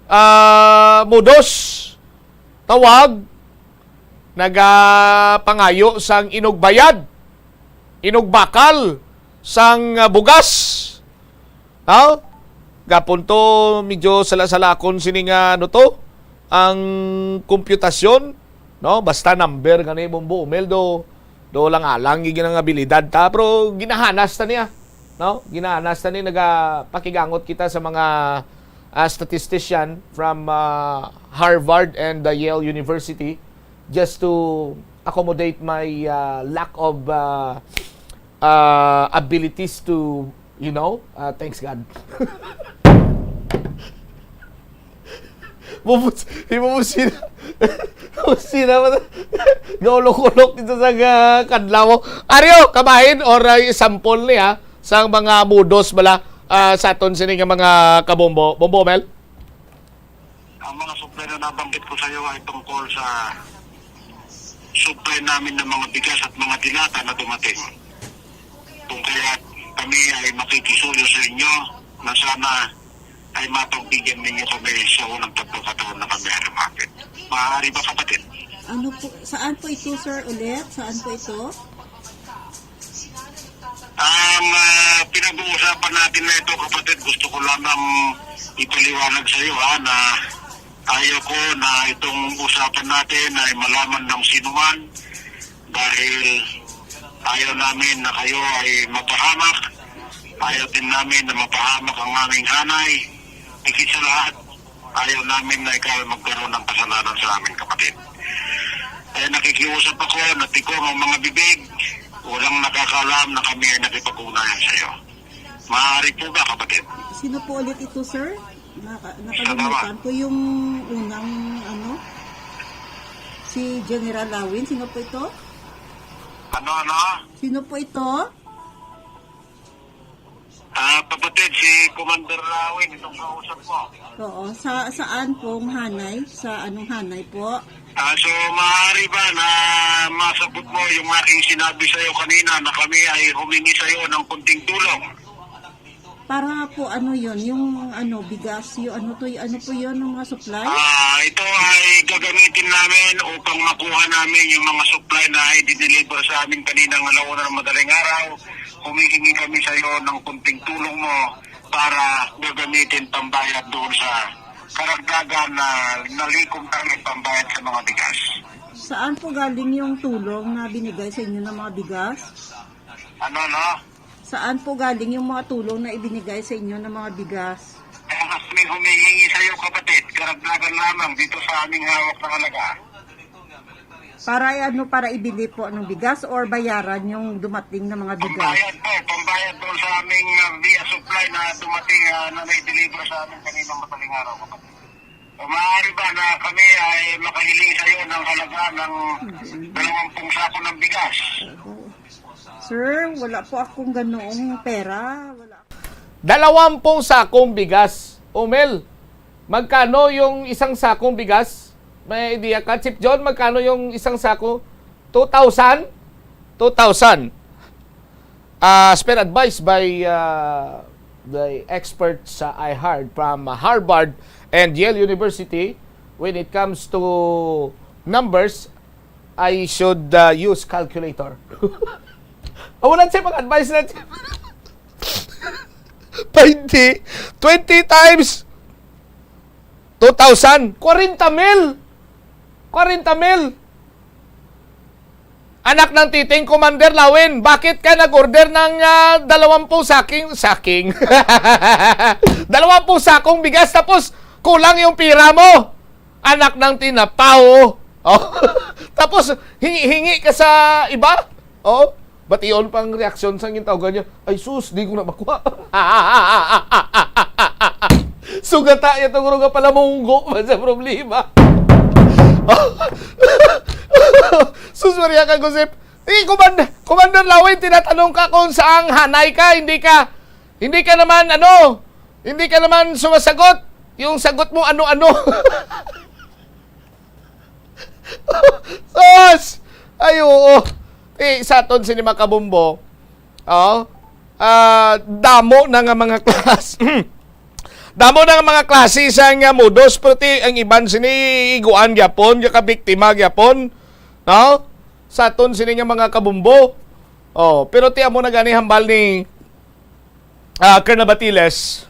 ah, modus. Tawag, nagapangayo sang inugbayad, inugbakal sang, ah, bugas. Ha? Gapon to, medyo sala-salakon sini nga, ano to, ang kompyutasyon, no? Basta number gani, Bombo Omel, do, do lang alang gid nga abilidad ta, pero ginahanas ta niya, no? Ginahanas ta ni, nagapakigangot kita sa mga, ah, statistician from, ah, Harvard and the Yale University just to accommodate my, ah, lack of, ah, ah, abilities to, you know, ah, thanks God. Mubus, mubusina. Mubusina mo. Gaulok-ulok dito sa ga-, kadlaw. Aryo, kabahin or, ah, sample ni, ha, sa mga modus bala, ah, sa aton sini nga mga kabombo. Bombo, Mel? Ang mga Pero nabanggit ko sa iyo ay tungkol sa supply namin ng mga bigas at mga dilata na dumating. Kung kaya kami ay makikisuyo sa inyo na sana ay mapagbigyan ninyo kami sa unang pagkakataon na kami ay lumapit. Maaari ba, kapatid? Ano po, saan po ito, sir, ulit? Saan po ito? Ang ah, pinag-uusapan natin na ito, kapatid, gusto ko lamang ipaliwanag sa iyo ha, na ayaw ko na itong usapan natin ay malaman ng sinuman dahil ayaw namin na kayo ay mapahamak. Ayaw din namin na mapahamak ang aming hanay. Higit sa lahat, ayaw namin na ikaw ay magkaroon ng kasalanan sa amin, kapatid. Kaya nakikiusap ako na tikom ang mga bibig, walang nakakaalam na kami ay nakipag-ugnayan sa iyo. Maaari po ba, kapatid? Sino po ulit ito, sir? Naka, nakalimutan ko yung unang ano, si General Lawin. Sino po ito? Ano, ano? Sino po ito? Ah, kapatid, si Commander Lawin, itong kausap ko. Oo, sa saan pong hanay? Sa anong hanay po? Ah, so, maaari ba na masagot mo yung aking sinabi sa iyo kanina na kami ay humingi sa iyo ng kunting tulong? Para po ano yon, yung ano, bigas, yung ano to, ano po yon, ng mga supply? Ah, ito ay gagamitin namin upang makuha namin yung mga supply na i-deliver sa amin kaninang alauna ng madaling araw. Humihingi kami sa iyo ng kunting tulong mo para gagamitin pambayad doon sa karagdagan na nalikom namin pambayad sa mga bigas. Saan po galing yung tulong na binigay sa inyo ng mga bigas? Ano, no? Saan po galing yung mga tulong na ibinigay sa inyo ng mga bigas? Kaya nga kami humihingi sa iyo, kapatid, karagdagan lamang dito sa aming hawak na halaga. Para ano, para ibili po ng bigas or bayaran yung dumating na mga bigas? Pambayad po, pambayad doon sa aming uh, via supply na dumating uh, na may deliver sa amin kaninang madaling araw, kapatid. So, maaari ba na kami ay makahiling sa iyo ng halaga ng dalawampung sako ng bigas? Sir, wala po akong ganoong pera. Wala. Dalawampung sakong bigas. O Mel, magkano yung isang sakong bigas? May idea ka? Chief John, magkano yung isang sako? Two thousand? Two thousand. Ah, as per advice by uh, the experts sa I heard from Harvard and Yale University, when it comes to numbers, I should uh, use calculator. Ah, wala siya pag-advise na siya. Twenty, twenty times two thousand. Kwarenta mil. Kwarenta mil. Anak ng titing, Commander Lawin, bakit ka nag-order ng ah, dalawampung saking, saking? Dalawampung sakong bigas tapos kulang yung pira mo. Anak ng tinapaw. Oh. Tapos hingi-hingi ka sa iba. Oh. Bation pang reaksyon sang gintawgan niya, "Ay sus, di ko na makuha." Sugata ya tong nga pala munggo man sa problema. Sus Maria ka, Josep. Eh, Commander, Commander Lawin, tinatanong ka kung saang hanay ka, hindi ka, hindi ka naman, ano, hindi ka naman sumasagot. Yung sagot mo, ano-ano. Sus! Ay, oo. Eh, sa aton sini mga kabumbo, oh, ah, damo na nga mga klas. Damo na nga mga klase sa nga modus, pero ti ang iban sini iguan gyapon, ya kabiktima gyapon, no? Sa aton sini nga mga kabumbo. Oh, pero ti amo na gani hambal ni ah, Colonel Batiles,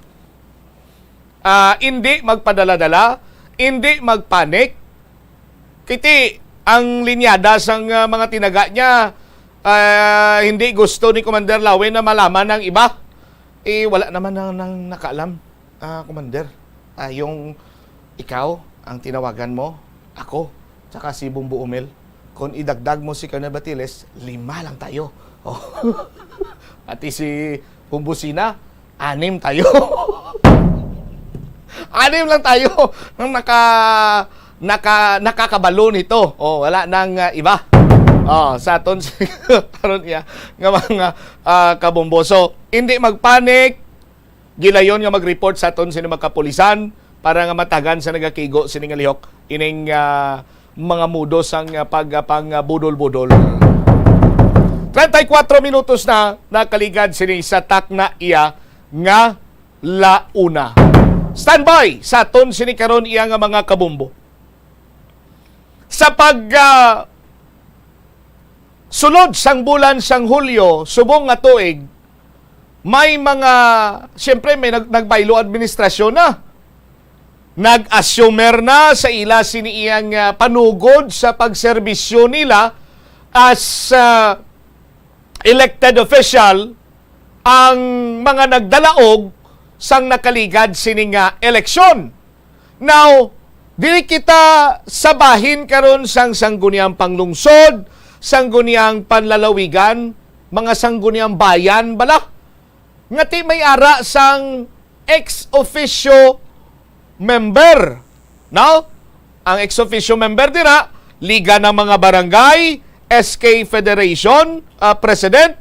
ah, hindi magpadala-dala, hindi magpanic. Kiti ang linyada sang ah, mga tinaga niya, ah, hindi gusto ni Commander Lawin na malaman ng iba. Eh, wala naman nang, nang nakaalam, ah, Commander. Ah, yung ikaw ang tinawagan mo, ako, tsaka si Bumbo Umel. Kung idagdag mo si Colonel Batiles, lima lang tayo. Oh. Pati si Bumbo Sina, anim tayo. Anim lang tayo ang naka, naka, nakakabalo nito. Oh, wala nang ah, iba. Oh, sa aton karon iya nga mga ah, kabombo. So, hindi magpanic, gilayon nga mag-report sa aton sini mga kapulisan, para nga matagan sa nagakigo sini nga lihok ining, ah, mga mudo sang, ah, pag, ah, pang, ah, budol-budol. Treinta y cuatro minutos na nakaligad sini sa takna iya nga la una. Standby sa aton sini karon iya nga mga kabombo. Sa pag, ah, sulod sang bulan sang Hulyo subong nga tuig, may mga, siyempre, may nag-, nagbaylo administrasyon na. Nag-assumer na sa ila sini iyang, ah, panugod sa pagserbisyo nila as, ah, elected official ang mga nagdalaog sang nakaligad sini nga eleksyon. Now, dili kita sa bahin karon sang sangguniang panglungsod, sangguniang panlalawigan, mga sangguniang bayan bala. Ngati may ara sang ex officio member, no? Ang ex officio member dira, Liga ng mga Barangay, S K Federation, ah, President,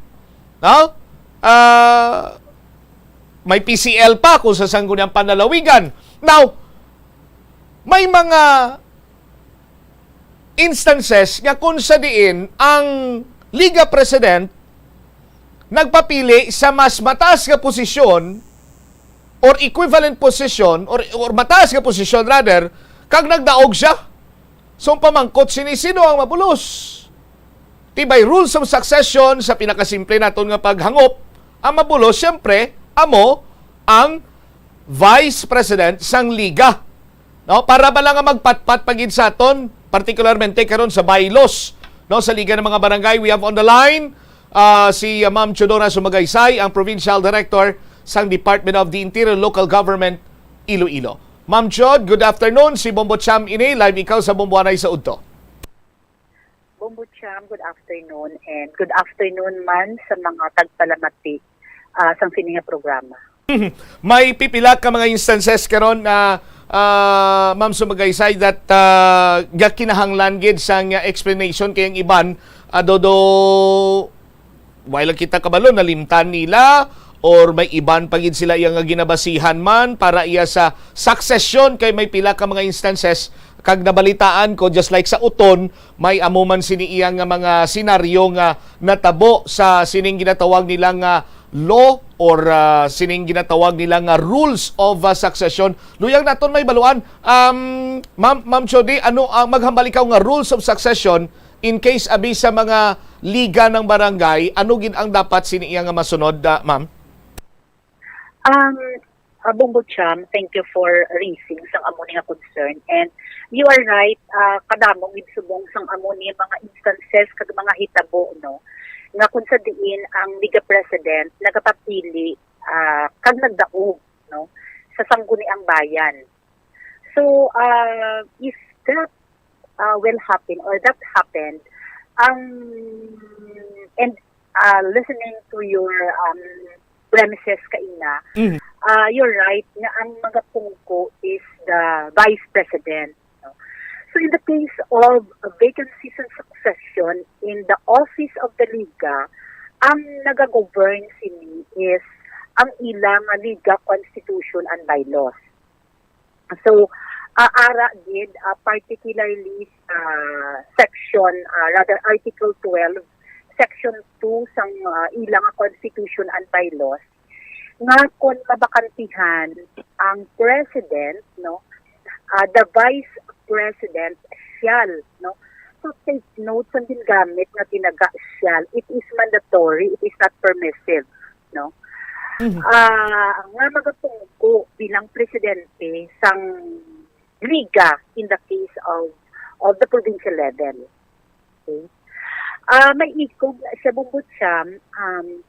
no? Ah, may P C L pa kung sa sangguniang panlalawigan. Now, may mga instances nga kung sa diin ang Liga President nagpapili sa mas mataas nga posisyon or equivalent position or, or mataas nga posisyon rather, kag nagdaog siya. So, ang pamangkot sini, sino ang mabulos? Ti by rules of succession, sa pinakasimple naton nga paghangop, ang mabulos, siyempre, amo ang vice president sang liga. No? Para ba lang nga magpatpat pa gid sa aton, particularmente karon sa bylaws, no, sa Liga ng mga Barangay, we have on the line, ah, si, ah, Ma'am Teodora Sumagaysay, ang Provincial Director sang Department of the Interior Local Government, Iloilo. Ma'am Chod, good afternoon. Si Bombo Cham ini, live ikaw sa Bomboanay sa Udto. Bombo Cham, good afternoon, and good afternoon man sa mga tagpalamati, ah, sang sini nga programa. May pipila ka mga instances karon na, ah, Ma'am Sumagaysay, that, ah, gakinahanglan gid sang, ah, explanation kay ang iban, ah, do, do, wala lang kita kabalo, nalimtan nila or may iban pa gid sila iya nga ginabasihan man para iya sa succession, kay may pila ka mga instances kag nabalitaan ko, just like sa Uton, may amo man sini iya nga mga senaryo nga natabo sa sining ginatawag nila nga law or, ah, sining ginatawag nila nga rules of, ah, succession. Luyag naton may baluan, um, Ma'am, Ma'am Chody, ano ang maghambal ikaw nga rules of succession in case abi sa mga liga ng barangay, ano gid ang dapat sini iya nga masunod, ah, ma'am? Um, ah, Bombo Cham, thank you for raising sang amo ni nga concern. And you are right, ah, kadamo gid subong sang amo ni mga instances kag mga hitabo, no, nga kung sa diin ang Liga President nagapapili, ah, kag nagdaog, no, sa sangguniang bayan. So, ah, if that, ah, will happen or that happened, ang, and, ah, listening to your, um, premises kaina, Mhm. ah, you're right nga ang mga pungko is the vice president, no? So, in the case of vacancies and succession in the office of the Liga, ang nagagovern sini is ang ilang Liga Constitution and Bylaws. So, ah, ara gid, ah, particularly sa section, ah, rather Article twelve, Section two sang, ah, ilang Constitution and Bylaws, nga kon mabakantihan ang president, no, ah, the vice president shall, no. So, take note sa gingamit nga tinaga shall. It is mandatory, it is not permissive, no. Mhm. Ah, nga magapungko bilang presidente sang liga in the case of, of the provincial level. Okay? Ah, may ikog siya, Bombo Cham, um,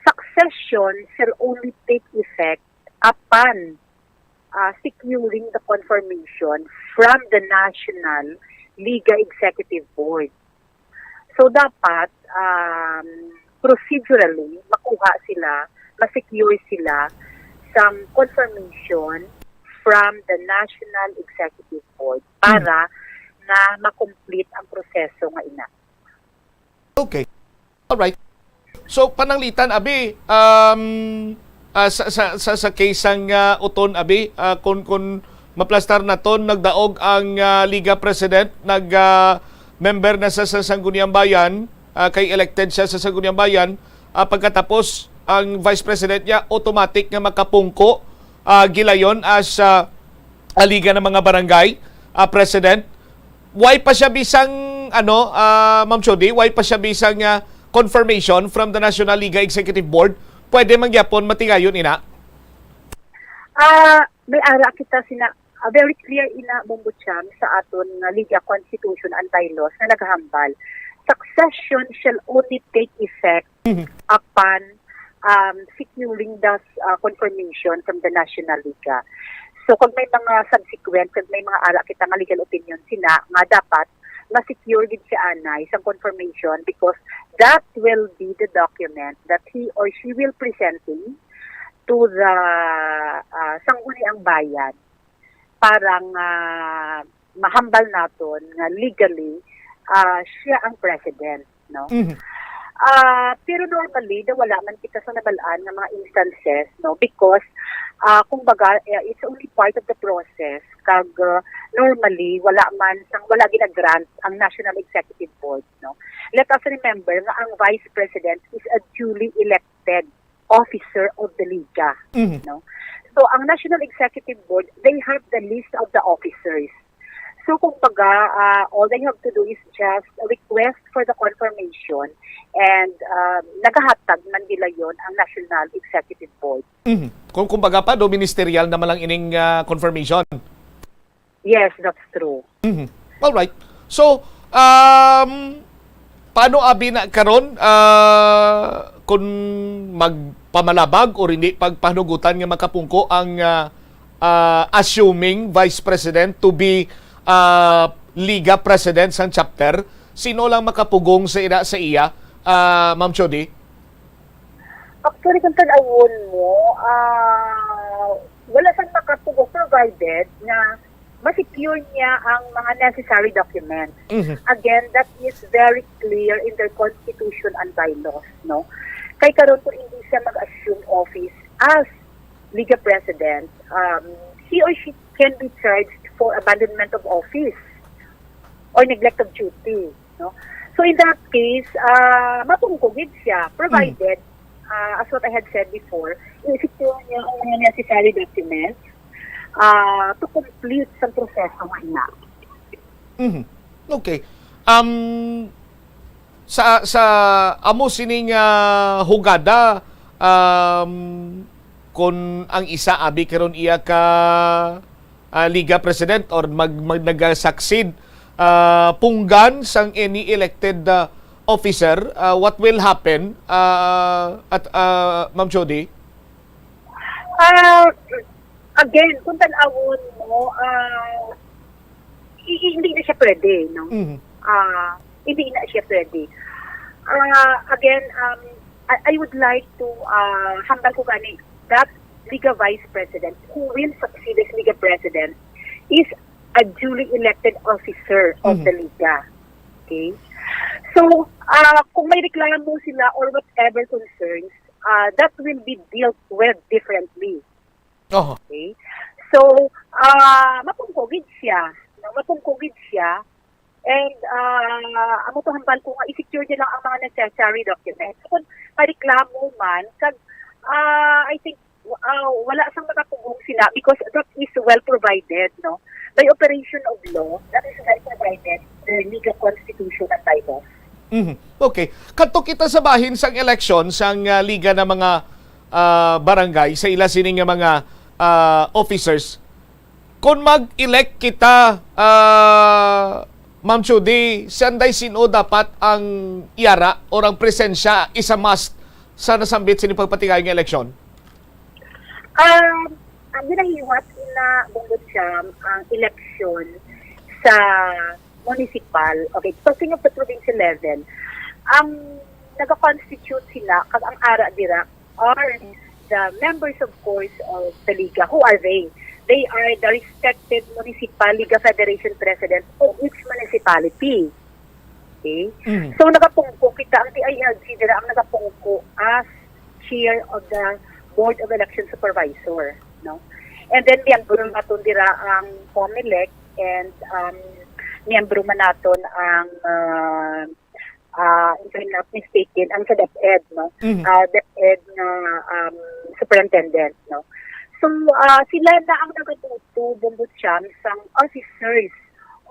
succession shall only take effect upon, ah, securing the confirmation from the National Liga Executive Board. So, dapat, um, procedurally, makuha sila, ma-secure sila sang confirmation from the National Executive Board Hmm. para nga ma-complete ang proseso nga ina. Okay. All right. So, pananglitan, abi, um, ah, sa, sa, sa, sa case sang, ah, Uton, abi, ah, kung, kung Maplastar naton, nagdaog ang, ah, Liga President, nag, ah, member na sa, sa Sangguniang Bayan, ah, kay elected siya sa Sangguniang Bayan, ah, pagkatapos ang Vice President niya automatic nga makapungko, ah, gilayon as, ah, a Liga ng mga Barangay, ah, President. Why pa siya bisang, ano, ah, Ma'am Chody, why pa siya bisang, ah, confirmation from the National Liga Executive Board? Pwede man gyapon matigayon ina? Ah, may ara kita sina, ah, very clear ina, Bongbong Cham, sa aton nga Liga Constitution and Bylaws nga naghambal, succession shall only take effect Mhm. upon, um, securing the, uh, confirmation from the National Liga. So, kag may mga subsequent, kag may mga ara kita nga legal opinion sina nga dapat ma-secure gid siya anay sang confirmation, because that will be the document that he or she will presenting to the, uh, Sangguniang Bayan para nga mahambal naton nga legally, ah, siya ang president, no? Mhm. Ah, pero normally, daw wala man kita sa nabal-an nga mga instances, no? Because, ah, kumbaga, eh, it's only part of the process. Kag, ah, normally, wala man, sang wala ginagrant ang National Executive Board, no? Let us remember nga ang Vice President is a duly elected officer of the Liga, Mhm. no? So, ang National Executive Board, they have the list of the officers. So, kumbaga, ah, all they have to do is just request for the confirmation and, ah, nagahatag man gilayon ang National Executive Board. Mhm. Kung, kumbaga pa, do ministerial naman lang ining, ah, confirmation. Yes, that's true. Mhm. All right. So, um, paano abi na karon, ah, kung magpamalabag o hindi pagpanugutan nga makapungko ang, ah, ah, assuming Vice President to be, ah, Liga President sang chapter? Sino lang makapugong sa ina sa iya, ah, Ma'am Chody? Actually, kung tanawon mo, ah, wala sang makapugong provided nga ma-secure niya ang mga necessary documents. Mhm. Again, that is very clear in their constitution and bylaws, no? Kay karon, kung hindi siya mag-assume office as Liga President, um, he or she can be charged for abandonment of office or neglect of duty, no? So, in that case, ah, mapungko gid siya, provided, ah, as what I had said before, i-secure niya ang mga necessary documents, ah, to complete sa proseso nga ina. Mhm. Okay. Um, sa, sa amo sining, ah, hugada, um, kun ang isa abi karon iya ka, ah, Liga President or mag, mag, nagasucceed, ah, punggan sang any elected, ah, officer, ah, what will happen, ah, at, ah, Ma'am Chody? Ah, again, kung tanawon mo, ah, i-, i-, hindi na siya pwede, no? Mhm. Ah, hindi na siya pwede. Ah, again, um, I, I would like to, ah, hambal ko gani, that Liga Vice President who will succeed as Liga President is a duly elected officer of Mhm. the Liga. Okay? So, ah, kung may reklamo sila or whatever concerns, ah, that will be dealt with differently. Oho. Okay? So, ah, mapungko gid siya. No? Mapungko gid siya. And, ah, amo to hambal ko nga i-secure niya lang ang mga necessary documents. Kung may reklamo man, kag, ah, I think, ah, wala sang makapugong sila because that is well provided, no? By operation of law, that is well provided, the legal constitution and bylaws. Mhm. Okay. Kadto kita sa bahin sang eleksyon sang, ah, Liga ng mga, ah, Barangay, sa ila sini nga mga, ah, officers. Kung mag-elect kita, ah, Ma'am Chody, sanday sino dapat ang yara or ang presensya isa must sa nasambit sini pagpatigay nga eleksyon? Um, ang ginahiwat ina, Bongbong Cham, ang eleksyon sa municipal, okay, talking of the provincial level, ang nagakonstitute sila, kag ang ara dira are the members, of course, of the Liga. Who are they? They are the respected municipal Liga Federation presidents of each municipality. Okay? Mhm. So, nagapungko kita, ang D I L G dira ang nagapungko as chair of the Board of Election Supervisor, no? And then, miyembro naton dira ang Comelec, and, um, miyembro man naton ang, ah, ah, if I'm not mistaken, ang sa DepEd, no? Mhm. Ah, DepEd nga, um, superintendent, no? So, ah, sila na ang nagabuto, Bombo Cham, sang officers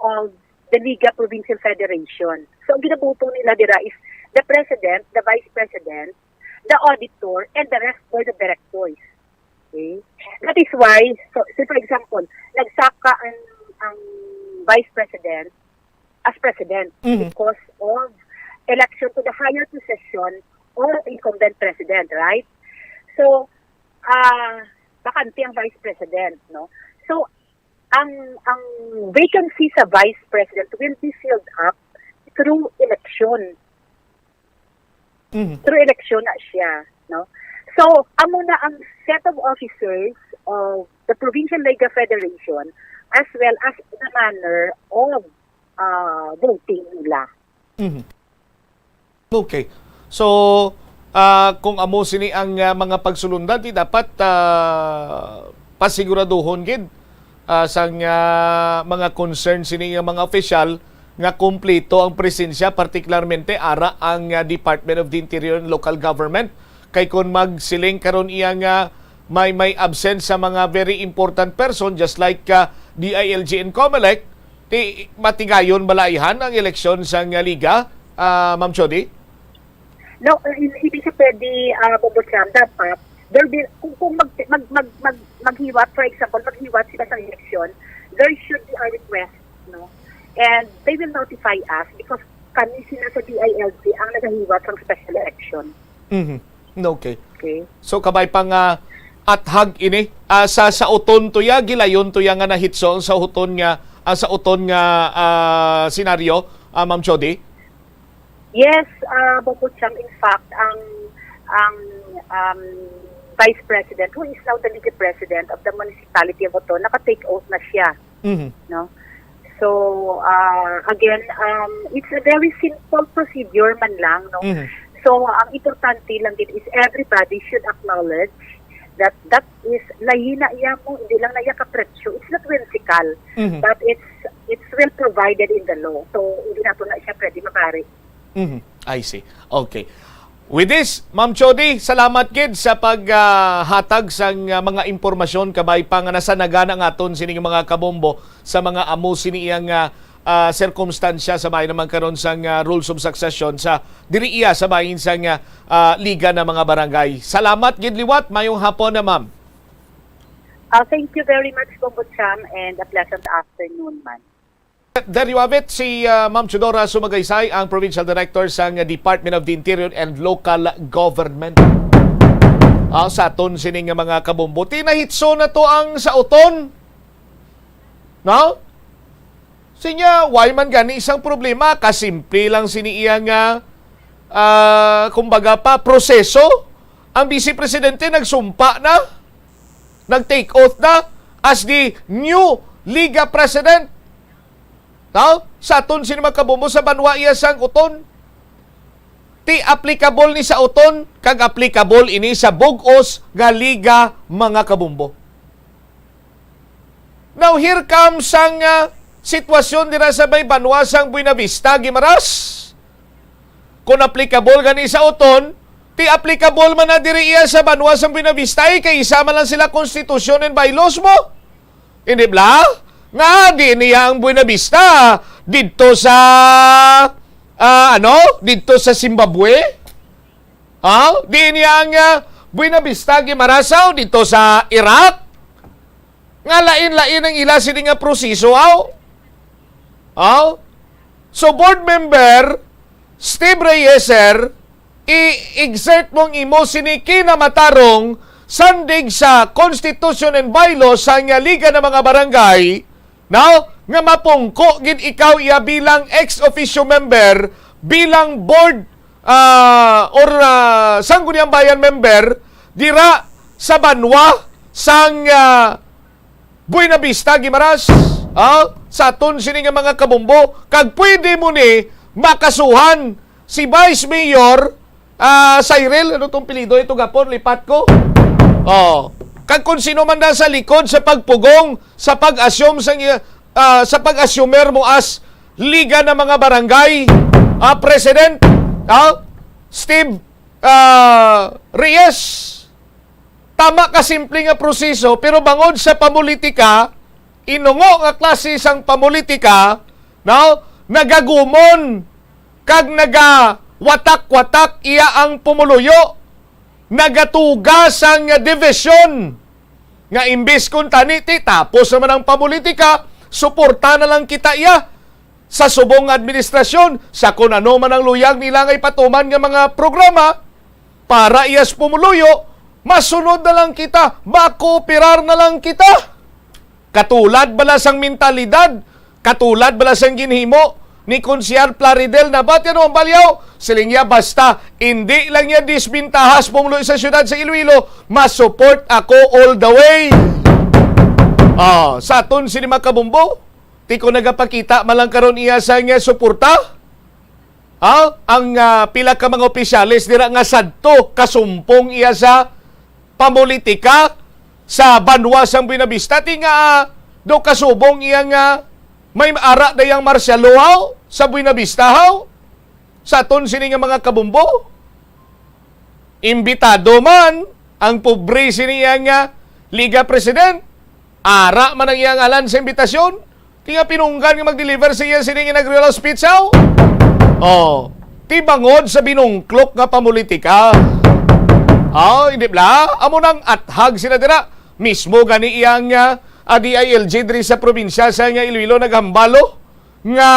of the Liga Provincial Federation. So, ang ginabuto nila dira is the president, the vice president, the auditor, and the rest board of directors. Okay? That is why, so, so for example, nagsaka ang, ang vice president as president Mhm. because of election to the higher position or incumbent president, right? So, ah, bakante ang vice president, no? So, ang, ang vacancy sa vice president will be filled up through election. Mhm. Through election na siya, no? So, amo na ang set of officers of the Provincial Liga Federation as well as the manner of, ah, voting nila. Mhm. Okay. So, ah, kung amo sini ang, ah, mga pagsulundan, di dapat, ah, pasiguraduhon gid, ah, sang, ah, mga concern sini nga mga opisyal nga kumpleto ang presensya, partikularmente ara ang, ah, Department of the Interior and Local Government. Kay kung magsiling karon iya nga may, may absent sa mga very important person, just like, ah, D I L G and Comelec, ti matigayon bala ayhan ang eleksyon sang, ah, liga, ah, Ma'am Chody? No, uh, in, hindi siya pwede, ah, Bombo Cham. Dapat, there be, kung, kung mag, mag, mag, mag, maghiwat, for example, maghiwat sila sa eleksyon, there should be a request, no? And they will notify us because kami sila sa D I L G ang nagahiwat sang special election. Mhm. Okay. Okay? So, kabay pa nga athag ini, ah, sa, sa uton to ya, gilayon to ya nga nahitso ang sa uton nga, ah, sa uton nga, ah, senaryo, ah, Ma'am Chody? Yes, ah, Bombo Cham. In fact, ang, ang, um, Vice President, who is now the League President of the Municipality of Oton, naka-take oath na siya, Mhm. no? So, ah, again, um, it's a very simple procedure man lang, no? Mhm. So, ang importante lang din is everybody should acknowledge that that is, lahi na iya mo, hindi lang na iya kapretsyo. It's not whimsical, Mhm. but it's, it's well provided in the law. So, hindi nato na siya pwede mabari. Mhm. I see. Okay. With this, Ma'am Chody, salamat gid sa pag, ah, hatag sang, ah, mga impormasyon, kabay pa nga nasanagana nga aton sining mga kabombo sa mga amo sini iyang, ah, ah, sirkumstansya sa bahin naman karon sang, ah, rules of succession sa diri iya sa bahin sang, ah, ah, Liga na mga Barangay. Salamat gid liwat. Mayong hapon na, ma'am. Ah, thank you very much, Bombo Cham, and a pleasant afternoon man. There you have it, si, ah, Ma'am Chudora Sumagaysay, ang Provincial Director sang Department of the Interior and Local Government. Ah, sa aton sini nga mga kabombo, tinahitso na to ang sa uton. No? Sinya, why man gani isang problema? Kasimple lang sini iya nga, ah, kumbaga pa, proseso. Ang Vice Presidente nagsumpa na, nag-take oath na as the new Liga President. No? Sa aton sini mga kabombo sa banwa iya sang uton. Ti applicable ni sa uton, kag applicable ini sa bug-os nga liga, mga kabombo. Now, here comes ang, ah, sitwasyon dira sa may banwa sang Buenavista, Guimaras. Kung applicable gani sa uton, ti applicable man na diri iya sa banwa sang Buenavista, eh, kay isa man lang sila constitution and bylaws mo. Hindi bala? Nga, di niya ang Buenavista didto sa, ah, ano? Didto sa Zimbabwe? Ha? Di niya ang, ah, Buenavista Guimarasaw didto sa Iraq? Nga lain-lain ang ila sini nga proseso, aw? Aw? So, board member, Steve Reyes, sir, i-exert mo ang imo sini kinamatarong sandig sa Constitution and Bylaws sang Liga ng mga Barangay, no? Nga mapungko gid ikaw iya bilang ex officio member, bilang board, ah, or, ah, sangguniang bayan member dira sa banwa sang, ah, Buenavista, Guimaras, ah, sa aton sini nga mga kabombo, kag pwede mo ni makasuhan si Vice Mayor, ah, Cyril, ano tong pilido ito gapon, lipat ko? Oh. Kag kung sino man na sa likod sa pagpugong, sa pag-assume sang, ah, sa pag-assumer mo as Liga ng mga Barangay, ah, President, ah, Steve, ah, Reyes, tama ka simple nga proseso, pero bangod sa pamulitika, inungo nga klase sang pamulitika, no, nagagumon kag nagawatak-watak iya ang pumuluyo, nagatuga sang division nga imbis kun tani ti tapos naman ang pamulitika, suporta na lang kita iya sa subong nga administrasyon, sa kun ano man ang luyag nila nga ipatuman nga mga programa para iyas pumuluyo, masunod na lang kita, makooperar na lang kita. Katulad bala sang mentalidad, katulad bala sang ginhimo ni Konsehal Plaridel na bati ano ang balyaw, siling niya, basta hindi lang niya disbintahas pumuluyo sa siyudad sa Iloilo, masupport ako all the way. Ah, sa aton sini mga kabumbo, ti ko nagapakita man lang karon iya sa nga suporta. Ha? Ang, ah, pila ka mga opisyales dira nga sadto kasumpong iya sa pamulitika sa banwa sang Buenavista, ti nga, ah, do kasubong iya nga may ara dayang martial law haw sa Buenavista haw sa aton sini nga mga kabumbo. Imbitado man ang pobre sini iya nga Liga President, ara man ang iya ngalan sa imbitasyon. Ti nga pinunggan nga mag-deliver sa iya sini nga inaugural speech haw. Oh, ti bangod sa binungklok nga pamulitika. Oh, hindi bla? Amo nang athag sila dira. Mismo gani iyang, ah, ah, D I L G diri sa probinsya sa nga Iloilo naghambalo nga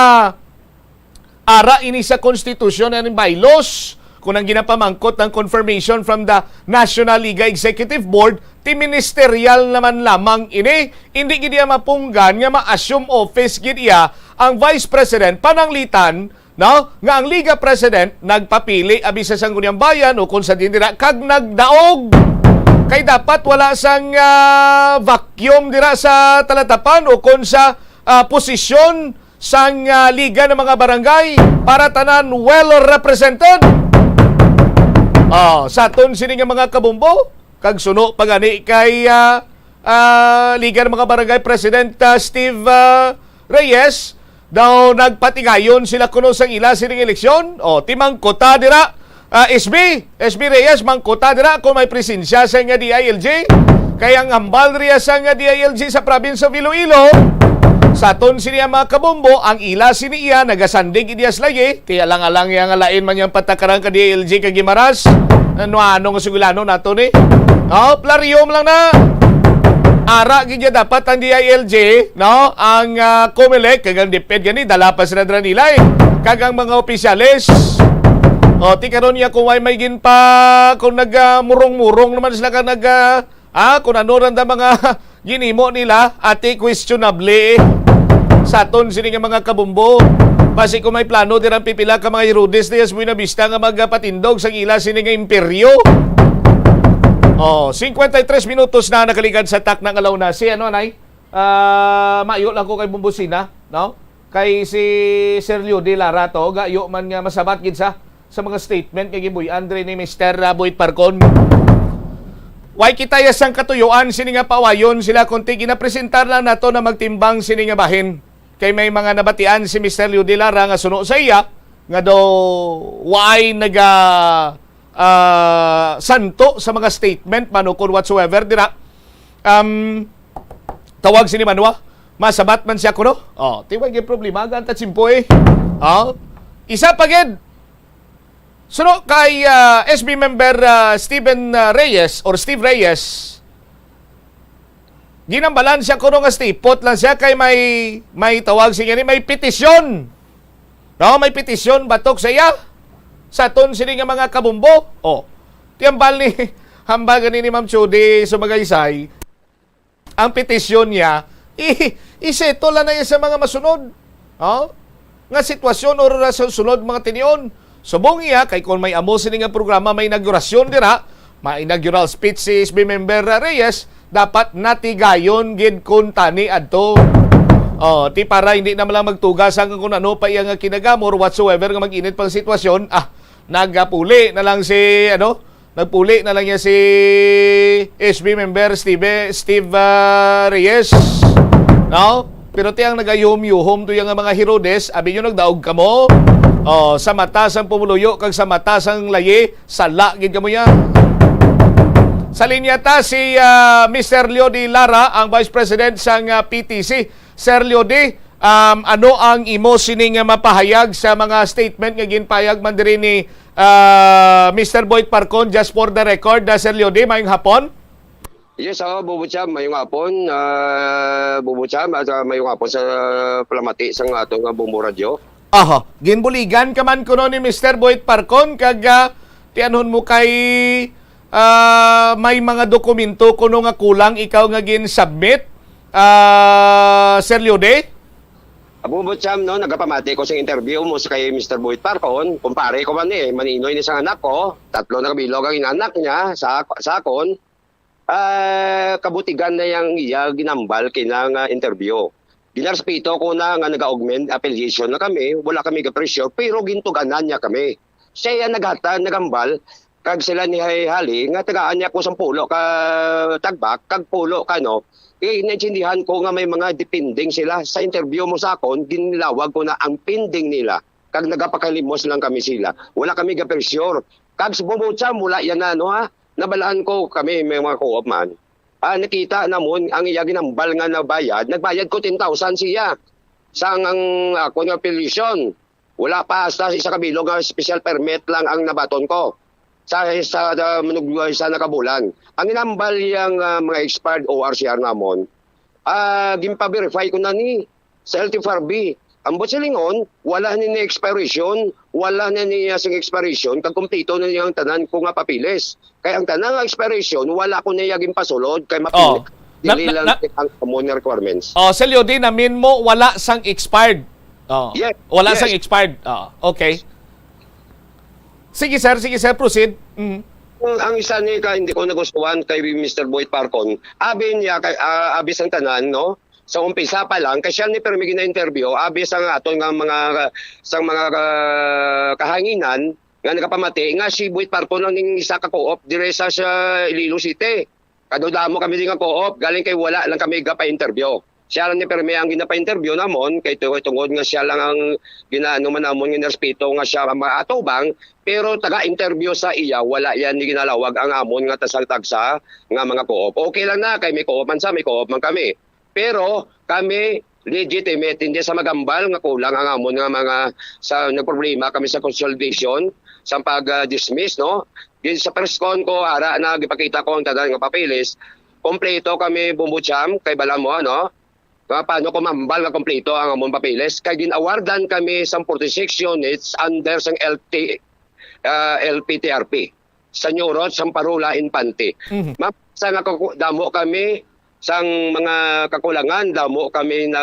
ara ini sa konstitusyon and bylaws. Kung ang ginapamangkot ng confirmation from the National Liga Executive Board, ti ministerial naman lamang ini. Hindi gid iya mapunggan nga ma-assume office gid iya ang Vice President pananglitan, no, nga ang Liga President nagpapili abi sa Sangguniang Bayan o kung sa din dira kag nagdaog. Kay dapat wala sang, ah, vacuum dira sa talatapan o kung sa, ah, posisyon sang, ah, Liga ng mga Barangay para tanan well represented. Oh, sa aton sini nga mga kabumbo, kag suno pa gani kay, ah, ah, Liga ng mga Barangay President, ah, Steve, ah, Reyes, daw nagpatigayon sila kuno sang ila sining eleksyon. Oh, ti mangkuta dira. Ah, S B, S B Reyes, mangkuta dira kung may presensya sa nga D I L G. Kay ang hambal dira sa nga D I L G sa province of Iloilo, sa aton sini ang mga kabumbo, ang ila sini iya nagasandig gid iya sa lagi. Ti alang-alang iya nga lain man yang patakaran ka D I L G kag Guimaras. Ano, ano nga sugilano nato ni? Oh, plaryom lang na. Ara gid ya dapat ang D I L G, no? Ang, ah, Comelec, kag ang DepEd gani, dala pa sila dira nila, eh. Kag ang mga opisyales. O, ti karon niya kung way may ginpa, kung nag, ah, murong-murong naman sila ka nag, ah, ah, kung ano ran da mga ginimo nila, ati questionable, eh. Sa aton sini nga mga kabumbo, basi kung may plano dirang pipila ka mga Herodes diya sa Buena Vista nga magpatindog sa ila sini nga imperyo. Oh, cincuenta y tres minutos na nakaligad sa takna nga launa. Si ano, Nay? Ah, mayo lang ko kay Bumbusina, no? Kay si Sir Leo de Lara to, gayo man nga masabat gid sa, sa mga statement nga gibuy-an diri ni Mister Boy Parcon. Way kita ya sang katuyuan sini nga pawayon sila, kundi ginapresentar lang nato na magtimbang sini nga bahin. Kay may mga nabatian si Mister Leo de Lara nga suno sa iya, nga daw way naga, ah, santo sa mga statement man ukon whatsoever dira. Um, tawag sini Manwa, masabat man siya kuno. Oh, ti way gid problema, ganta tsimpo, eh. Oh. Isa pa gid. Suno kay, ah, S B member, ah, Steven, ah, Reyes or Steve Reyes, ginambalan siya kuno nga stipot lang siya kay may, may tawag siya ni, may petisyon. No, may petisyon batok sa iya. Sa aton sini nga mga kabumbo. Oh. Ti hambal ni, hambal gani ni Ma'am Chudi sa Magaysay, ang petisyon niya, i-, isettle na niya sa mga masunod. Oh? Nga sitwasyon o ra sa sunod mga tinion. Subong iya, kay kung may amo sini nga programa, may inaugurasyon dira, may inaugural speech si S B member Reyes, dapat natigayon gid kun tani adto. Oh, ti para hindi na lang magtugas ang kung ano pa iya nga kinagamo or whatsoever nga mag-init pang sitwasyon. Ah, nagapuli na lang si, ano, Nagpuli na lang niya si S B member Steve, Steve, ah, Reyes. No? Pero ti ang nagayuhom-yuhom to yung mga Herodes, abi nyo nagdaog kamo. Oh, sa mata sang pumuluyo kag sa mata sang layi, sala gid kamo yan. Sa linya ta si, ah, Mister Leody Lara, ang Vice President sang, ah, P T C. Sir Leody, um, ano ang imo sining nga mapahayag sa mga statement nga ginpahayag man diri ni, ah, Mister Boyd Parcon, just for the record, ah, Sir Leody, mayong hapon? Yes, ah, Bubucham, mayong hapon, ah, Bubucham, at, ah, mayong hapon sa palamati sa nga ato nga Bombo Radyo. Aha, ginbuligan ka man kuno ni Mister Boyd Parcon kag, ah, tianhon mo kay, ah, may mga dokumento kuno nga kulang ikaw nga gin-submit, ah, Sir Leody? Abubucham, no, nagapamati ko sa interview mo sa kay Mister Boyd Parcon, kumpare ko man eh, maninoy ni sang anak ko, tatlo na kabilog ang inanak niya sa, sa akon. Ah, kabutigan na yang iya ginambal kina nga interview. Ginarespeto ko na nga nag-augment affiliation na kami, wala kami ga-pressure, pero gintuganan niya kami. Siya iya naghatag, nagambal, kag sila ni Hay Hali nga tagaan niya ko sang pulo ka tagbak, kag pulo ka, no, eh, naintindihan ko nga may mga depending sila. Sa interview mo sa akon, ginlawag ko na ang pending nila, kag nagapakalimos lang kami sila. Wala kami ga-pressure. Kag sa Bumutsa, mula yan na, no, ha? Nabalaan ko kami, may mga co-op man. Ah, nakita namon ang iya ginambal nga nabayad, nagbayad ko ten thousand siya. Sang ang ako nga application, wala pa, hasta isa ka bilog nga special permit lang ang nabaton ko sa, sa, ah, manug-, sa nakabulan. Ang ginambal yang, ah, mga expired O R C R namon, ah, ginpa-verify ko na ni sa L T F R B. Ang buot silingon, wala ni, ni expiration, wala na niya sing expiration, kag kumpleto na niya ang tanan ko nga papeles. Kay ang tanan nga expiration, wala ko niya ginpasulod, kay Oh. mapili, Na- dili na- lang na- ang amo nga requirements. Oh, Sir Leody, namin mo, wala sang expired. Oh. Yes, Wala yes. sang expired. Oh, okay. Sige, sir. Sige, sir. Proceed. Mhm. Ang, ang isa ni ka, hindi ko nagustuhan kay Mister Boyd Parcon. Abi niya, kay, ah, abi sang tanan, no? Sa umpisa pa lang, kay siya ni pirmi gina-interview, abi sa nga aton nga mga, sa mga, ah, kahanginan, nga nagapamati, nga si Boyd Parcon lang ning isa ka co-op, dire sa, sa Iloilo City. Kadudamo kami din nga co-op, galing kay wala lang kami gapa-interview. Siya lang ni pirmi ang ginapa-interview namon, kay tu-, tungod nga siya lang ang ginaano man namon nga nirespeto nga siya ang maatubang, pero taga-interview sa iya, wala yan ni ginalawag ang amon nga tasang tagsa nga mga co-op. Okay lang na, kay may co-op man sa, may co-op man kami. Pero kami, legitimate, hindi sa magambal nga kulang ang amon nga mga, sa, nagproblema kami sa consolidation, sa pag-, ah, dismiss, no? Din sa press con ko, ara na gipakita ko ang tanan nga papeles. Kompleto kami, Bumbo Cham, kay bala mo, ano? Nga paano ko mambal nga kompleto ang among papeles? Kay gin-awardan kami sang forty-six units under sang L T, ah, L P T R P, sa New Road, sang Parola Infante. Mhm. Ma'am, sa nga kaku-, damo kami, sang mga kakulangan, damo kami na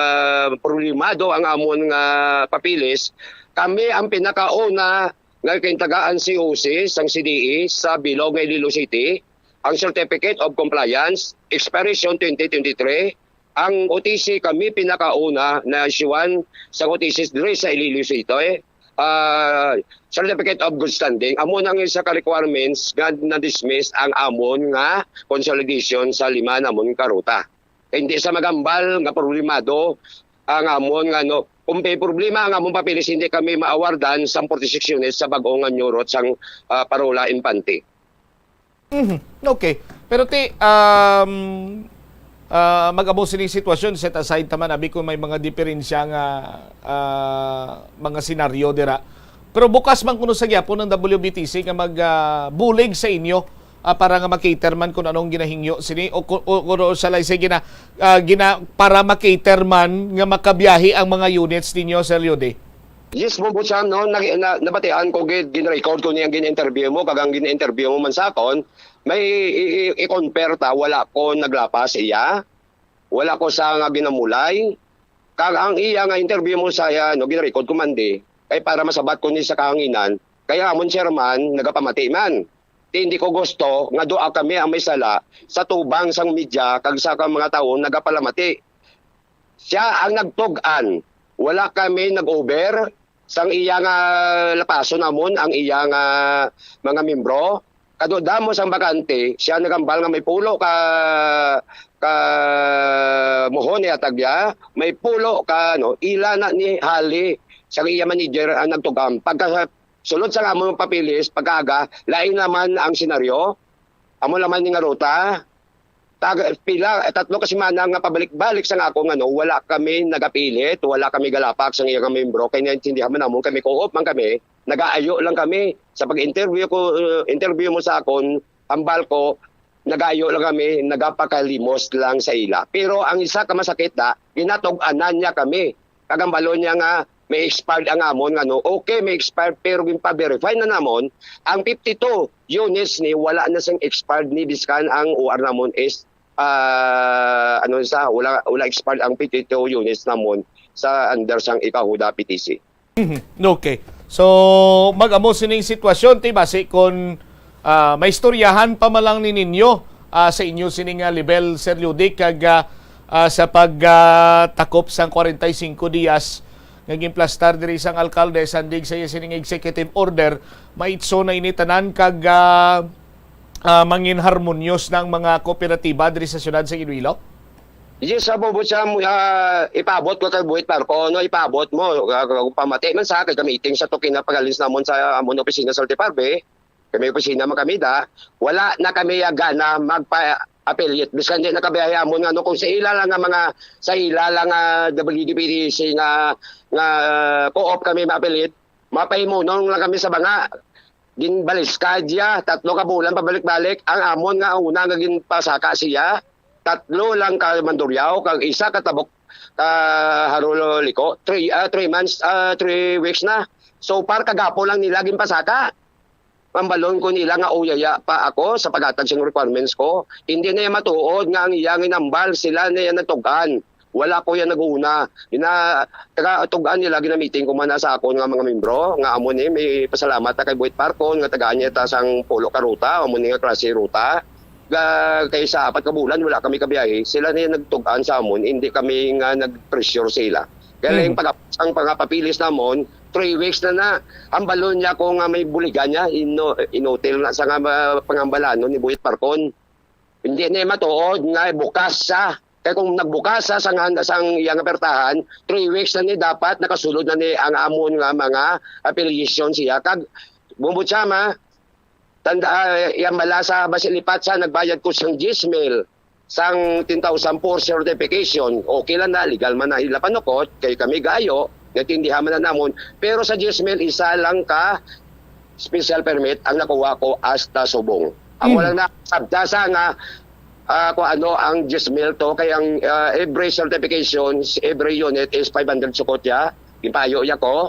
problemado ang amon nga papeles. Kami ang pinakauna nga kintagaan C O C sang C D E sa bilog nga Iloilo City, ang Certificate of Compliance, expiration twenty twenty-three. Ang O T C kami pinakauna na isyuhan sang O T C diri sa Iloilo City, eh, ah, Certificate of Good Standing. Amo nang isa ka requirements nga na-dismiss ang amon nga consolidation sa lima namon ka ruta. Kay hindi sa magambal nga problemado ang amon nga, no, kung may problema ang among papeles, hindi kami maawardan sang forty-six units sa bag-o nga New Road sang, ah, Parola Infante. Mhm. Okay. Pero ti, um, ah, mag-amo sining sitwasyon, set aside ta man, abi ko may mga diferensya nga, ah, mga senaryo dira. Pero bukas man kuno sa gyapon ang W B T C nga mag, ah, bulig sa inyo, ah, para nga ma-cater man kung anong ginahingyo sini o ku-, o, o, o salay sa gina-, ah, gina-, para ma-cater man nga makabiyahe ang mga units ninyo, Sir Leody? Yes, Bumbo Cham, no? Na, na, nabatian ko gid, gin-record ko niyang gin-interview mo, kag ang gin-interview mo man sa akon, may i-, i-, i-compare ta, wala ko naglapas iya, wala ko sa nga ginamulay. Kag ang iya nga interview mo sa iya, no, gin-record ko man di, kay para masabat ko ni sa kahanginan, kay amon chairman, nagapamati man. Ti hindi ko gusto nga dua kami ang may sala sa tubang sang media kag sa ka mga tawo nagapalamati. Sia ang nagtug-an. Wala kami nag-over sang iya nga lapason namon ang iya nga mga membro. Kadudamo sang bakante, siya nagambal nga may pulo ka, ka muhon ihatag niya, may pulo ka, ano, ila na ni hali sa iya manager ang nagtugam. Pagka sulod sa amon papilis, pagkaaga, lain naman ang senaryo. Amo naman ni nga ruta. Tag-, pila, tatlo ka semana nga pabalik-balik sa nga ako nga, no, wala kami nagapilit, wala kami galapak sa iya nga membro, kay naintindihan man namon kami, co-op man kami, nagaayo lang kami. Sa pag-interview ko, uh, interview mo sa akon, hambal ko, nagaayo lang kami, nagapakalimos lang sa ila. Pero ang isa ka masakit da, ginatug-anan niya kami. Kag ang balon niya nga may expired ang amon nga, no, okay, may expired, pero ginpa-verify na namon, ang fifty-two units ni wala na sing expired ni, biskan ang O R namon is, ah, ano sa, wala, wala expired ang fifty-two units namon sa under sang Ikahuda P T C. Mhm. Okay. So, mag-amo sining sitwasyon, ti, basi kon, ah, may istoryahan pa man lang ni ninyo, ah, sa inyo sining, ah, level, Sir Lodi, kag, ah, ah, sa pag, ah, takop sang kwarenta y singko diyas nga ginplastar diri sang alkalde, sandig sa iya sining executive order, maitso na ini tanan kag, ah, ah, mangin harmonyos na ang mga kooperatiba diri sa siyudad sa Iloilo? Yes, sa Bobo siya, ah, ipaabot ko kay Buhit Parko, no, ipaabot mo. Ah, kung pamati man sa, kay gamitin sa to kinapagalis namon sa amon opisina sa Altiparbe. Kay may opisina man kami da. Wala na kami gana magpa-affiliate. Bisan di nakabiyahe amon nga, no, kung sa ila lang nga mga, sa ila lang nga W D P D C nga, nga co-op kami ma-affiliate, mapahimunong lang kami sa banga. Ginbaliskad ya, tatlo ka bulan pabalik-balik. Ang amon nga una nga ginpasaka siya, tatlo lang ka manduryaw, kag isa ka tabok ka harulo liko. Three, ah, three months, ah, three weeks na. So far, kagapo lang nila ginpasaka. Ang balon ko nila nga uyaya pa ako sa paghatag sing requirements ko. Hindi na iya matuod nga ang iya ginambal, sila na iya natugan. Wala ko yan nag-una. Ina, taga tugan nila, ginamiting ko man na sa akon nga mga membro, nga amo ni, may pasalamat ta kay Buhit Parkon, nga tagaan niya ta sang pulo ka ruta, amo ni nga klase ruta. Ga, kay sa apat ka bulan, wala kami kabiyahe. Sila ni nagtugan sa amon, hindi kami nga nag-pressure sa ila. Kaya Mm. lang pag ang pangapapilis namon, three weeks na na. Ang balon niya ko nga may buligan niya, ino-, inotel na sa nga, ah, pangambalanon ni Buhit Parkon. Hindi ni matuod nga bukas sa. Kay kung nagbukas sa, sang, sang iyang apertahan, three weeks na ni dapat nakasulod na ni ang amon nga mga affiliation siya. Kag, Bumbo Chama, tanda, ah, yang bala sa Basilipat sa nagbayad ko sang diyes mil, sang ten thousand for certification. Okay lang na, legal man na ila panukot, kay kami gayo, naintindihan man na namon. Pero sa diyes mil, isa lang ka special permit ang nakuha ko hasta subong. Amo Mm. lang na, sabta sa nga, ah, kung ano ang diyes mil to, kay ang, ah, every certification, every unit is five hundred sukot ya. Gipayo ya ko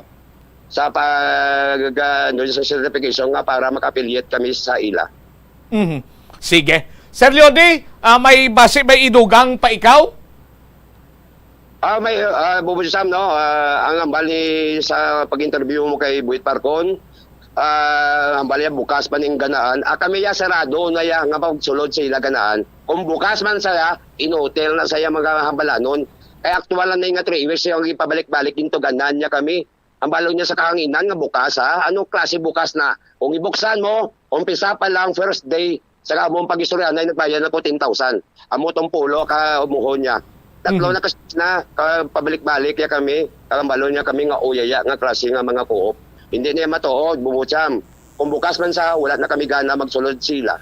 sa pag, ah, ano, sa certification nga para mag-affiliate kami sa ila. Mhm. Sige. Sir Leody, ah, may basi, may idugang pa ikaw? Ah, may, ah, Bobo Sam, no? Ah, ang hambal ni sa pag-interview mo kay Buhit Parkon, ah, hambal niya bukas pa ning ganaan. Ah, kami ya sarado na ya nga pagsulod sa ila ganaan. Kung bukas man saya, inotel na saya mga hambalanon. Kay aktual na nga three weeks yung ipabalik-balik yung tuganan niya kami. Ang balon niya sa kahanginan nga bukas, ha? Anong klase bukas na? Kung ibuksan mo, umpisa pa lang, first day, sa among pag-istorya na nagbayad na ko ten thousand. Amo tong pulo ka umuhon niya. Tatlo Mhm. na kasi na, ka, pabalik-balik ya kami, kalambalon niya kami nga uyaya nga klase nga mga co-op. Hindi niya matuod, Bumucham. Kung bukas man sa, wala na kami gana magsulod sila.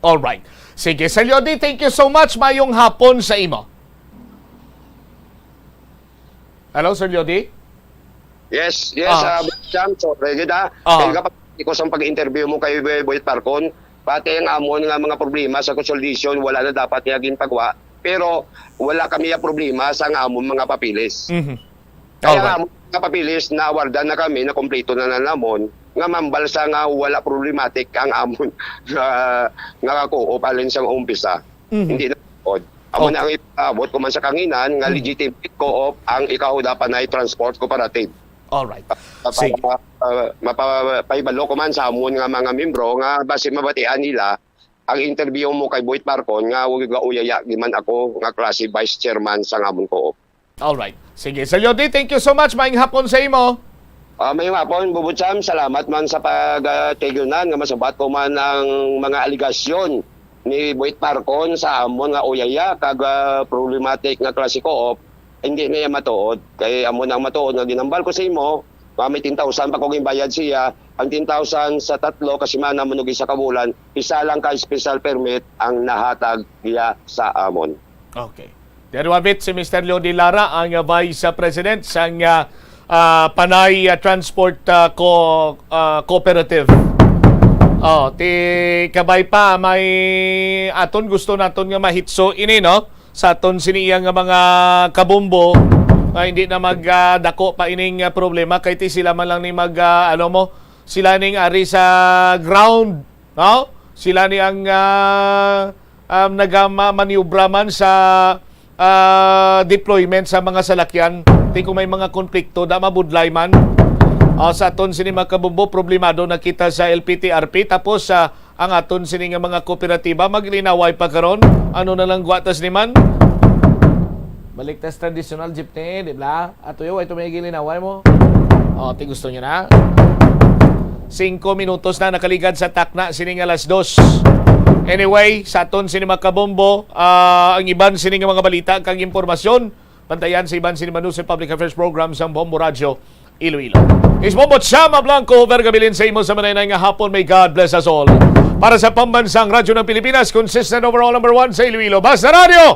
Alright. Sige, Sir Leody, thank you so much. Mayong hapon sa imo. Hello, Sir Leody? Yes, yes, Ah. ah, Bumucham. So, ready na. Ah. Kaya kapag ikaw sa pag-interview mo kay Boy-, Boyet Parcon, pati ang amon nga mga problema sa consolidation, wala na dapat niya ginpagawa. Pero wala kami ang problema sa nga amon mga papeles. Mhm. Kaya Alright. nga amon mga papeles, na-awardan na kami, na kompleto na na namon, nga mambalsa nga wala problematic ang amon nga, nga co-op alin sa umpisa. Mhm. Hindi na pod. Amo Okay. na ang ipaabot ko man sa kanginan nga Mhm. legitimate co-op ang Ikahuda Panay Transport Cooperative. Alright. Para Sige. mapa-, mapa-, paibalo ko man sa amon nga mga membro nga basi mabatian nila ang interview mo kay Boyet Parcon nga wa-, gauyaya di man ako nga klase vice chairman sa amon co-op. Alright. Sige, Sir Leody, thank you so much. Maayong hapon sa imo. Ah, mayong hapon, Bubucham. Salamat man sa pag-, ah, tigunan nga masubat ko man ang mga aligasyon ni Boit Parcon sa amon nga uyaya kag, ah, problematic nga Classico Op. Hindi na iya matuod. Kay amo na ang matuod nga ginambal ko sa imo, nga may ten thousand pa ko ginbayad siya. Ang ten thousand sa tatlo ka semana, manugi sa kabulan, isa lang ka special permit ang nahatag niya sa amon. Okay. There you have it, si Mister Leon de Lara, ang, uh, Vice, uh, President sang, uh, uh, Panay, uh, Transport, uh, Co-, uh, Cooperative. Oh, ti kabay pa may aton gusto naton nga mahitso ini, no? Sa aton sini iya nga mga kabombo, nga hindi na mag, uh, dako pa ining, uh, problema kay ti sila man lang ni mag, uh, ano mo, sila ning ari sa ground, no? Sila ni ang, uh, um, nagama-, maniobra man sa, ah, deployment sa mga salakyan. Ti kung may mga konflikto, da mabudlay man. Ah, sa aton sini mga kabombo, problemado na kita sa L P T R P. Tapos, ah, ang aton sini nga mga kooperatiba, maglinaway pa karon. Ano na lang gwatas ni man? Balik tas traditional jeepney, di ba? Ato yo, ito may gilinaway mo. Oh, ti gusto niyo na? Singko minutos na nakaligad sa takna sining alas dos. Anyway, sa aton sini mga kabombo, ah, ang iban sini nga mga balita kag impormasyon, bantayan sa iban sini Manusoy Public Affairs Program sa Bombo Radyo Iloilo. Is Bombo Chama Blanco, Vergabilin sa imo sa manay nga hapon. May God bless us all. Para sa Pambansang Radyo ng Pilipinas, consistent overall number one sa Iloilo. Basta Radyo,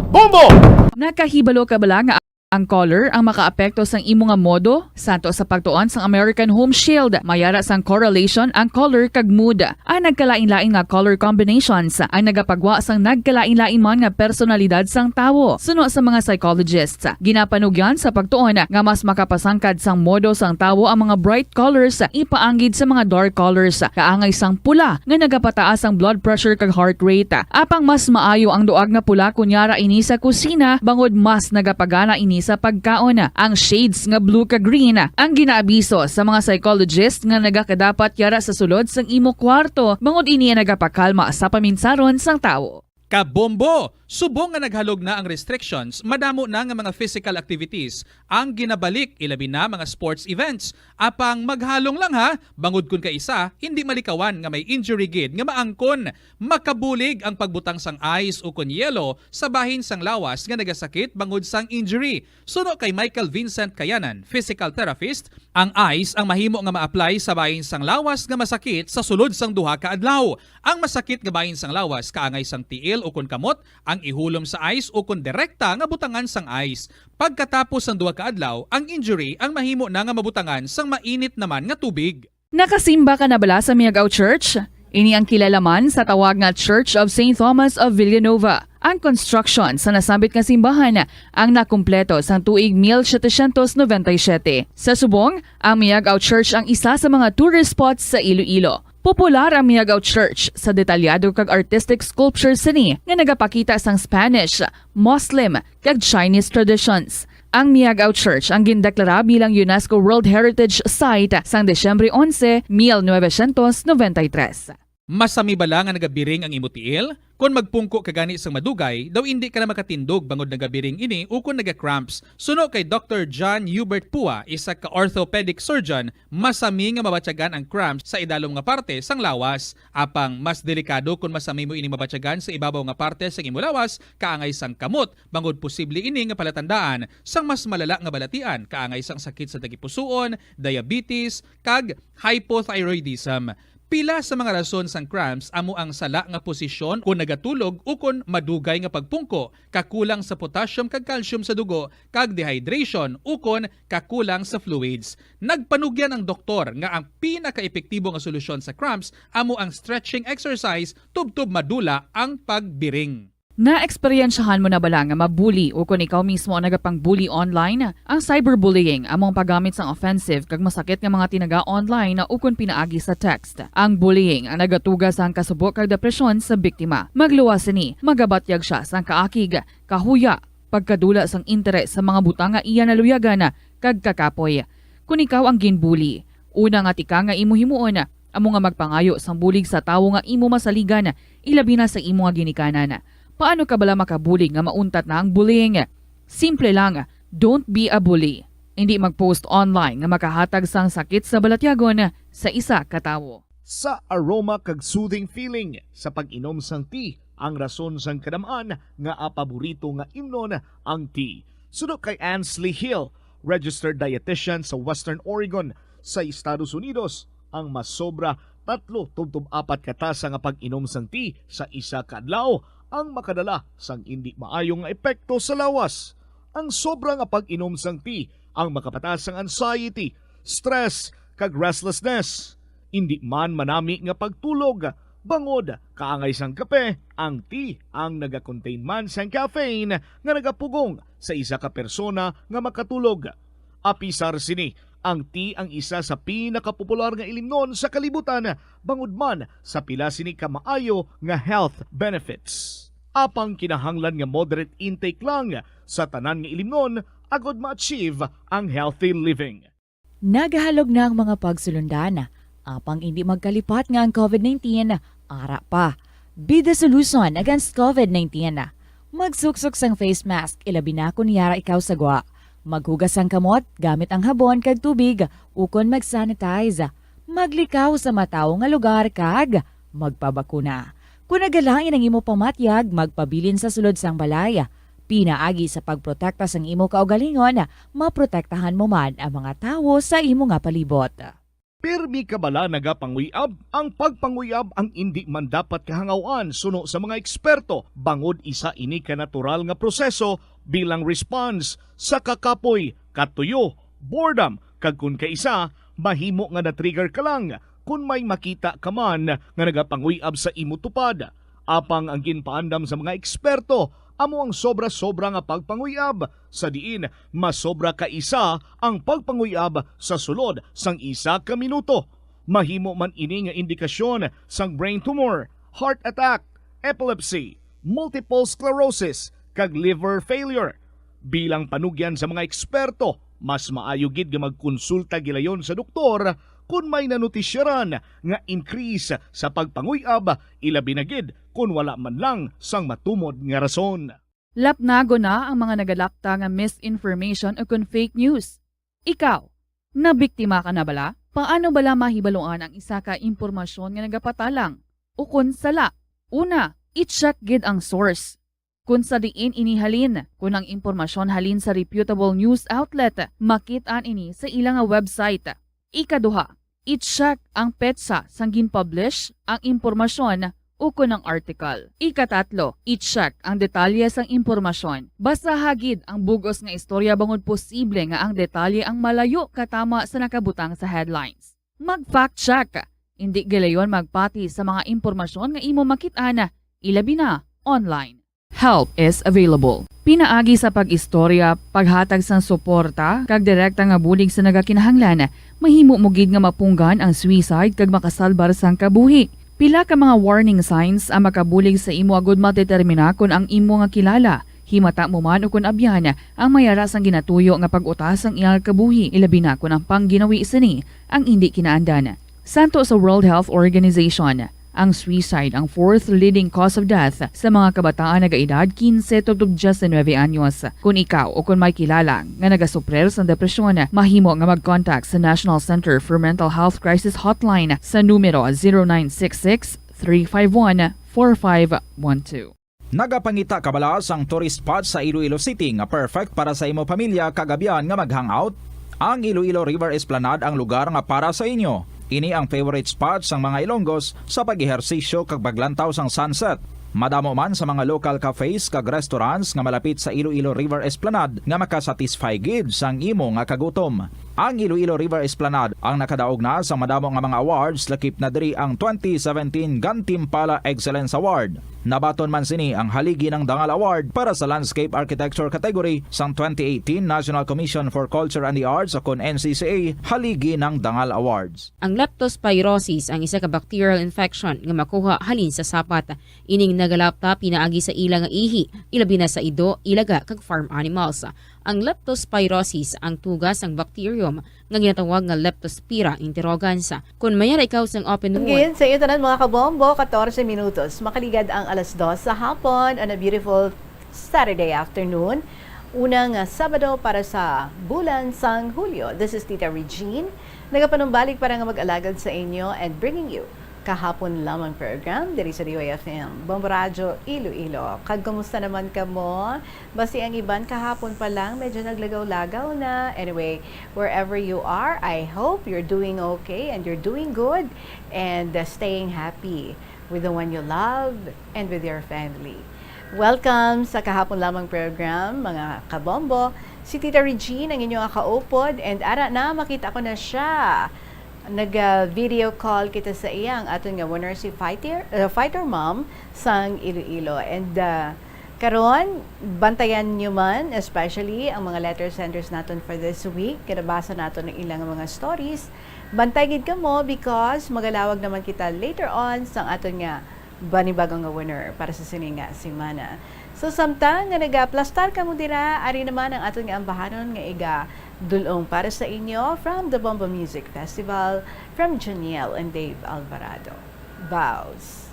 Bombo! Nakahibalo ka bala nga ang color ang makaapekto sang imo nga modo? Santo sa pagtuon sang American Home Shield, may ara sang correlation ang color kag mood. Ang nagkalain-lain nga color combinations ang nagapagwa sang nagkalain-lain man nga personalidad sang tawo. Suno sa mga psychologists, ginapanugyan sa pagtuon nga mas makapasangkad sang modo sang tawo ang mga bright colors ipaanggid sa mga dark colors, kaangay sang pula nga nagapataas ang blood pressure kag heart rate. Apang mas maayo ang duag nga pula kon yara ini sa kusina, bangod mas nagapagana ini sa pagkaon. Ang shades nga blue kag green ang ginaabiso sa mga psychologist nga nagakadapat yara sa sulod sang imo kwarto, bangod ini ang nagapakalma sa paminsaron sang tawo. Kabombo! Subong nga naghalog na ang restrictions, madamo na nga mga physical activities ang ginabalik, ilabi na mga sports events. Apang maghalong lang ha, bangod kun kaisa, hindi malikawan nga may injury gid nga maangkon. Makabulig ang pagbutang sang ice ukon yelo sa bahin sang lawas nga nagasakit bangod sang injury. Suno kay Michael Vincent Kayanan, physical therapist, ang ice ang mahimo nga ma-apply sa bahin sang lawas nga masakit sa sulod sang duha ka adlaw. Ang masakit nga bahin sang lawas kaangay sang tiil ukon kamot ang ihulom sa ice ukon direkta nga butangan sang ice. Pagkatapos sang duha ka adlaw, ang injury ang mahimo na nga mabutangan sang mainit naman nga tubig. Nakasimba ka na bala sa Miagao Church? Ini ang kilala man sa tawag nga Church of Saint Thomas of Villanova. Ang construction sa nasambit nga simbahan ang nakumpleto sang tuig mil setecientos noventa y siete. Sa subong, ang Miagao Church ang isa sa mga tourist spots sa Iloilo. Popular ang Miagao Church sa detalyado kag artistic sculpture sini nga nagapakita sang Spanish, Muslim, kag Chinese traditions. Ang Miagao Church ang gindeklara bilang UNESCO World Heritage Site sang Disyembre onse, mil novecientos noventa y tres. Masami bala nga nagabiring ang imo tiil? Kon magpungko ka gani sang madugay, daw indi ka na makatindog bangod nagabiring ini ukon naga-cramps. Suno kay Doktor John Hubert Pua, isa ka orthopedic surgeon, masami nga mabatyagan ang cramps sa idalom nga parte sang lawas. Apang mas delikado kon masami mo ini mabatyagan sa ibabaw nga parte sang imo lawas, kaangay sang kamot, bangod posible ini nga palatandaan sang mas malala nga balatian, kaangay sang sakit sa tagipusoon, diabetes, kag hypothyroidism. Pila sa mga rason sang cramps amo ang sala nga posisyon kon nagatulog ukon madugay nga pagpungko, kakulang sa potassium kag calcium sa dugo, kag dehydration ukon kakulang sa fluids. Nagpanugyan ang doktor nga ang pinakaepektibo nga solusyon sa cramps amo ang stretching exercise tubtob madula ang pagbiring. Naeksperyensyahan mo na bala nga mabuli ukon ikaw mismo ang nagapang-bully online? Ang cyberbullying amo ang paggamit sang offensive kag masakit nga mga tinaga online ukon pinaagi sa text. Ang bullying ang nagatuga sang kasubo kag depresyon sa biktima. Magluwas sini, magabatyag sia sang kaakig, kahuya, pagkadula sang interes sa mga butang nga iya naluyagan, kag kakapoy. Kon ikaw ang ginbully, una nga tikang nga imo himuon amo nga magpangayo sang bulig sa tawo nga imo masaligan, ilabi na sa imo nga ginikanan. Paano ka bala makabulig nga mauntat na ang bullying? Simple lang, don't be a bully. Hindi mag-post online nga makahatag sang sakit sa balatyagon sa isa ka tawo. Sa aroma kag soothing feeling sa pag-inom sang tea ang rason sang kadam-an nga paborito nga imnon ang tea. Suno kay Ansley Hill, registered dietitian sa Western Oregon sa Estados Unidos, ang masobra tatlo tubtob apat ka tasa nga pag-inom sang tea sa isa ka adlaw ang makadala sang indi maayo nga epekto sa lawas. Ang sobra nga pag-inom sang tea ang makapataas sang anxiety, stress, kag restlessness. Indi man manami nga pagtulog, bangod kaangay sang kape, ang tea ang nagakontain man sang caffeine nga nagapugong sa isa ka persona nga makatulog. Apisar sini, ang tea ang isa sa pinakapopular nga ilimnon sa kalibutan, bangod man sa pila sini ka maayo nga health benefits. Apang kinahanglan nga moderate intake lang sa tanan nga ilimnon agod ma-achieve ang healthy living. Nagahalog na ang mga pagsulundan, apang indi magkalipat nga ang COVID nineteen ara pa. Be the solution against COVID nineteen. Magsuksok sang face mask, ilabi na kon yara ikaw sa gwa. Maghugas sang kamot gamit ang habon kag tubig, ukon mag-sanitize. Maglikaw sa matawo nga lugar kag magpabakuna. Kon nagalain ang imo pamatyag, magpabilin sa sulod sang balay. Pinaagi sa pagprotekta sang imo kaugalingon, maprotektahan mo man ang mga tawo sa imo nga palibot. Pirmi ka bala nagapanguyab? Ang pagpanguyab ang indi man dapat kahangawan suno sa mga eksperto, bangod isa ini ka natural nga proseso bilang response sa kakapoy, katuyo, boredom, kag kon kaisa, mahimo nga na-trigger ka lang kon may makita ka man nga nagapanguyab sa imo tupad. Apang ang ginpaandam sa mga eksperto amo ang sobra-sobra nga pagpanguyab, sa diin masobra ka isa ang pagpanguyab sa sulod sang isa ka minuto. Mahimo man ini nga indikasyon sang brain tumor, heart attack, epilepsy, multiple sclerosis, kag liver failure. Bilang panugyan sa mga eksperto, mas maayo gid nga magkonsulta gilayon sa doktor kon may nanotisyaran nga increase sa pagpanguyab, ilabi na gid kon wala man lang sang matumod nga rason. Lapnagon na ang mga nagalapta nga misinformation o kon fake news. Ikaw, nabiktima ka na bala? Paano bala mahibaluan ang isa ka impormasyon nga nagapatalang o kon sala? Una, i-check gid ang source. Kon sa diin ini halin, kon ang impormasyon halin sa reputable news outlet, makit-an ini sa ila nga website. Ikaduha, i-check ang petsa sang gin-publish ang impormasyon ukon ang article. Ikatatlo, i-check ang detalye sang impormasyon. Basaha gid ang bug-os nga istorya bangod posible nga ang detalye ang malayo katama sa nakabutang sa headlines. Mag-fact check. Indi gilayon magpati sa mga impormasyon nga imo makit-an, ilabi na online. Help is available. Pinaagi sa pag-istorya, paghatag sang suporta, kag direkta nga bulig sa nagakinahanglan, mahimo mo gid nga mapunggan ang suicide kag makasalbar sang kabuhi. Pila ka mga warning signs ang makabulig sa imo agud madetermina kon ang imo nga kilala, himata mo man ukon abyan, ang may ara sang ginatuyo nga pag-uta sang iyang kabuhi, ilabi na kon ang pangginawi sini ang indi kinaandan. Santo sa World Health Organization, ang suicide ang fourth leading cause of death sa mga kabataan nga edad kinse tubtob diyesinuebe anyos. Kon ikaw o kon may kilala nga nagasuprir sang depresyon, mahimo nga mag-contact sa National Center for Mental Health Crisis Hotline sa numero zero nine six six, three five one, four five one two. Nagapangita ka bala sang tourist spot sa Iloilo City nga perfect para sa imo pamilya kag abyan nga mag-hangout? Ang Iloilo River Esplanade ang lugar nga para sa inyo. Ini ang favorite spot sang mga Ilonggos sa pag-ehersisyo kag paglantaw sang sunset. Madamo man sa mga local cafes kag restaurants nga malapit sa Iloilo River Esplanade nga makasatisfy gid sang imo nga kagutom. Ang Iloilo River Esplanade ang nakadaog na sa madamo nga mga awards, lakip na diri ang twenty seventeen Gantimpala Excellence Award. Nabaton man sini ang Haligi ng Dangal Award para sa Landscape Architecture category sang twenty eighteen National Commission for Culture and the Arts o kon N C C A Haligi ng Dangal Awards. Ang leptospirosis ang isa ka bacterial infection nga makuha halin sa sapat. Ining nagalapta pinaagi sa ila nga ihi, ilabi na sa ido, ilaga, kag farm animals. Ang leptospirosis ang tuga sang bacterium nga ginatawag nga Leptospira interrogans. Kon may ara ikaw sang open wound, Again, sa iyo tanan, mga kabombo, katorse minutos makaligad ang alas dos sa hapon on a beautiful Saturday afternoon. Una nga Sabado para sa bulan sang Hulyo. This is Tita Regine, nagapanumbalik para nga mag-alagad sa inyo and bringing you Kahapon Lamang program diri sa D Y F M, Bombo Radyo, Iloilo. Kag kumusta naman kamo? Basi ang iban kahapon pa lang medyo naglagaw-lagaw na. Anyway, wherever you are, I hope you're doing okay and you're doing good and, uh, staying happy with the one you love and with your family. Welcome sa Kahapon Lamang program, mga kabombo. Si Tita Regine ang inyong kaupod, and ara na, makita ko na siya. Nag-, ah, video call kita sa iya, ang aton nga winner, si Fighter, uh, Fighter Mom sang Iloilo. And, uh, karon, bantayan nyo man, especially ang mga letter senders naton for this week. Kinabasa naton ang ilang mga stories. Bantay gid kamo because magalawag naman kita later on sang aton nga banibago nga winner para sa sini nga semana. So, samtang nga nagaplastar kamo dira, ari naman ang aton nga ambahanon nga igadul-ong para sa inyo from the Bombo Music Festival, from Janiel and Dave Alvarado. Vows.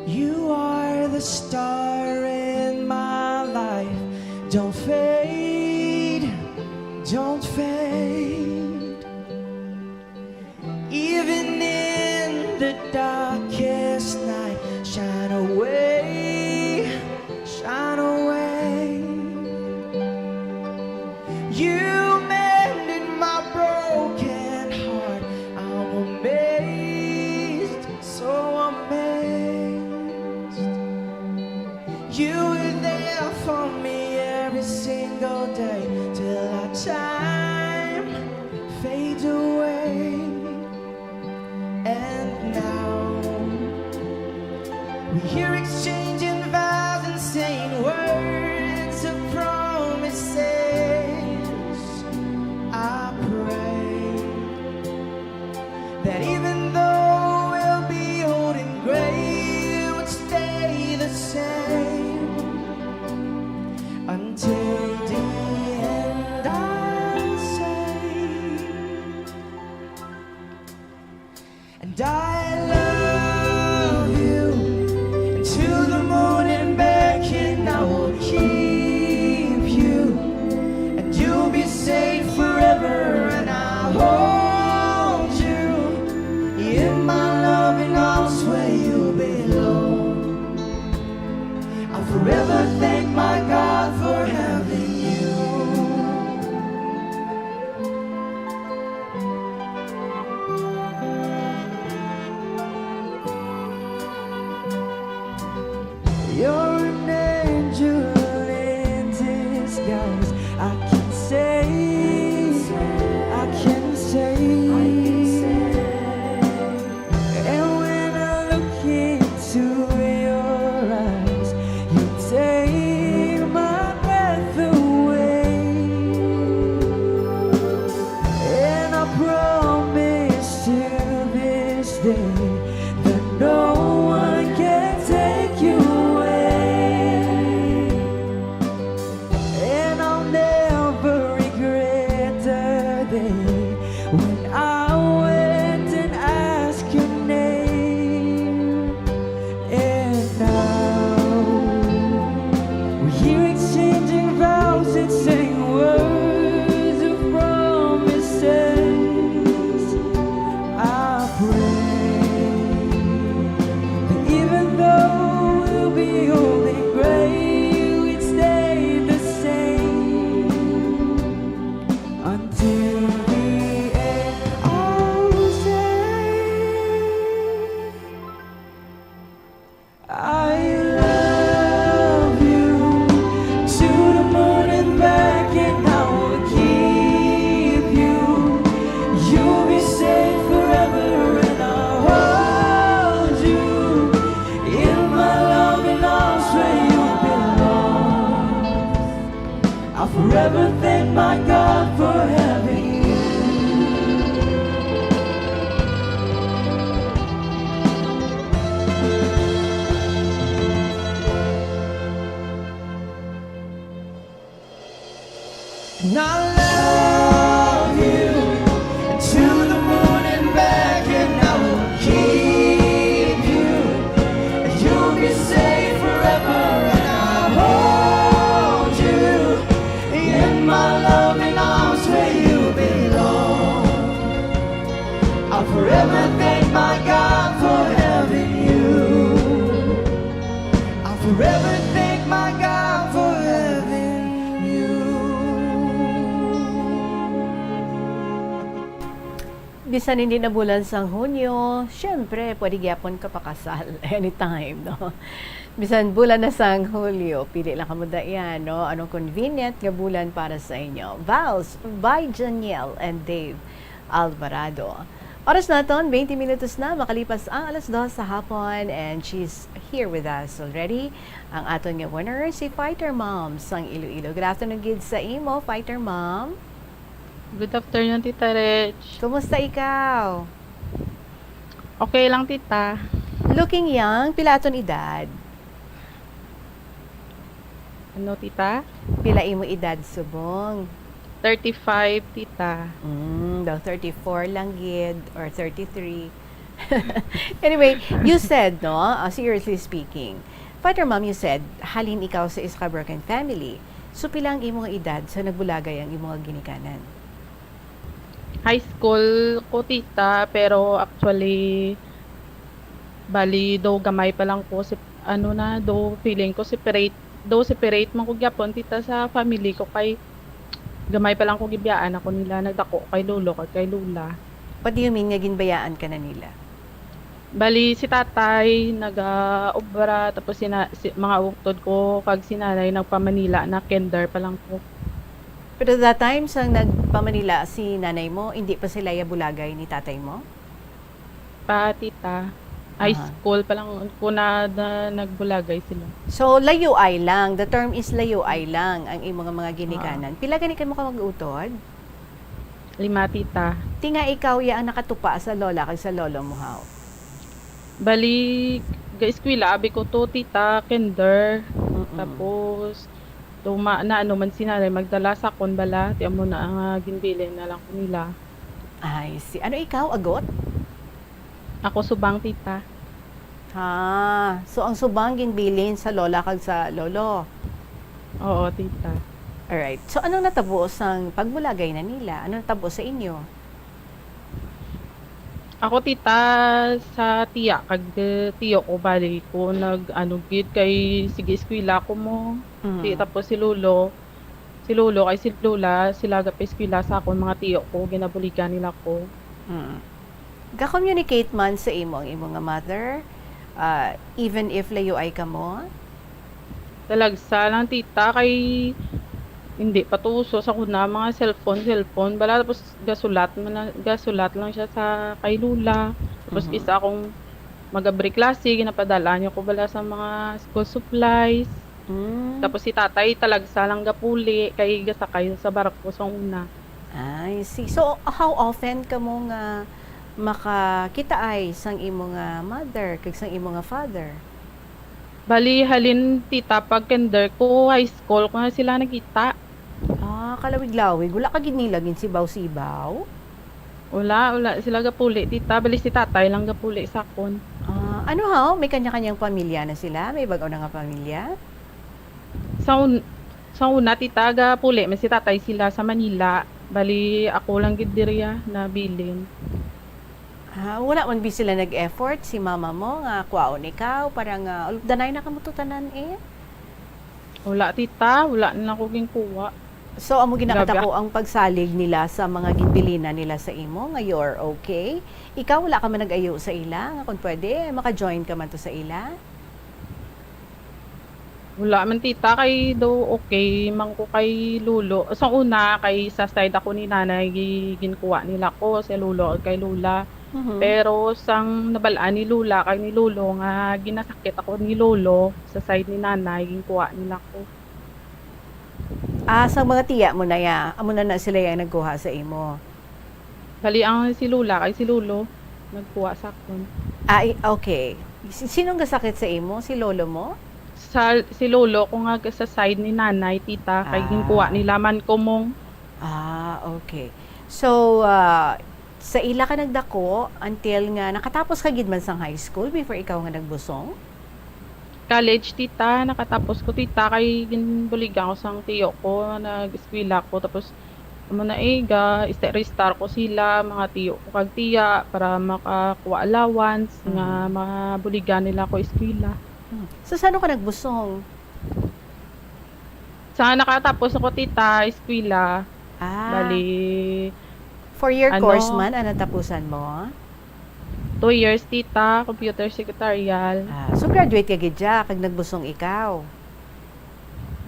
You are the star in my life. Don't fade, don't fade. Even in the darkest night, shine away, shine away. You mended my broken heart. I'm amazed, so amazed. You were there for me every single day till our time fades away. And now we hear exchanging vows and saying words of promises. I pray that even though we'll be old and gray, we'll stay the same until the end, I'll say. And I love you, and to the moon and back, and I will keep you, and you'll be safe forever, and I'll hold you in my loving arms where you belong. I'll forever thank my God for having you. You're an angel in disguise. I can say, I can say. And when I look into your eyes, you take my breath away. And I promise to this day that no one can take you away. And I'll never regret the day when I went and asked your name. And now we hear exchanging vows and saying words of promises. I pray that even though we'll be old and gray, we'd stay the same until the end. I'll say, I love you to the moon and back, and I will keep you. You'll be safe forever, and I'll hold you in my loving arms where you belong. I'll forever thank my God for having you. I love you to the moon and back, and I will keep you. You'll be safe forever, and I'll hold you in my loving arms where you belong. I'll forever thank my God for having you. I'll forever thank my God for having you. Bisan hindi na bulan sang Hunyo, syempre, pwede gyapon ka pakasal anytime, no? Bisan bulan na sang Hulyo, pili lang kamo daan, no? Anong convenient nga bulan para sa inyo? Vows by Janiel and Dave Alvarado. Oras naton, twenty minutos na makalipas ang alas dos sa hapon, and she's here with us already. Ang aton nga winner, si Fighter Mom sang Iloilo. Good afternoon gid sa imo, Fighter Mom. Good afternoon, Tita Rich. Kumusta ikaw? Okay lang, Tita. Looking young, pila aton edad? Ano, Tita? Pila imo edad subong? Thirty-five, Tita. Mm, daw thirty-four lang gid or thirty-three. Anyway, you said, no, uh, seriously speaking, Fighter Mom, you said, halin ikaw sa isa ka broken family. So, pila ang imo nga edad sa nagbulagay ang imo nga ginikanan? High school ko, Tita, pero actually, bali, do gamay pa lang ko, si, ano na, do feeling ko separate, do separate man ko gyapon, Tita, sa family ko, kay gamay pa lang ko gibiyaan ako nila, nagdako kay lolo kag kay lola. What do you mean nga ginbayaan ka na nila? Bali, si tatay naga-obra, tapos sina-, si, mga utod ko kag si nanay nagpamanila na, kinder pa lang ko. Pero that time, sang nagpamanila si nanay mo, hindi pa sila ya bulagay ni tatay mo? Pa, Tita. High Aha. school pa lang ko na, na nagbulagay sila. So, layuay lang. The term is layuay lang ang imo nga mga ginikanan. Ah. Pila gani kamo ka mag-utod? Lima, Tita. Ti nga ikaw ya ang nakatupa sa lola kag sa lolo mo, haw? Bali, ga-eskwela abi ko to, Tita, kinder. Mm-mm. Tapos, tuma na ano man si nanay magdala sa akon bala, ti amo na nga ginbilin na lang ko nila. I see. Ano ikaw, agot? Ako subang, Tita. Ah, so ang subang ginbilin sa lola kag sa lolo? Oo, Tita. Alright. So, anong natabo sang pagbulagay na nila? Anong natabo sa inyo? Ako, Tita, sa tiya kag, eh, tiyo ko, bali ko nag-ano gid kay sige eskwela ko mo. Mm. Ti-, tapos si lolo, si lolo kay si lola, sila gapaeskwela sa akon mga tiyo ko, ginabuligan nila ko. Mm. Ga-communicate man sa imo ang imo nga mother, ah, even if layuay kamo? Talagsa lang, Tita, kay hindi pa to uso sa una mga cellphone, cellphone bala, tapos gasulat man lang, gasulat lang siya sa kay lola. Tapos Mhm. Isa akong mag-abri klase, ginapadala niya ko bala sa mga school supplies. Mm. Tapos si tatay talagsa lang gapuli kay gasakay sa barko sa una. I see. So, how often kamo nga makakitaay sang imo nga mother kag sang imo nga father? Bali, halin, Tita, pag kinder ko, high school ko na sila nakita. Ah, kalawig-lawig. Wala ka gid nila ginsibaw-sibaw? Wala, wala sila gapuli, Tita. Bali, si tatay lang gapuli sa akon. Ah, ano haw? May kanya-kanyang pamilya na sila? May bag-o na nga pamilya? Sa un-, sa una, Tita, gapuli man si tatay sila sa Manila. Bali, ako lang gid diri, ah, nabilin. Ah, wala man bi sila nag-effort, si mama mo, nga kwaon ikaw, para nga ulupdanay na kamo to tanan, eh? Wala, Tita. Wala na ako ginkuha. So, amo Grabe, ginakatako ah. ang pagsalig nila sa mga ginbilinan nila sa imo, nga you're okay? Ikaw, wala ka man nag-ayo sa ila, nga kung pwede, maka-join ka man to sa ila? Wala man, Tita, kay daw okay man ko kay lolo. Sa una, kay sa side ako ni nanay, gi-, ginkuha nila ko, si lolo kag kay lola. Mhm. Pero sang nabal-an ni lola kag ni lolo nga ginasakit ako ni lolo sa side ni nanay, ginkuha nila ko. Ah, sa mga tiya mo na ya, amo na na sila yang nagkuha sa imo? Bali, ang si lola kag si lolo, nagkuha sa akon. Ah, i-, okay. Si-, sinong gasakit sa imo? Si lolo mo? Sa, si lolo ko nga sa side ni nanay, Tita, kay Ah. ginkuha nila man ko mong Ah, okay. So, ah, sa ila ka nagdako until nga nakatapos ka gid man sang high school before ikaw nga nagbusong? College, tita, nakatapos ko, tita, kay ginbuligan ko sang tiyo ko, nag-eskwela ko, tapos amo na, eh, ga-, ista-, restart ko sila, mga tiyo ko kag tiya, para makakuha allowance nga Mm. mabuligan nila ko eskwela. Hmm. So, saan ka nagbusong? Sa nakatapos ako, tita, eskwela, Ah. bali, Four-year ano, course man ang natapusan mo? Two years, tita, computer secretarial. Ah, so graduate ka gid dya, kag nagbusong ikaw?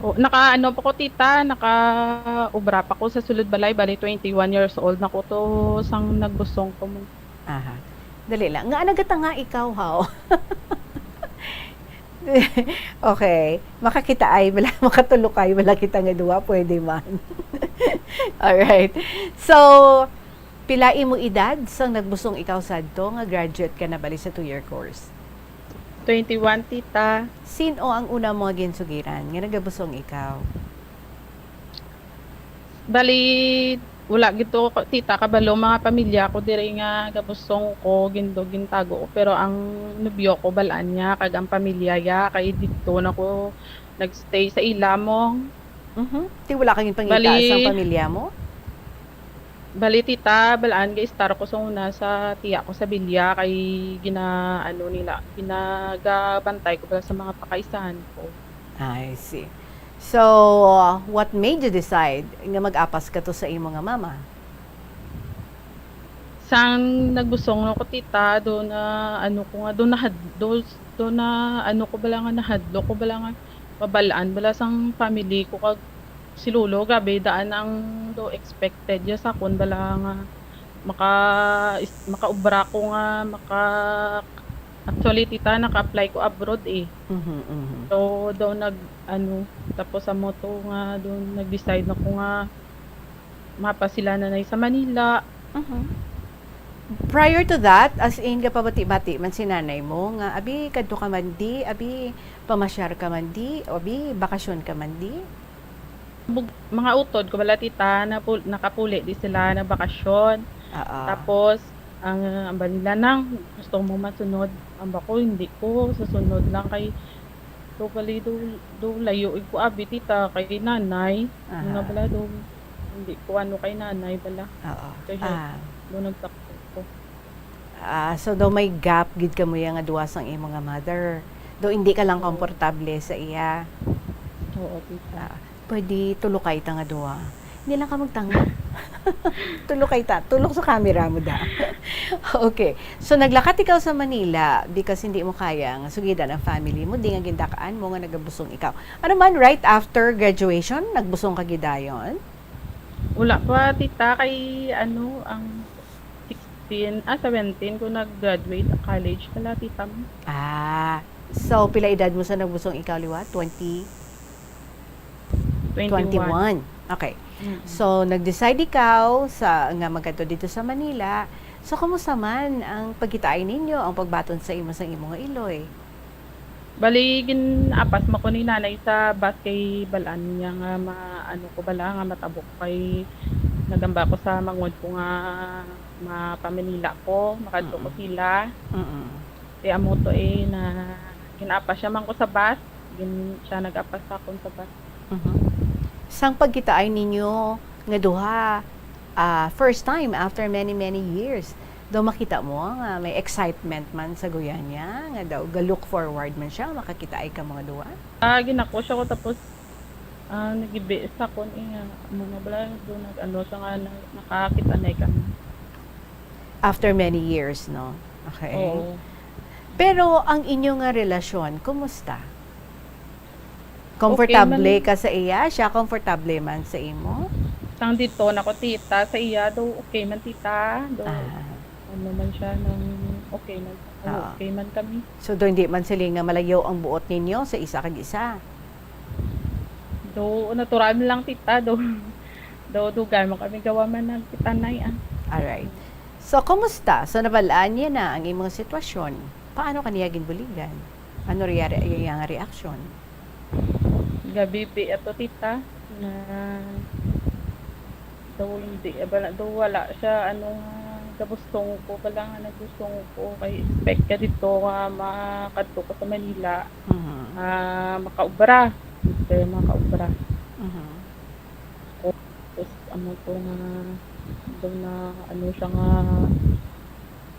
O, naka, ano pa ko, tita, naka-obra pa ko sa sulod balay, bali twenty-one years old na ko to sang nagbusong ko mo. Aha. Dali lang. Nga nagatanga ikaw, haw? Okay. Makakitaay bala, makatulukay bala kita nga duwa, pwede man. Alright. So, pila imo edad sang nagbusong ikaw sadto nga graduate ka na bali sa two-year course? Twenty-one, tita. Sin-o ang una mo nga ginsugiran nga nagabusong ikaw? Bali, wala gid to, tita, kabalo mga pamilya ko diri nga gabusong ko, gindo-, gintago ko. Pero ang nobyo ko, balaan niya, kag ang pamilya ya, kay didto na ko nagstay sa ila mo. Mhm. Ti wala ka ginpangita Bali, sang pamilya mo? Bali, tita, balaan ga-estar ko sa una sa tiya ko sa bilya, kay gina-, ano nila, ginagabantay ko bala sa mga pakaisahan ko. I see. So, what made you decide nga mag-apas ka to sa imo nga mama? Sang nagbusong ako, tita, do na, ano ko nga, do nahad-, do, do na, ano ko bala nga, nahadlok ko bala nga, mabal-an bala sang family ko, kag si lolo, grabe, daan ang do expected ya sa akon bala nga maka-, is-, makaobra ko nga, maka-, actually, tita, naka-apply ko abroad, eh. Mhm, mhm. So, daw nag-, ano, tapos amo to nga, daw nag-decide na ko nga mapa sila nanay sa Manila. Mhm. Prior to that, as in, gapabati-bati man si nanay mo nga, "Abi, kadto ka man di, abi, pamasyar ka man di, abi, bakasyon ka man di." Bug-, mga utod ko bala, tita, napul-, nakapuli di sila na bakasyon. Oo. Tapos, ang, ang bali nila nang, "Gusto mo masunod?" Ang bako, "Hindi ko, sa sunod lang kay do bali do, do layo ko abi, tita, kay nanay." Aha. Nga bala do, hindi ko ano kay nanay bala. Oo. Kaya Ah. do nagsakto ko. Ah, so daw may gap gid kamo ya nga duwa sang imo nga mother. Daw hindi ka lang Oo. komportable sa iya. Oo, tita. Ah, pwede tulukay ta nga duwa. Hindi lang ka magtanga. Tulukay ta. Tulok sa camera mo da. Okay. So, naglakat ikaw sa Manila because hindi mo kaya nga sugidan ang family mo, di nga gindakaan mo nga nagabusong ikaw. Ano man, right after graduation, nagbusong ka gidayon? Wala pa, tita, kay ano, ang sixteen, ah, seventeen ko nag-graduate college pala, tita mo. Ah, so pila edad mo sa nagbusong ikaw liwat? Twenty? Twenty-one. Twenty-one. Okay. Mm. So, nag-decide ikaw sa, nga magkadto dito sa Manila. So, kumusta man ang pagkitaay ninyo, ang pagbaton sa imo, sa imo nga iloy? Bali, gin-apas man ko ni nanay sa bus kay balaan niya nga ma-, ano ko bala, nga matabok kay nagamba ko sa manghod ko nga ma-, pa-Manila ko, makadto ko Mm. sila. Mm. Kay amo to eh, na gin-apas siya man ko sa bus, gin-, siya nag-apas sa akon sa bus. Mhm. Sang pagkitaay ninyo nga duha, ah, first time after many, many years, daw makita mo nga may excitement man sa guya niya, nga daw ga-look forward man siya makakitaay kamo nga duha? Ah, gin-ako siya ko, tapos, ah, nagibi sa akon, eh, nga, amo nga bala, daw nag-ano siya nga na-, nakakita na kami. After many years, no? Okay. Oo. Pero ang inyo nga relasyon, kumusta? Komportable Okay man. ka sa iya? Siya komportable man sa imo? Sang dito na ko, tita, sa iya, do okay man, tita. Do, Ah. ano man siya, nang okay man, ano, Oo. okay man kami. So, do hindi man sila nga malayo ang buot ninyo sa isa kag isa? Do, natural lang, tita, do. Do, dugan mo kami gawa man nagkitanay, ah. Alright. So, kumusta? So, nabalaan niya na ang imong sitwasyon. Paano ka niya ginbuligan? Ano ria-, iya nga reaksyon? Gabi pi ato, tita, na Daw hindi, eh, bala, daw wala siya, ano, nga gabusong ko, bala nga nagusong ko, kay expect ka dito nga makadto ko sa Manila, Mhm. ah, makaubra. Gusto yung makaubra. Mhm. Tapos, ano to nga, daw na, ano siya nga,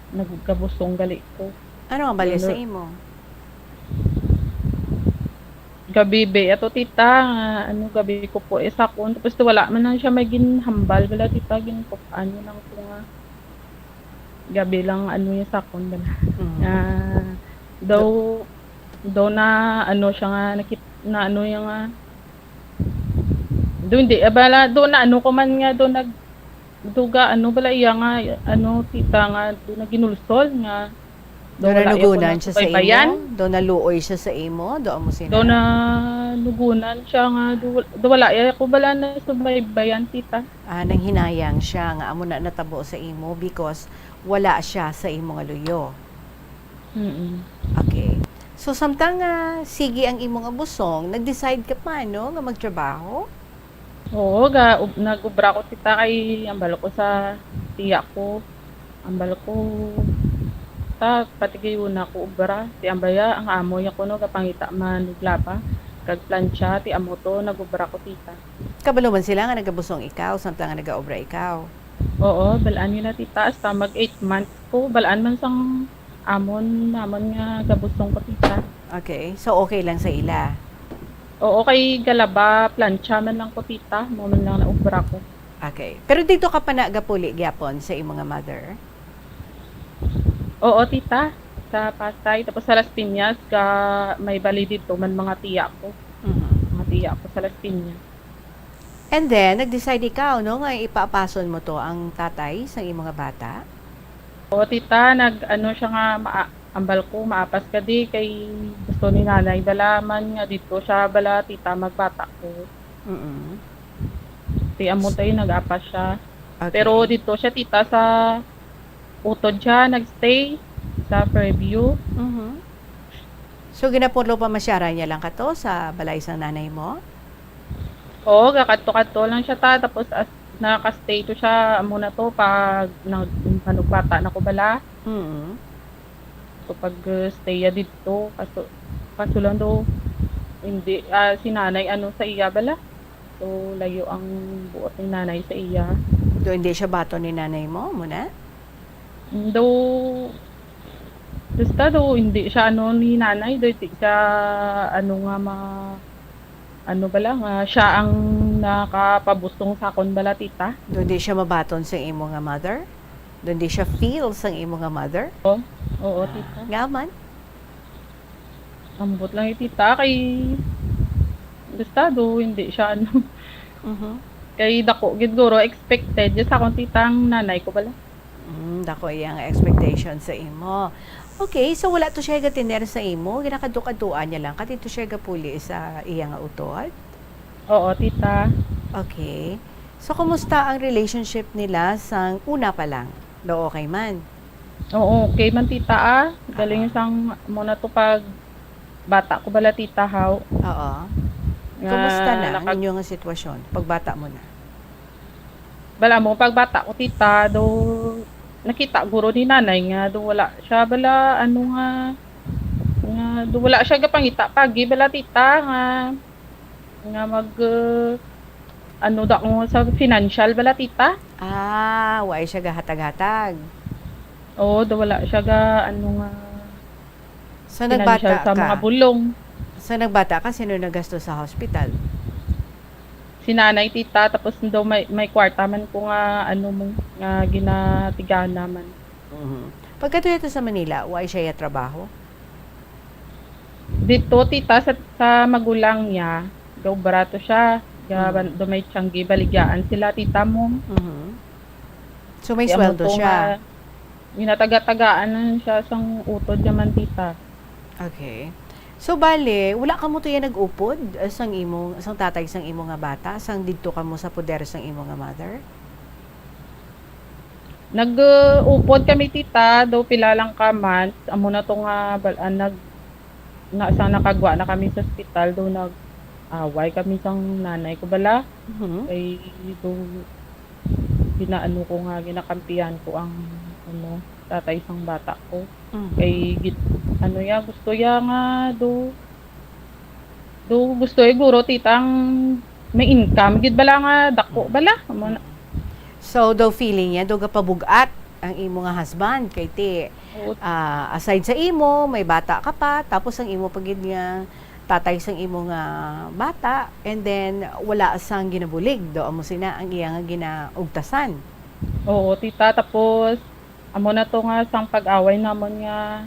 nagkabusong gali ko. Ano ang bali Ano? sa imo? Gabi, be, ato, tita, nga, ano, gabi ko po, eh, sakon. Tapos, wala man lang siya may ginhambal, bala, tita, ginkup-an niya lang ko nga. Gabi lang, ano, yung sakon, bala. Mm. Nga, daw, daw na, ano, siya nga, nakit-, na, ano, yung nga, daw, hindi, ah, bala, daw na, ano, ko man nga, daw nag-, daw ga, ano, bala, iya nga, ano, tita, nga, daw na ginulsol, nga, Do Daw wala iya ko nanugunan siya sa nasubaybayan. imo? Do naluoy siya sa imo? Do amo sina? Do nanugunan siya nga, do, do wala iya ko bala nasubaybayan, tita. Ah, nanghinayang siya nga amo na natabo sa imo because wala siya sa imo nga luyo. Mm. Okay. So, samtang nga sige ang imo nga busong, nag-decide ka pa, no, nga magtrabaho? Oo, ga-, ub-, nag-ubra ko, tita, kay ambal ko sa tiya ko. Ambal ko, "Ta, patigayuna ko ubra." Ti ambaya, ang amo ya kuno gapangita man og laba kag plancha, ti amo to nag-ubra ko, tita. Kabalo man sila nga nagabusong ikaw samtang nga nagaobra ikaw? Oo, bal-an nila, tita, hasta mag eight months ko, bal-an man sang amon, namon nga gabusong ko, tita. Okay. So, okay lang sa ila? Oo, kay galaba, plancha man lang ko, tita. Mao man lang naubra ko. Okay. Pero dito ka pa na gapuli gyapon sa imo nga mother? Oo, tita. Sa Pasay. Tapos sa Las Piñas, ga may bali dito man mga tiya ko. Mhm. Mga tiya ko sa Las Piñas. And then, nag-decide ikaw, no, nga ipaapason mo to ang tatay sang imo nga bata? Oo, tita, nag-ano siya nga, maa-, ambal ko, maapas ka di, kay gusto ni nanay bala man nga dito siya bala, tita, magbata ko. Mm-mm. Ti amo tayo, nag-apas siya. Okay. Pero dito siya, tita, sa utod siya, nag-stay sa Fairview. Mhm. So, ginapurlo pa masyaran niya lang kato sa balay sang nanay mo? Oo, gakadto-kadto lang siya, ta. Tapos, as, nakastay to siya, amo na to, pag nag-, panugbata na ko bala. Mm. So, pag, uh, stay ya didto, kaso, kaso lang daw, hindi, ah, si nanay, ano, sa iya bala. So, layo ang buot ni nanay sa iya. Do hindi siya baton ni nanay mo, amo na? Mm, daw, basta daw, hindi siya, ano, ni nanay, daw, hindi siya, ano, nga ma-, ano bala, nga siya ang nakapabusong sa akon bala, tita. Do hindi siya mabaton sa imo nga mother? Do hindi siya feel sa imo nga mother? Oo, oo, tita. Nga man? Ambot lang, eh, tita, kay basta do, hindi siya, ano. Mhm. Kay dako gid guro expected ya sa akon, tita, ang nanay ko bala. Mm, dako iya nga expectation sa imo. Okay, so wala to siya gatiner sa imo, ginakadto-kadtuan niya lang, kati to siya gapuli sa iya nga utod? Oo, tita. Okay. So, kumusta ang relationship nila sang una pa lang? Do okay man? Oo, okay man, tita, ah. Galing Ah. sang muna to pag bata ko bala, tita, haw. Oo. Nga Kumusta na ang nakag- inyo nga sitwasyon pagbata mo na? Bala mo, pagbata ko, tita, do nakita guro ni nanay nga do wala siya bala, ano nga, nga do wala siya gapangita pagi bala, tita, nga, nga mag, uh, ano da ko sa financial bala, tita. Ah, wa siya gahatag-hatag. Oo, do wala siya ga, ano nga, Sa financial nagbata sa ka? mga bulong. Sa nagbata ka, sino nagasto sa hospital? Si nanay, tita, tapos daw may, may kwarta man ko nga, ano mo, nga ginatigana man. Mhm. Pagkadto to sa Manila, wa siya ya trabaho? Dito, tita, sa, sa magulang niya, gaubra to siya. Ga-, Mhm. do may tiyanggi, baligyaan sila, tita mo. Mhm. So, may Kaya mo sweldo to siya? nga, ginataga-tagaan na siya sang utod niya man, tita. Okay. So, bale, wala kamo to ya nag-upod, eh, sang imo, sang tatay sang imo nga bata, sang didto kamo sa poder sang imo nga mother? Nag-upod kami, tita, do pila lang ka months, amo na to nga bal-, ah, nag-, na, sang nakagwa na kami sa ospital, do nag-away kami sang nanay ko bala. Mhm. Kay do ginaano ko nga ginakampihan ko ang, ano, tatay sang bata ko. Mhm. Kay git-, ano ya, gusto ya nga do, do gusto ya guro tita ang may income gid bala nga dako bala. Amo na. So, daw feeling niya, daw gapabug-at ang imo nga husband kay ti, Oo. Ah, aside sa imo, may bata ka pa, tapos ang imo pa gid nga tatay sang imo nga bata, and then wala sang ginabulig, daw amo sina ang iya nga ginaugtasan. Oo, tita. Tapos, amo na to nga sang pag-away namon nga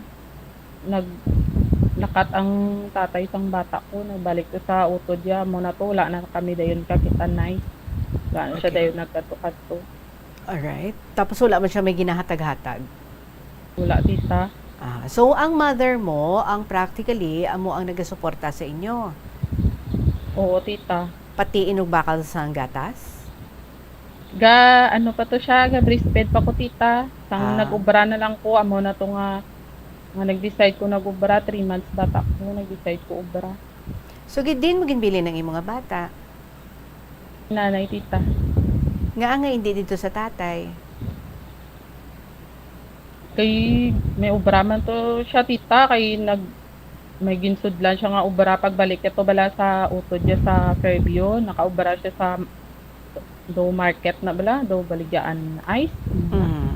naglakat ang tatay sang bata ko, nagbalik to sa utod ya. Amo na to, wala na kami dayon kakitanay. Wala na siya Okay. dayon nagkadto-kadto. Alright. Tapos wala man siya may ginahatag-hatag. Wala, tita. Ah, so ang mother mo, ang practically, amo ang nagasuporta sa inyo. Oo, tita. Pati inugbakal sang gatas? Ga, ano pa to siya, ga breastfeed pa ko, tita. Sang Ah. nag-ubra na lang ko, amo na to nga, nga nag-decide ko nag-ubra, three months bata ko, nag-decide ko ubra. So, gid din mo ginbilin ang imo nga bata? Nanay, tita. Nga nga hindi dito sa tatay? Kay may ubra man to siya, tita, kay nag-, may ginsudlan siya nga ubra pagbalik niya to bala sa utod niya sa Fairview. Nakaubra siya sa do market na bala, do baligyaan ice. Mm.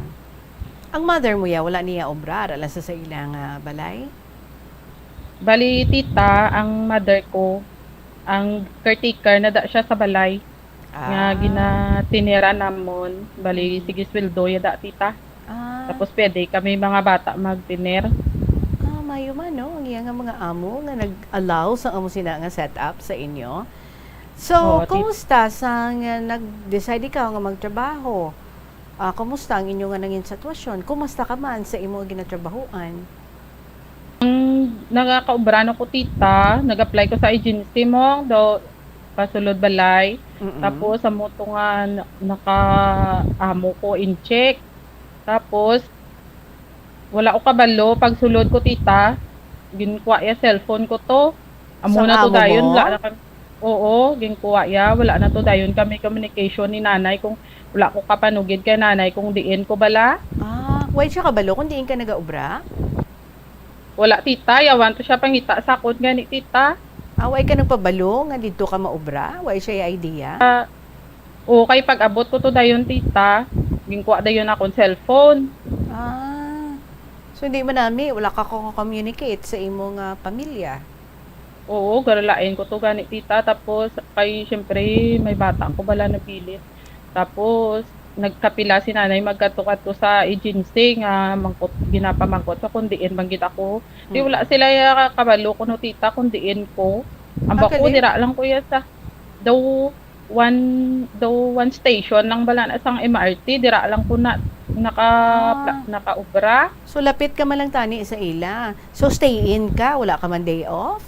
Ang mother mo ya, wala niya obra, ara lang sa, sa ilang, ah, balay? Bali, tita, ang mother ko, ang caretaker na da siya sa balay nga Ah. ginatinera namon. Bali, Mm. sige, sweldo ya da, tita. Ah. Tapos pwede kami mga bata magtiner. Ah, mayo man, no? Ang iya nga mga amo nga nag-allow sa amo sina nga setup sa inyo. So, Oo, tit- kumusta sa nga nag-decide ikaw nga magtrabaho? Ah, kumusta ang inyo nga nangin sitwasyon? Kumusta ka man sa imo ginatrabahoan? Ang nagakaubra na ko, tita, nag-apply ko sa agency mo, do pasulod balay. Mm-mm. Tapos, amo to nga na-, naka-amo ko in check. Tapos, wala ko kabalo, pagsulod ko, tita, ginkuha ya cellphone ko to. Amo Sang na to amo dayon, mo? Wala na kami. Oo, ginkuha ya, wala na to dayon kami communication ni nanay kung wala ko kapanugid kay nanay kung diin ko bala. Ah, way siya kabalo kung diin ka nagaobra? Wala, tita, yawan to siya pangita sa akon gani, tita. Ah, way ka nagpabalo nga didto ka maobra? Way siya idea? Oo, kay pag-abot ko to dayon, tita, ginkuha dayon akon cellphone. Ah. So, hindi man nami, wala ka ko communicate sa imo nga pamilya? Oo, garalain ko to gani, tita. Tapos, kay, syempre, may bata ko bala nabilin. Tapos, nagkapila si nanay magkadto-kadto sa agency nga mangkot, ginapamangkot sa kung diin man gid ako. Di wala Mm. sila ya kabalo kuno, tita, kung diin ko. Ang bako, Actually, dira lang ko ya sa daw one, daw one station lang bala na sang M R T, dira lang ko na naka, Ah. pla-, nakaobra. So, lapit ka man lang tani sa ila. So, stay in ka, wala ka man day off?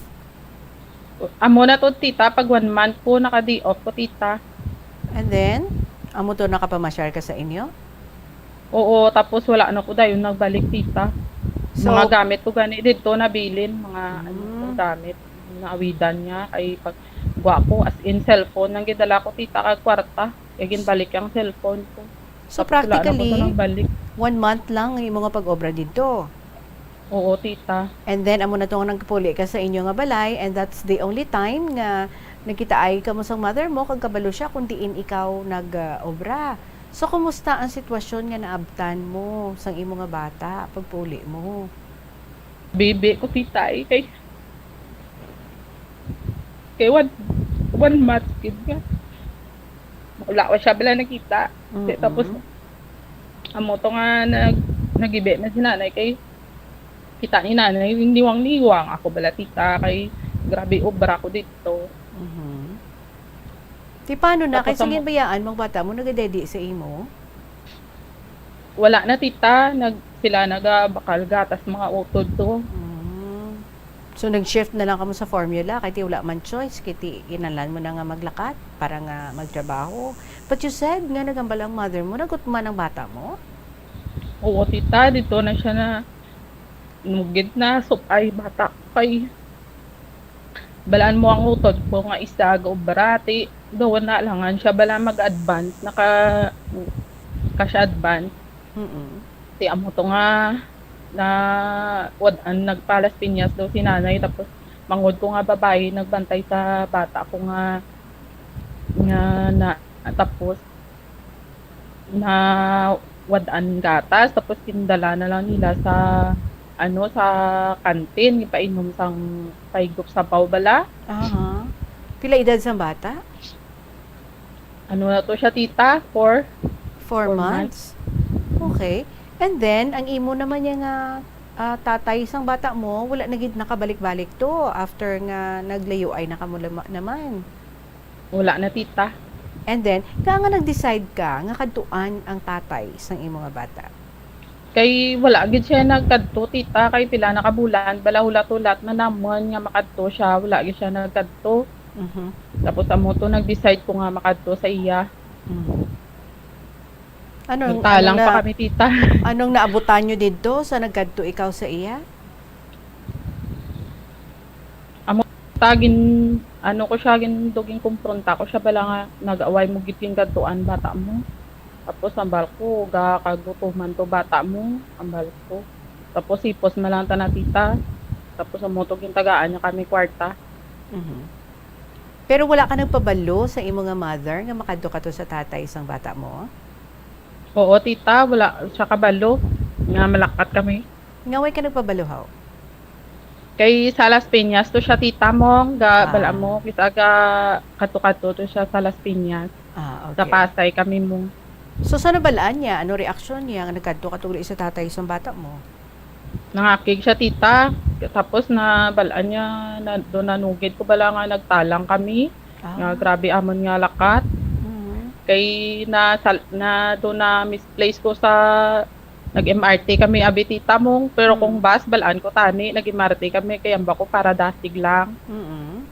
Amo na to, tita, pag one month ko naka-day off ko, tita. And then, amo to nakapamasyar ka sa inyo? Oo, tapos wala na ko dayon nagbalik, tita. So, Mga gamit ko gani didto nabilin, mga ano, Mm. gamit, naawidan niya. Ay, pag gwapo, as in, cellphone ang gidala ko, tita, kag kwarta. Kaya ginbalik ang cellphone ko. So, Tapos wala na ko to practically, nagbalik. One month lang ang imo nga pag-obra didto. Oo, tita. And then, amo na to nga nagpuli ka sa inyo nga balay, and that's the only time nga nagkitaay kamo sang mother mo, kag kabalo siya kung diin ikaw nag-obra. So, kumusta ang sitwasyon nga naabtan mo sang imo nga bata pagpuli mo? Bibi ko, tita, eh, kay, kay one, one month gid nga. Wala ko siya bala nakita. Kay Mm-mm. Tapos, amo to nga nag-, nagibi man si nanay kay kita ni nanay, niwang-niwang ako bala, tita, kay grabe obra ko didto. Mhm. Ti paano na? Kay Tapos ang sige, bayaan mang bata mo nagadedi sa imo? Wala na, tita. Nag-, sila nagabakal gatas mga utod to. Mm. So, nag-shift na lang kamo sa formula kay ti wala man choice, kay ti kinahanglan mo na nga maglakat para nga magtrabaho. But you said nga nagambal ang mother mo, nagutman ang bata mo? Oo, tita, didto na siya na nugid na supay bata ko kay balaan mo ang utod ko nga isa gaobra, ti daw na langan siya bala mag-advance, naka, cash advance. Mm-mm. Ti amo to nga na wad-an nagpa-Las Piñas daw si nanay, tapos manghod ko nga babayi nagbantay sa bata ko nga, nga na, tapos na wad-an gatas, tapos gindala na lang nila sa, ano, sa kantin, ipainom sang paigop sabaw bala. Aha. Pila edad sang bata? Ano na to siya, tita? Four? Four Four months? months. Okay. And then, ang imo naman niya nga, ah, tatay sang bata mo, wala na gid nakabalik-balik to after nga naglayuay na kamo lama-, naman? Wala na, tita. And then, kaya nga nag-decide ka nga kadtuan ang tatay sang imo nga bata? Kay wala gid siya nagkadto, tita, kay pila na ka bulan, bala hulat-hulat na namon nga makadto siya, wala gid siya nagkadto. Mhm. Tapos amo to, nag-decide ko nga makadto sa iya. Mhm. Anong, Nagtalang anong pa na-, kami, tita. anong naabutan nyo didto sa nagkadto ikaw sa iya? Amo, ta, gin-, ano ko siya, gin-, do ginkumpronta ko siya, bala nga nag-away mo gid gin kadtuan bata mo. Tapos ambal ko, ga kagutuman to bata mo, ambal ko. Tapos hipos man lang ta na, tita. Tapos amo to gintagaan niya kami kwarta. Mhm. Pero wala ka nagpabalo sa imo nga mother nga makadto ka to sa tatay sang bata mo? Oo, tita, wala siya kabalo nga malakat kami. Nga way ka nagpabalo, haw? Kay sa Las Piñas to siya, tita mo, ga, Ah. bala mo, kis-a ga kadto-kadto to siya sa Las Piñas. Ah, Sa okay. Pasay kami mo. So, sa nabalaan niya, ano reaksyon niya nga nagkadto ka to uli sa tatay sang bata mo? Nangakig siya, tita. Tapos nabalaan niya, na, do nanugid ko bala nga nagtalang kami. Ah. Nga grabe amon nga lakat. Mhm. Kay na, sal-, na, do na misplace ko sa, nag-M R T kami, abi, tita mong, pero kung Mm. bus, balaan ko tani, nag-M R T kami, kay amba ko para dasig lang. Mm.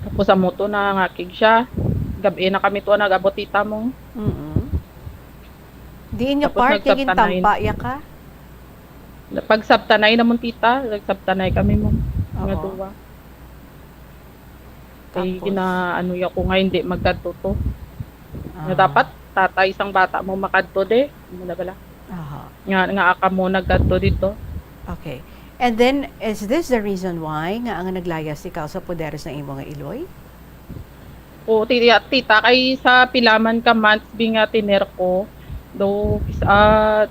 Tapos amo to, nangakig siya. Gabi na kami to, nag-abot, tita mong. Mm. Diin nga Tapos part nga nagsabtanay. gintampa ya ka? Pagsabtanay namon, tita, nagsabtanay kami mo. Nga Oo. duwa. Kay Tapos? ginaano ya ko nga hindi magkadto to. Nga Ah. dapat tatay sang bata mo makadto de. Amo na bala. Aha. Nga, nga aka mo nagkadto dito. Okay. And then, is this the reason why nga ang naglayas ikaw sa poder sa imo nga iloy? Oo, tita, tita, kay sa pila man ka months bi nga tiner ko, do, ah,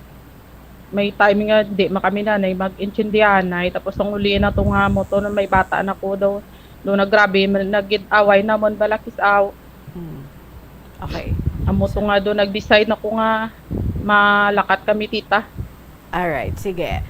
may time nga di man kami nanay mag-intindihanay, tapos ang uli na to nga mo to, na may bata na ko daw, do, nagrabe, man, nagid-away namon bala kis-aw. Hmm. Okay. Amo to nga do, nag-decide na ko nga malakat kami, tita. Alright, sige.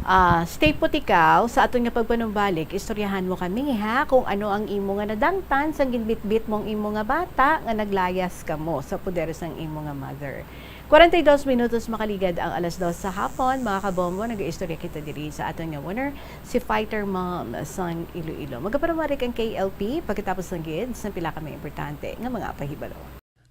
Ah, stay put ikaw. Sa aton nga pagpanumbalik, istoryahan mo kami, ha, kung ano ang imo nga nadangtan sang ginbitbit mong imo nga bata nga naglayas kamo sa poder sang imo nga mother. Kwarenta y dos minutos makaligad ang alas dos sa hapon, mga kabombo, nagaistorya kita diri sa aton nga winner, si Fighter Mom sang Iloilo. Magapanumbalik ang K L P pagkatapos lang gid sang pila ka mga importante nga mga pahibalo.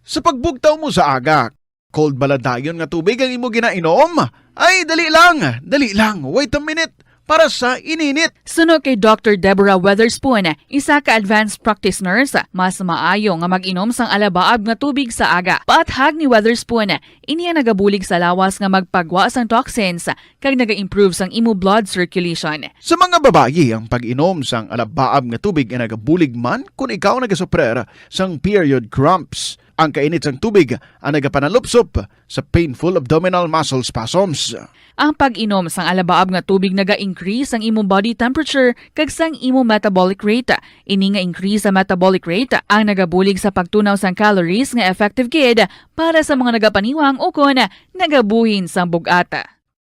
Sa pagbugtaw mo sa aga, cold bala dayon nga tubig ang imo ginainom? Ay, dali lang, dali lang, wait a minute, para sa ininit. Suno kay Doctor Deborah Weatherspoon, isa ka advanced practice nurse, mas maayo nga mag-inom sang alabaab nga tubig sa aga. Paathag ni Weatherspoon, ini ang nagabulig sa lawas nga magpagwa sang toxins kag naga-improve sang imo blood circulation. Sa mga babayi, ang pag-inom sang alabaab nga tubig ay nagabulig man kon ikaw nagasuprer sang period cramps. Ang kainit sang tubig ang nagapanalupsop sa painful abdominal muscle spasms. Ang pag-inom sang alabaab nga tubig naga-increase sang imo body temperature kag sang imo metabolic rate. Ini nga increase sa metabolic rate ang nagabulig sa pagtunaw sang calories nga effective gid para sa mga nagapaniwang ukon nagabuhin sang bug-at.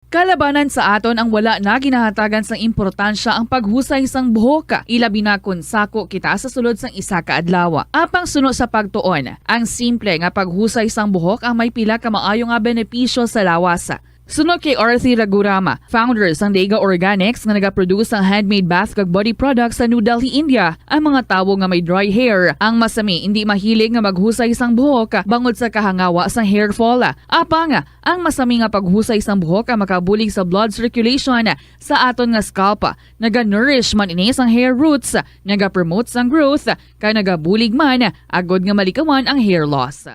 Kalabanan sa aton ang wala na ginahatagan sang importansya ang paghusay sang buhok, ilabi na kon sako kita sa sulod sang isa ka adlaw. Apang suno sa pagtuon, ang simple nga paghusay sang buhok ang may pila ka maayo nga benepisyo sa lawas. Suno kay Arthi Raghuram, founder sang Dega Organics nga nagaproduce sang handmade bath kag body products sa New Delhi, India, ang mga tawo nga may dry hair ang masami indi mahilig nga maghusay sang buhok bangod sa kahangawa sang hair fall. Apang, ang masami nga paghusay sang buhok ang makabulig sa blood circulation sa aton nga scalp. Naga-nourish man ini sang hair roots, naga-promote sang growth, kag nagabulig man agod nga malikawan ang hair loss.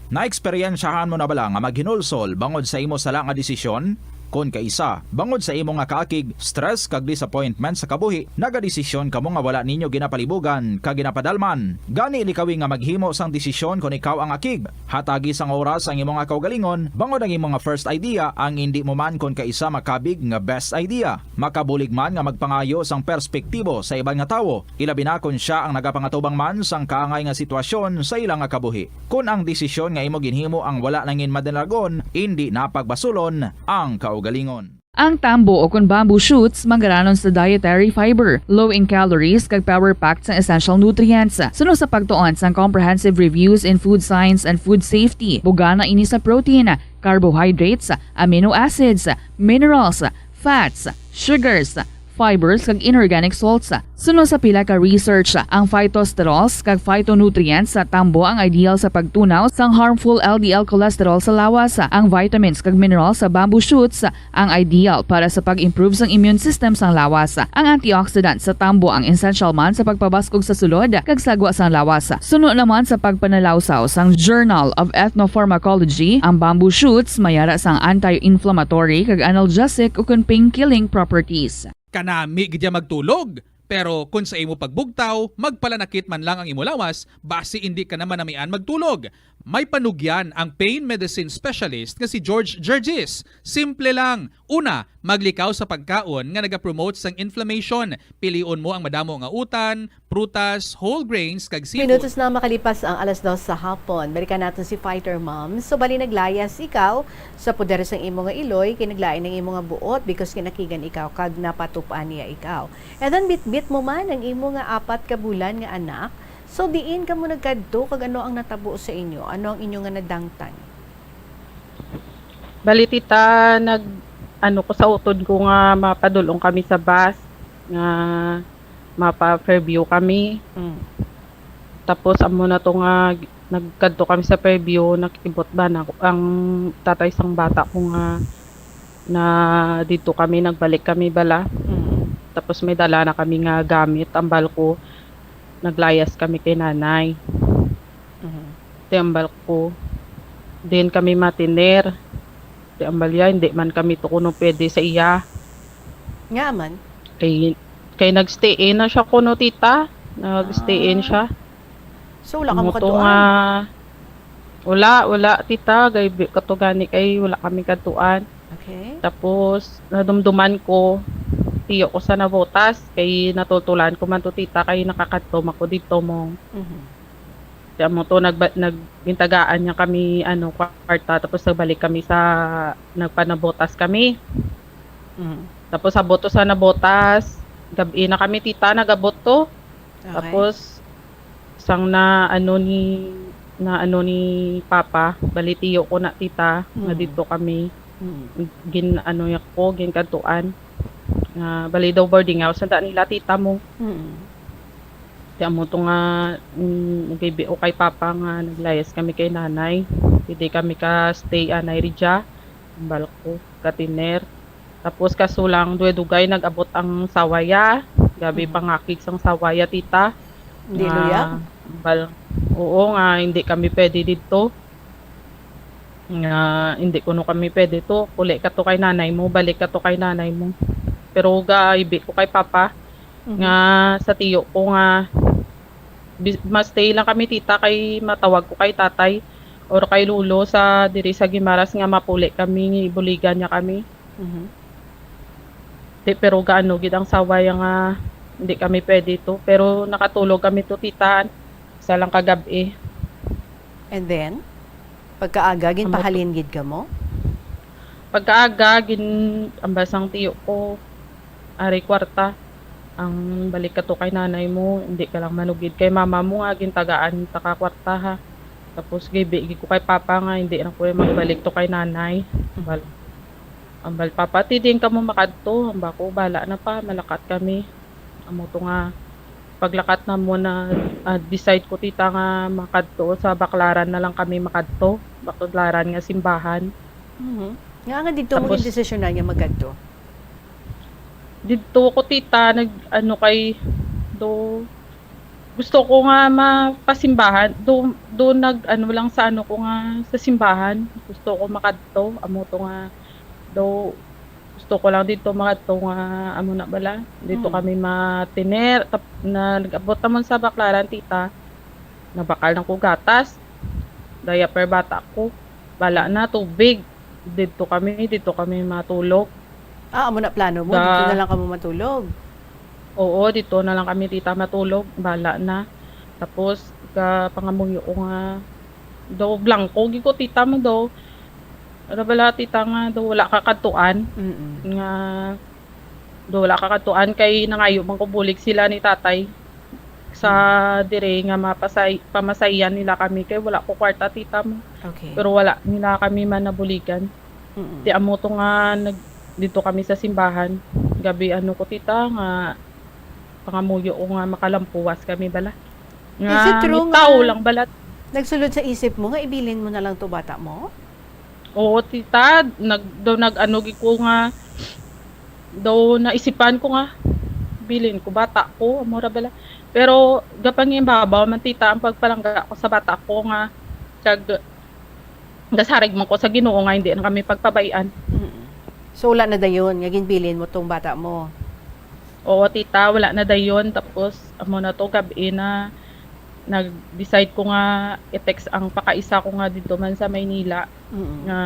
Naeksperyensyahan mo na bala nga maghinulsol bangod sa imo sala nga desisyon? Kon kaisa, bangod sa imo nga kaakig, stress, kag disappointment sa kabuhi, nagadesisyon kamo nga wala ninyo ginapalibugan kag ginapadalman. Gani, likawi nga maghimo sang desisyon kon ikaw ang akig. Hatagi sang oras ang imo nga kaugalingon, bangod ang imo nga first idea ang indi mo man kon kaisa makabig nga best idea. Makabulig man nga magpangayo sang perspektibo sa iban nga tawo, ilabi na kon sia ang nagapangatubang man sang kaangay nga sitwasyon sa ila nga kabuhi. Kon ang desisyon nga imo ginhimo ang wala nangin madalagon, indi na pagbasulon ang kaugalingon. Ang tambo o kon bamboo shoots manggaranon sa dietary fiber, low in calories, kag power-packed sang essential nutrients. Suno sa pagtuon sang Comprehensive Reviews in Food Science and Food Safety, bugana ini sa protein, carbohydrates, amino acids, minerals, fats, sugars, fibers, kag inorganic salts. Suno sa pila ka research, ang phytosterols kag phytonutrients sa tambo ang ideal sa pagtunaw sang harmful L D L cholesterol sa lawas. Ang vitamins kag minerals sa bamboo shoots ang ideal para sa pag-improve sang immune system sang lawas. Ang antioxidant sa tambo ang essential man sa pagpabaskog sa sulod kag sagwa sang lawas. Suno naman sa pagpanalawsaw sang Journal of Ethnopharmacology, ang bamboo shoots may ara sang anti-inflammatory kag analgesic ukon pain-killing properties. Kanami gid ya magtulog, pero kon sa imo pagbugtaw, magpalanakit man lang ang imo lawas, basi indi ka na manamian magtulog. May panugyan ang pain medicine specialist nga si George Gergis. Simple lang. Una, maglikaw sa pagkaon nga nagapromote sang inflammation. Pilion mo ang madamo nga utan, prutas, whole grains, kag seafood. Minutos na makalipas ang alas dos sa hapon. Balikan naton si Fighter Mom. So, bali naglayas ikaw sa poder sang imo nga iloy, kay naglain ang imo nga buot, because kinakigan ikaw, kag napatupan niya ikaw. And then, bitbit mo man ang imo nga apat ka bulan nga anak. So, diin kamo nagkadto, kag ano ang natabo sa inyo? Ano ang inyo nga nadangtan? Bali, tita, nag-, ano ko, sa utod ko nga mapadulong kami sa bus, nga mapa-Fairview kami. Mm. Tapos, amo na to nga, nagkadto kami sa Fairview, nakibot ba na ang tatay sang bata ko nga na dito kami, nagbalik kami bala. Mm. Tapos, may dala na kami nga gamit, ambal ko, naglayas kami kay nanay. Mhm. Ti ambal ko, din kami matiner. Ti ambal ya, hindi man kami to kuno pwede sa iya. Nga man? Kay, kay nag-stay in na siya kuno, tita. Nag-stay in Ah. siya. So, wala ka Amo to makatuan? nga, wala, wala, tita. Kay bi-, kato gani kay wala kami katuan. Okay. Tapos, nadumduman ko, tiyo ko sa nabotas. Kay natultulan ko man to, tita, kay nakakadto man ko dito mo. Mhm. Kaya mo to, nagba-, nag-, gintagaan niya kami, ano, kwarta. Tapos nagbalik kami sa, nagpanabotas kami. Mhm. Tapos abot to sa nabotas, gab-i na kami, tita, nagabot to. Okay. Tapos, sang na, ano, ni, na, ano, ni Papa, bali tiyo ko na, tita, nga Mm. dito kami. Mm. Gin, ano, niya ko, ginkadtuan. Nga, bali daw boarding house na nila, tita mo. Mm. Ti amo to nga, mm, nagbibi ko kay Papa nga naglayas kami kay Nanay. Pwede kami ka-stay anay ridya. Ambal ko, katiner. Tapos kaso lang, dugay-dugay nag-abot ang sawaya. Grabe Mhm. pangakig sang sawaya, tita. Hindi Nga, luyag? Bal-, oo nga, hindi kami pwede dito. Nga, hindi kuno kami pwede to. Uli ka to kay nanay mo, balik ka to kay nanay mo. Pero gaibi ko kay Papa, Mhm. nga sa tiyo ko nga, bis-, ma-stay lang kami, tita, kay matawag ko kay tatay or kay lolo sa diri sa Guimaras nga mapuli kami, ibuligan niya kami. Mhm. Di, pero gaano gid ang saway nga hindi kami pwede to. Pero nakatulog kami to, tita, sa lang kagab-i. And then, pagkaaga, Amo to. ginpahalin gid kamo? Pagkaaga, gin-, ambasang tiyo ko, ari kwarta. Ang balik ka to kay nanay mo, hindi ka lang manugid kay mama mo nga gintagaan ta ka kwarta, ha. Tapos gibi gid ko kay papa nga hindi na ko magbalik to kay nanay. Bal-, ambal papa, ti din kamo makadto, hamba ko, bala na pa, malakat kami. Amo to nga paglakat na mo na, ah, decide ko, tita, nga makadto sa Baclaran na lang kami makadto, Baclaran nga simbahan. Mhm. Nga nga dito mo Tapos gindesisyonan nga magkadto? Didto ko, tita, nag-, ano, kay do, Gusto ko nga mapasimbahan, do, do nag-ano lang sa ano ko nga sa simbahan. Gusto ko makadto, amo to nga do gusto ko lang dito makadto nga amo na bala. Dito Mm. kami matiner, tap, na nag-abot naman sa Baclaran, tita. Nabakal na ko gatas. Diaper bata ko. Bala na tubig. Dito kami, dito kami matulog. Ah, amo na plano mo? Dito Da- na lang kamo matulog? Oo, dito na lang kami, tita, matulog. Bala na. Tapos, ka pangamuyo ko nga daw blangko gid ko, tita, mo daw. Ano bala, tita, nga daw wala ka kadtuan? Mm-mm. Nga daw wala ka kadtuan kay nangayo man ko bulig sila ni tatay sa Mm. dire nga mapasay-, pamasayan nila kami kay wala ko kwarta, tita, mo. Okay. Pero wala nila kami man nabuligan. Mm-mm. Ti amo to nga nag-, dito kami sa simbahan. Gabi ano ko, tita, nga pangamuyo ko nga makalampuwas kami bala. Is it Nga true ngitaw nga lang bala. Nagsulod sa isip mo nga ibilin mo na lang to bata mo? Oo, tita, nag-, daw nag-ano gid ko nga, daw naisipan ko nga, bilin ko, bata ko, amo ra bala. Pero gapangimbabaw man, tita, ang pagpalangga ko sa bata ko nga, kag gasarig man ko sa Ginoo nga hindi na kami pagpabay-an. Mm. So, wala na dayon nga ginbilin mo tong bata mo? Oo, tita, wala na dayon. Tapos, amo na to, gab-i na, nag-decide ko nga i-text ang pakaisa ko nga dito man sa Maynila, Mm. nga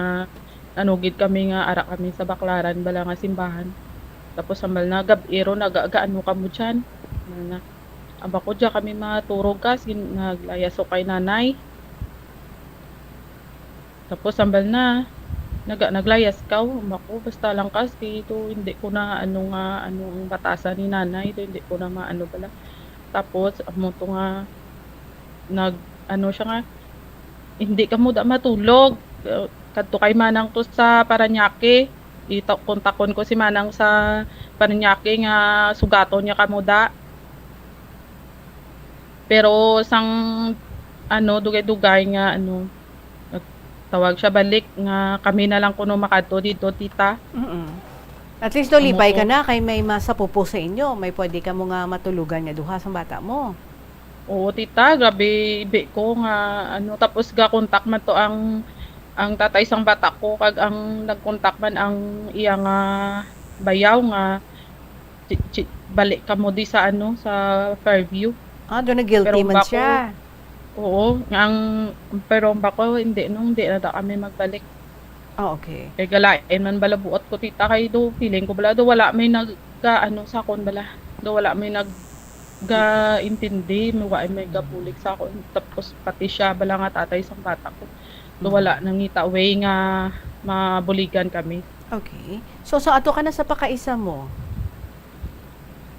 nanugid kami nga ara kami sa Baclaran, bala nga simbahan. Tapos, hambal na, gab-i ro, naga-, gaano ka mo dyan? Ano na, aba ko dyan kami maturog, kas gin-, naglayas ko kay nanay. Tapos, hambal na, naga-, naglayas ka, aba ko, basta lang, kas, kay ito, hindi ko na, ano nga, ano ang batasan ni nanay, ito, hindi ko na maano bala. Tapos, amo to nga, nag, ano siya nga, hindi ka mo da matulog. Uh, kadto kay manang to sa Parañaque. Ito, kontakon ko si manang sa Parañaque nga sugaton niya kamo da. Pero sang, ano, dugay-dugay nga, ano, nagtawag siya balik nga kami na lang kuno makadto dito, tita. Mm-mm. At least, Amo lipay ka to. Na kay may masapupo sa inyo. May pwede ka mo nga matulugan nga duha sang bata mo. Oo, tita, grabe, ibi ko nga, ano, tapos ga-contact man to ang, ang tatay sang bata ko, kag ang nag-contact man ang iya nga bayaw nga, chi-, chi-, balik kamo di sa, ano, sa Fairview. Ah, doon na guilty Pero man bako, siya. Oo, nga ang, pero bako, hindi, no, hindi na daw kami magbalik. Ah, okay. Kay galain man bala buot ko, tita, kay do, feeling ko bala do, wala may nag-, ga-, ano, sa akon bala. Do, wala may nag-, ga-intindi, may, wa may gabulig sa akon. Tapos, pati siya bala nga tatay sang bata ko. Do, Mm. wala nangita way nga mabuligan kami. Okay. So, so ato ka na sa pakaisa mo?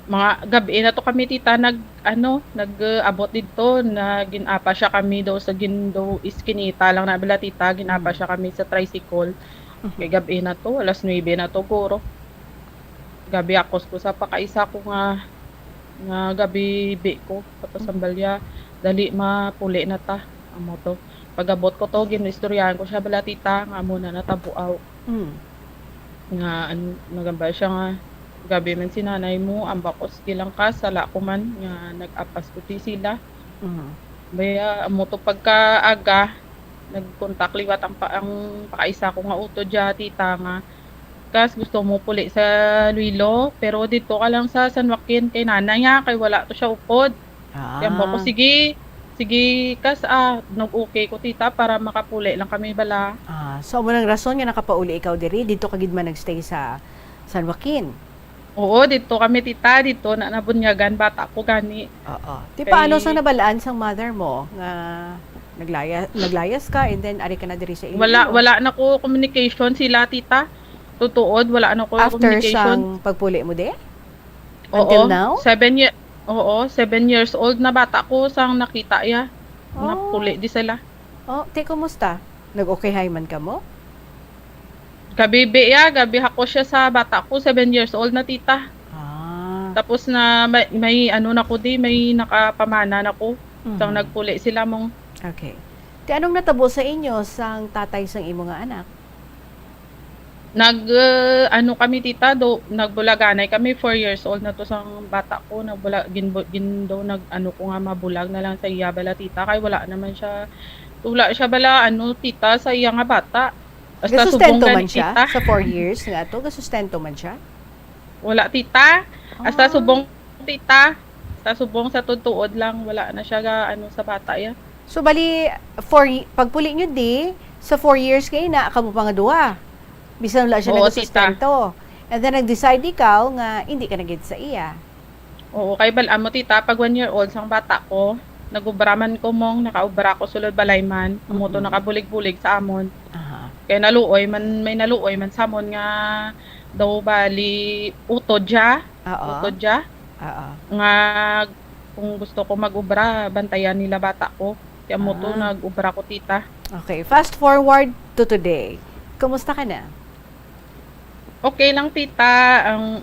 Mga gab-i na to kami, tita, nag, ano, nag, uh, abot didto, na gin-apa siya kami do sa gin-, do iskinita lang na bala, tita, gin-apa Mm. siya kami sa tricycle. Mhm. Kay gab-i na to, alas nuebe na to, guro. Gabi akos ko sa pakaisa ko nga, nga gabi bi ko, tapos Mm. ang balya, dali mapuli na ta, amo to. Pag-abot ko to, gin-istoryahan ko siya bala, tita, nga amo na natabo aw. Mm. Nga, an-, nagambal siya nga, "Grabe man si nanay mo, ambak ko, sige lang ka, sala ko man nga nag-apas ko ti sila." Mhm. Baya, amo to pagkaaga, nag-contact liwat ang pa-, ang pakaisa ko nga utod dya, tita, nga, "Kas, gusto mo puli sa Iloilo, pero dito ka lang sa San Joaquin kay nanay, ha, kay wala to siya upod." Kaya mo ko, Ah. "Sige, sige, kas, ah, nag-okay ko, tita, para makapuli lang kami bala." Ah, so, amo nang rason nga nakapauli ikaw diri, dito ka gid man nagstay sa San Joaquin? Oo, dito kami, tita, dito na nabunyagan, bata ko gani. Oo. Ti paano Kay sa nabalaan sang mother mo nga naglaya-, naglayas ka and then ari ka na diri sa Iloilo? Wala, wala na ko communication sila, tita. Tutuod, wala na ko After communication. Sang pagpuli mo di? Until Oo, now? Seven ye-, oo, seven years old na bata ko sang nakita iya. Oh. Napuli di sila. Oh, ti, kumusta? Nag-okay hay man kamo? Gabi bi iya, gabi hako siya sa bata ko, seven years old na, tita. Ah. Tapos na may, may ano na ko di, may nakapamana na ko. Sang Mhm. nagpuli sila mong Okay. Ti, anong natabo sa inyo sang tatay sang imo nga anak? Nag, uh, ano kami, tita, do, nagbulaganay kami, four years old na to sang bata ko. Nagbula-, ginbu-, gin-, do, nag, ano ko nga, mabulag na lang sa iya bala, tita, kay wala naman siya, wala siya bala, ano, tita, sa iya nga bata. Hasta subong Gasustento gani, man siya tita. Sa four years nga to? Gasustento man siya? Wala, tita. Hasta Ah. subong, tita. Hasta subong sa tuod-tuod lang, wala na siya ga, ano, sa bata ya. So, bali, four y-, pagpuli nyo di, sa four years kayo na, kamo pa nga duha. Bisan wala siya Oo, tita. nagasustento. And then, nag-decide ikaw nga hindi ka na gid sa iya. Oo, kay bal-an mo, tita, pag one year old sang bata ko, nag-ubra man ko mong, nakaubra ko sulod balay man, amo to Mm-mm. nakabulig-bulig sa amon. Aha. Kay naluoy man, may naluoy man sa amon nga daw bali utod siya. Oo. Utod siya. Oo. Nga kung gusto ko mag-ubra, bantayan nila bata ko. Kaya mo to, Ah. nag-ubra ko, tita. Okay, fast forward to today. Kumusta ka na? Okay lang, tita. Ang,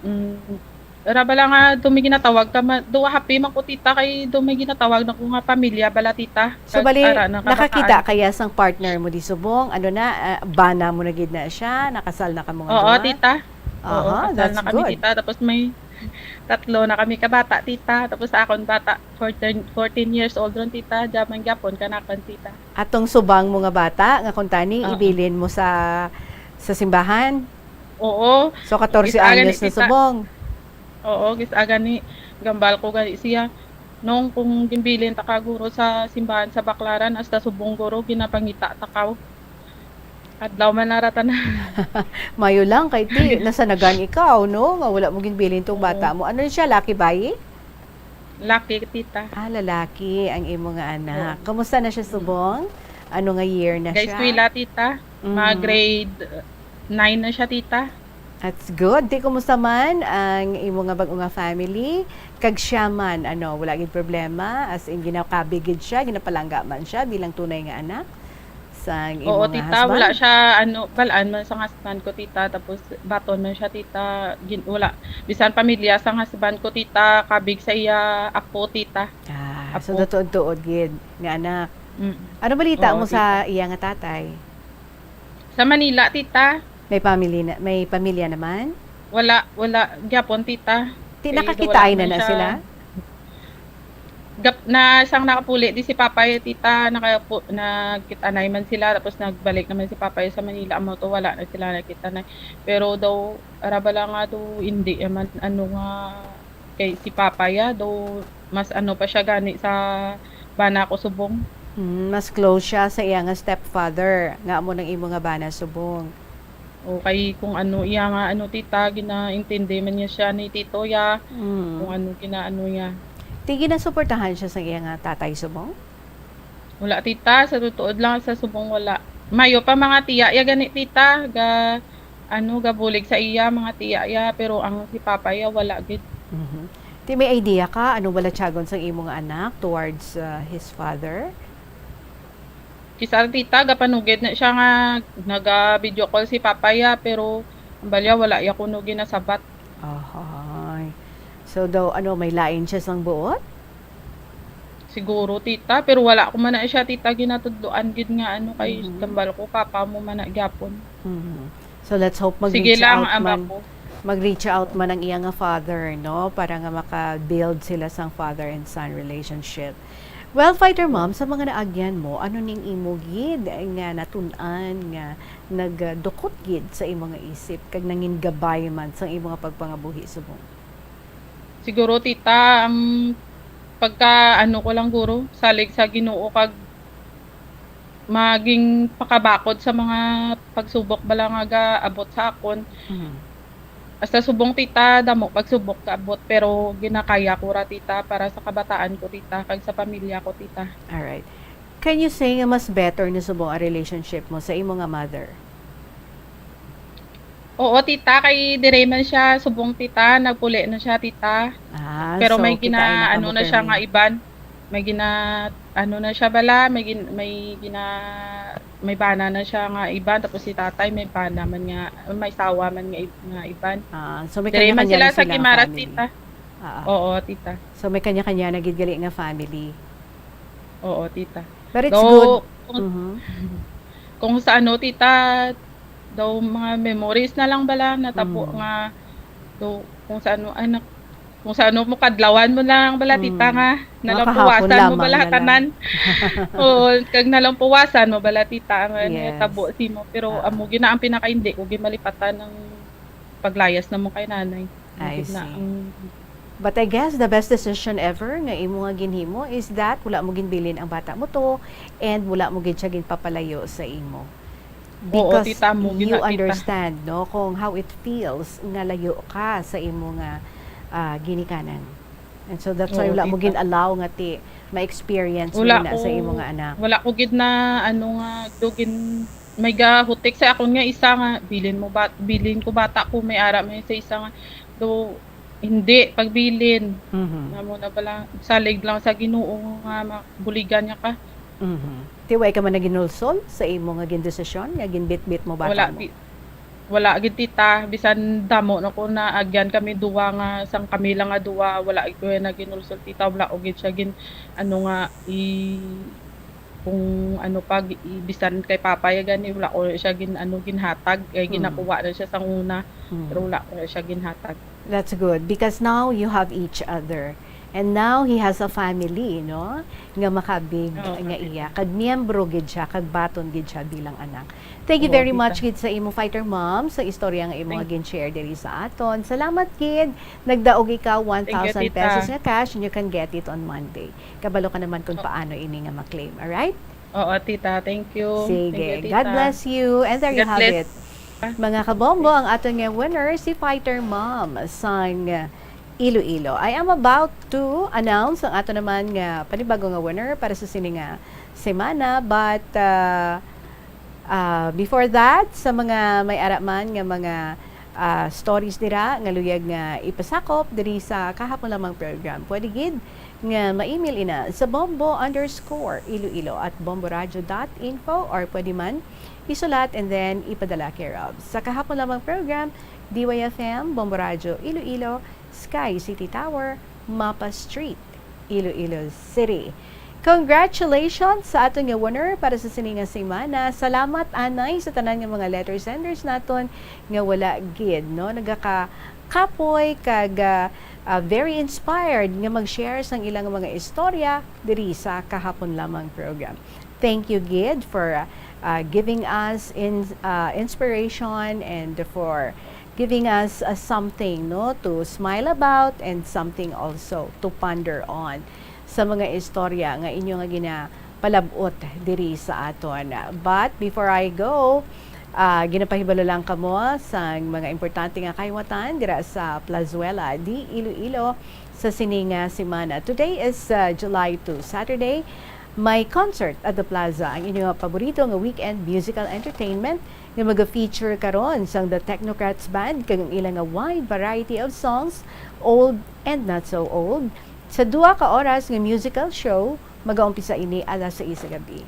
mm, ra bala nga, do may ginatawag ka ma-, do happy man ko, tita, kay do may ginatawag na ko nga pamilya bala, tita. So, Kag bali, ara na ka nakakita baka-, kaya sang partner mo di subong? Ano na, ah, bana mo na gid na siya? Nakasal na kamo nga Oo, duha? tita. Oo, Aha, kasal that's na kami, good. tita. Tapos may tatlo na kami ka bata, tita. Tapos sa akon bata, fourteen, fourteen years old ron, tita. Diya man gyapon, kanakan, tita. Atong subang mo nga bata, nga kung tani, Oo. ibilin mo sa, sa simbahan? Oo. So, katorse Gis-aga anyos ni na tita. subong. Oo, gis-aga ni, gambal ko gani siya. Nung kung ginbilin ta ka guro sa simbahan sa Baclaran, hasta subong guro, ginapangita ta ka. Adlaw man na rata na. Mayo lang, kay ti, nasanagan ikaw, no? Nga wala mo ginbilin tong Oo. bata mo. Ano siya, laki bayi? Laki, tita. Ah, lalaki ang imo nga anak. Oo. Kumusta na siya Mm. subong? Ano nga year na Guys, siya? Wila, tita. Mga Mm. grade nine na siya, tita. That's good. Di, kumusta man ang imo nga bag-o nga family? Kag siya man, ano, wala gid problema? As in, ginakabig gid siya, ginapalangga man siya bilang tunay nga anak sang imo Oo, nga tita, wala husband? siya, ano, balaan man sang husband ko, tita, tapos baton man siya, tita, gin-, wala. Bisan pamilya sang husband ko, tita, kabig sa iya apo, tita. Ah, so Apo. tuod-tuod gid nga anak. Mm. Ano balita Oo, mo sa tita. iya nga tatay? Sa Manila, tita. May family na, may pamilya naman? Wala, wala gyapon, tita. Ti, Eh, nakakita wala ay na man na siya. sila? Gap-, na sang nakapuli di si Papa, eh, tita, nakapu-, nagkita-nay man sila, tapos nagbalik naman si Papa, eh, sa Manila, amo to, wala na sila nagkita-nay. Pero daw, ara bala nga daw, hindi naman, ano nga, kay si Papa, ya, daw, mas ano pa siya gani sa bana ko subong. Mm, mas close siya sa iya nga stepfather, nga amo nang imo nga bana subong. O, kay kung ano iya nga, ano, tita, ginaintindi man niya siya ni tito, ya, Mm. kung ano ginaano niya. Ti, ginasuportahan siya sa iya nga tatay subong? Wala, tita, sa tutuod lang, sa subong wala. Mayo pa mga tiya, ya gani, tita, ga, ano, gabulig sa iya, mga tiya, ya, pero ang si papa, ya, wala gid. Mhm. Ti, may idea ka ano balatyagon sang imo nga anak towards, ah, his father? Kisar, tita, gapanugid na siya nga naga-video call si papa, ya, pero ang balya wala ya kuno ginasabat. Ahay. So daw, ano, may lain siya sang buot? Siguro, tita, pero wala ko man na siya, tita, ginatudloan gid nga ano, kay Mhm. tambal ko, papa mo man na gyapon. Mhm. So let's hope Sige mag-reach lang, out ama man, ko. mag-reach out man ang iya nga father, no, para nga maka-build sila sang father and son relationship. Well, Fighter Mom, sa mga naagyan mo, ano ning imo gid nga natun-an nga nagdukot gid sa imo nga isip kag nangin gabay man sa imo nga pagpangabuhi subong? Siguro, tita, ang pagka, ano ko lang, guro, salig sa Ginoo kag maging pakabakod sa mga pagsubok bala nga gaabot sa akon. Mhm. Hasta subong, tita, damo pagsubok gaabot, pero ginakaya ko ra, tita, para sa kabataan ko, tita, kag sa pamilya ko, tita. Alright. Can you say nga mas better na subong ang relationship mo sa imo nga mother? Oo, tita, kay dire man siya subong, tita, nagpuli na siya, tita. Ah, Pero so may kita ay gina-, ano na siya nga nakamotormi. iban. May gina-, ano na siya bala, may gin-, may gina-, may bana na siya nga iban, tapos si tatay may bana man nga, may sawa man nga ib-, nga iban. Ah, so may Dire man kanya-kanya sila na sa sila nga Guimaras, family. tita. Ah, ah. Oo, tita. So may kanya-kanya na gid gali nga family. Oo, tita. But it's Though, good. kung, Mhm. kung sa ano, tita, Daw mga memories na lang bala natabo Mm. nga, daw kung sa ano, ay, nak-, kung sa ano mo kadlawan mo na lang bala, tita, Mm. nga Mga kahapon nalampuwasan mo lamang bala na lang. Tanan. Oo, kag nalampuwasan mo bala, tita, nga Yes. natabo simo. Pero Ah. amo gina ang pinaka hindi ko gimalipatan ang paglayas na mo kay nanay. Amo I gid na see. ang But I guess the best decision ever nga imo nga ginhimo is that wala mo ginbilin ang bata mo to and wala mo gid siya ginpapalayo sa imo. Oo, Because tita, mo you gina, tita. understand, no, kung how it feels nga layo ka sa imo nga, ah, ginikanan. And so that's why Oo, wala mo tita. gin-allow nga ti ma-experience mo Wala na sa ko, imo nga anak. wala ko gid na, ano nga, do gin-, may gahutik sa akon nga isa nga, bilin mo ba, bilin ko bata ko, may ara may sa isa nga, do, hindi, pagbilin. Mhm. Amo na bala, salig lang sa Ginoo nga mabuligan niya ka. Mhm. Ti, way ka man naginulsol sa imo nga gindesisyon, nga ginbitbit mo bata Wala, mo? bi-, wala gid, tita. Bisan damo na ko na agyan kami duwa nga, sang kami lang nga duwa, wala ko na ginulsol, tita. Wala ko gid siya gin-, ano nga, i-, kung ano pa, gi-, i-, bisan kay papa ya gani, wala ko siya gin-, ano, ginhatag. Kay Mm. ginakuha na siya sang una, Mm. pero wala ko na siya ginhatag. That's good, because now you have each other. And now he has a family, no? Nga makabig Oo, nga ma'am. iya. Kag miyembro gid siya, kag baton gid siya bilang anak. Thank you Oo, very tita. much gid sa imo, Fighter Mom, sa istorya nga imo Thank nga gin-share diri sa aton. Salamat gid. Nagdaog ikaw Thank you, one thousand pesos tita. nga cash, and you can get it on Monday. Kabalo ka naman kung Oh. paano ini nga ma-claim, alright? Oo, tita. Thank you. Thank Sige. you, God tita. bless you. And there you God have bless. it. Mga kabombo, ang aton nga winner, si Fighter Mom sang Iloilo. I am about to announce ang ato naman nga panibago nga winner para sa sini nga semana, but, ah, ah, before that, sa mga may ara man nga mga, ah, stories dira nga luyag nga ipasakop diri sa kahapon lamang program, pwede gid nga ma-email ina sa bombo underscore iloilo at bomboradio dot info, or pwede man isulat and then ipadala care of sa kahapon lamang program, D Y F M, Bombo Radio Iloilo, Sky City Tower, Mapa Street, Iloilo City. Congratulations sa aton nga winner para sa sini nga semana. Salamat anay sa tanan nga mga letter senders naton nga wala gid, no, nagakakapoy kag, ah, ah, very inspired nga mag-share sang ilang mga istorya diri sa kahapon lamang program. Thank you gid for, ah, giving us in, ah, inspiration and for giving us, ah, something, no, to smile about and something also to ponder on sa mga istorya nga inyo nga ginapalab-ot diri sa aton. But before I go, ah, ginapahibalo lang kamo sang mga importante nga kahiwatan dira sa Plazuela de Iloilo sa sini nga semana. Today is, ah, July two, Saturday. May concert at the Plaza, ang inyo nga paborito nga weekend musical entertainment nga maga-feature karon sang The Technocrats Band kag ang ila nga wide variety of songs, old and not so old. Sa duha ka oras nga musical show, magaumpisa ini alas sais sa gabi.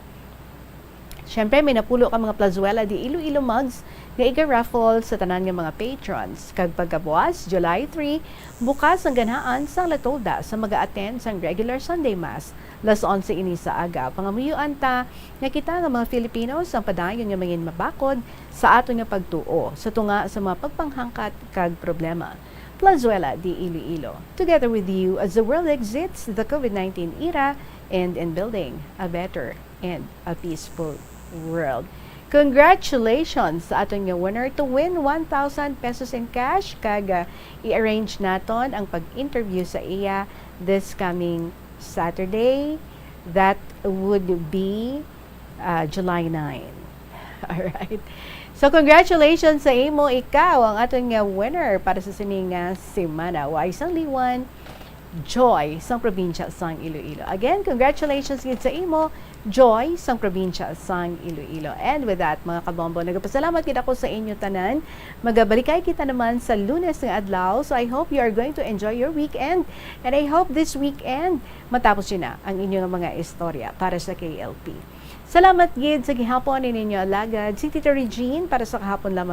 Siyempre, may napulo ka mga Plazuela de Iloilo mugs nga iga-raffle sa tanan nga mga patrons. Kag pagkabuas, July three, bukas ang ganahan sang Latolda sa mag-attend sang regular Sunday Mass. Las onse ini sa aga. Pangamuyoan ta nga kita nga mga Filipinos ang padayon nga mangin mabakod sa aton nga pagtuo sa tunga sa mga pagpanghangkat kag problema. Plazuela de Iloilo, together with you as the world exits the COVID nineteen era and in building a better and a peaceful world. Congratulations sa aton nga winner to win one thousand pesos in cash, kag, ah, i-arrange naton ang pag-interview sa iya this coming Saturday. That would be, ah, July nine. Alright. So, congratulations sa imo. Ikaw ang aton nga winner para sa sini nga semana. Wa sang liwan, Joy sang probinsya sang Iloilo. Again, congratulations gid sa imo, Joy sang probinsya sang Iloilo. And with that, mga kabombo, nagapasalamat gid ako sa inyo tanan. Magabalikay kita naman sa Lunes nga adlaw. So I hope you are going to enjoy your weekend. And I hope this weekend, matapos yun na ang inyo nga mga istorya para sa K L P. Salamat gid sa gihapon ni ninyo alagad, si Tita Regine para sa kahapon lamang.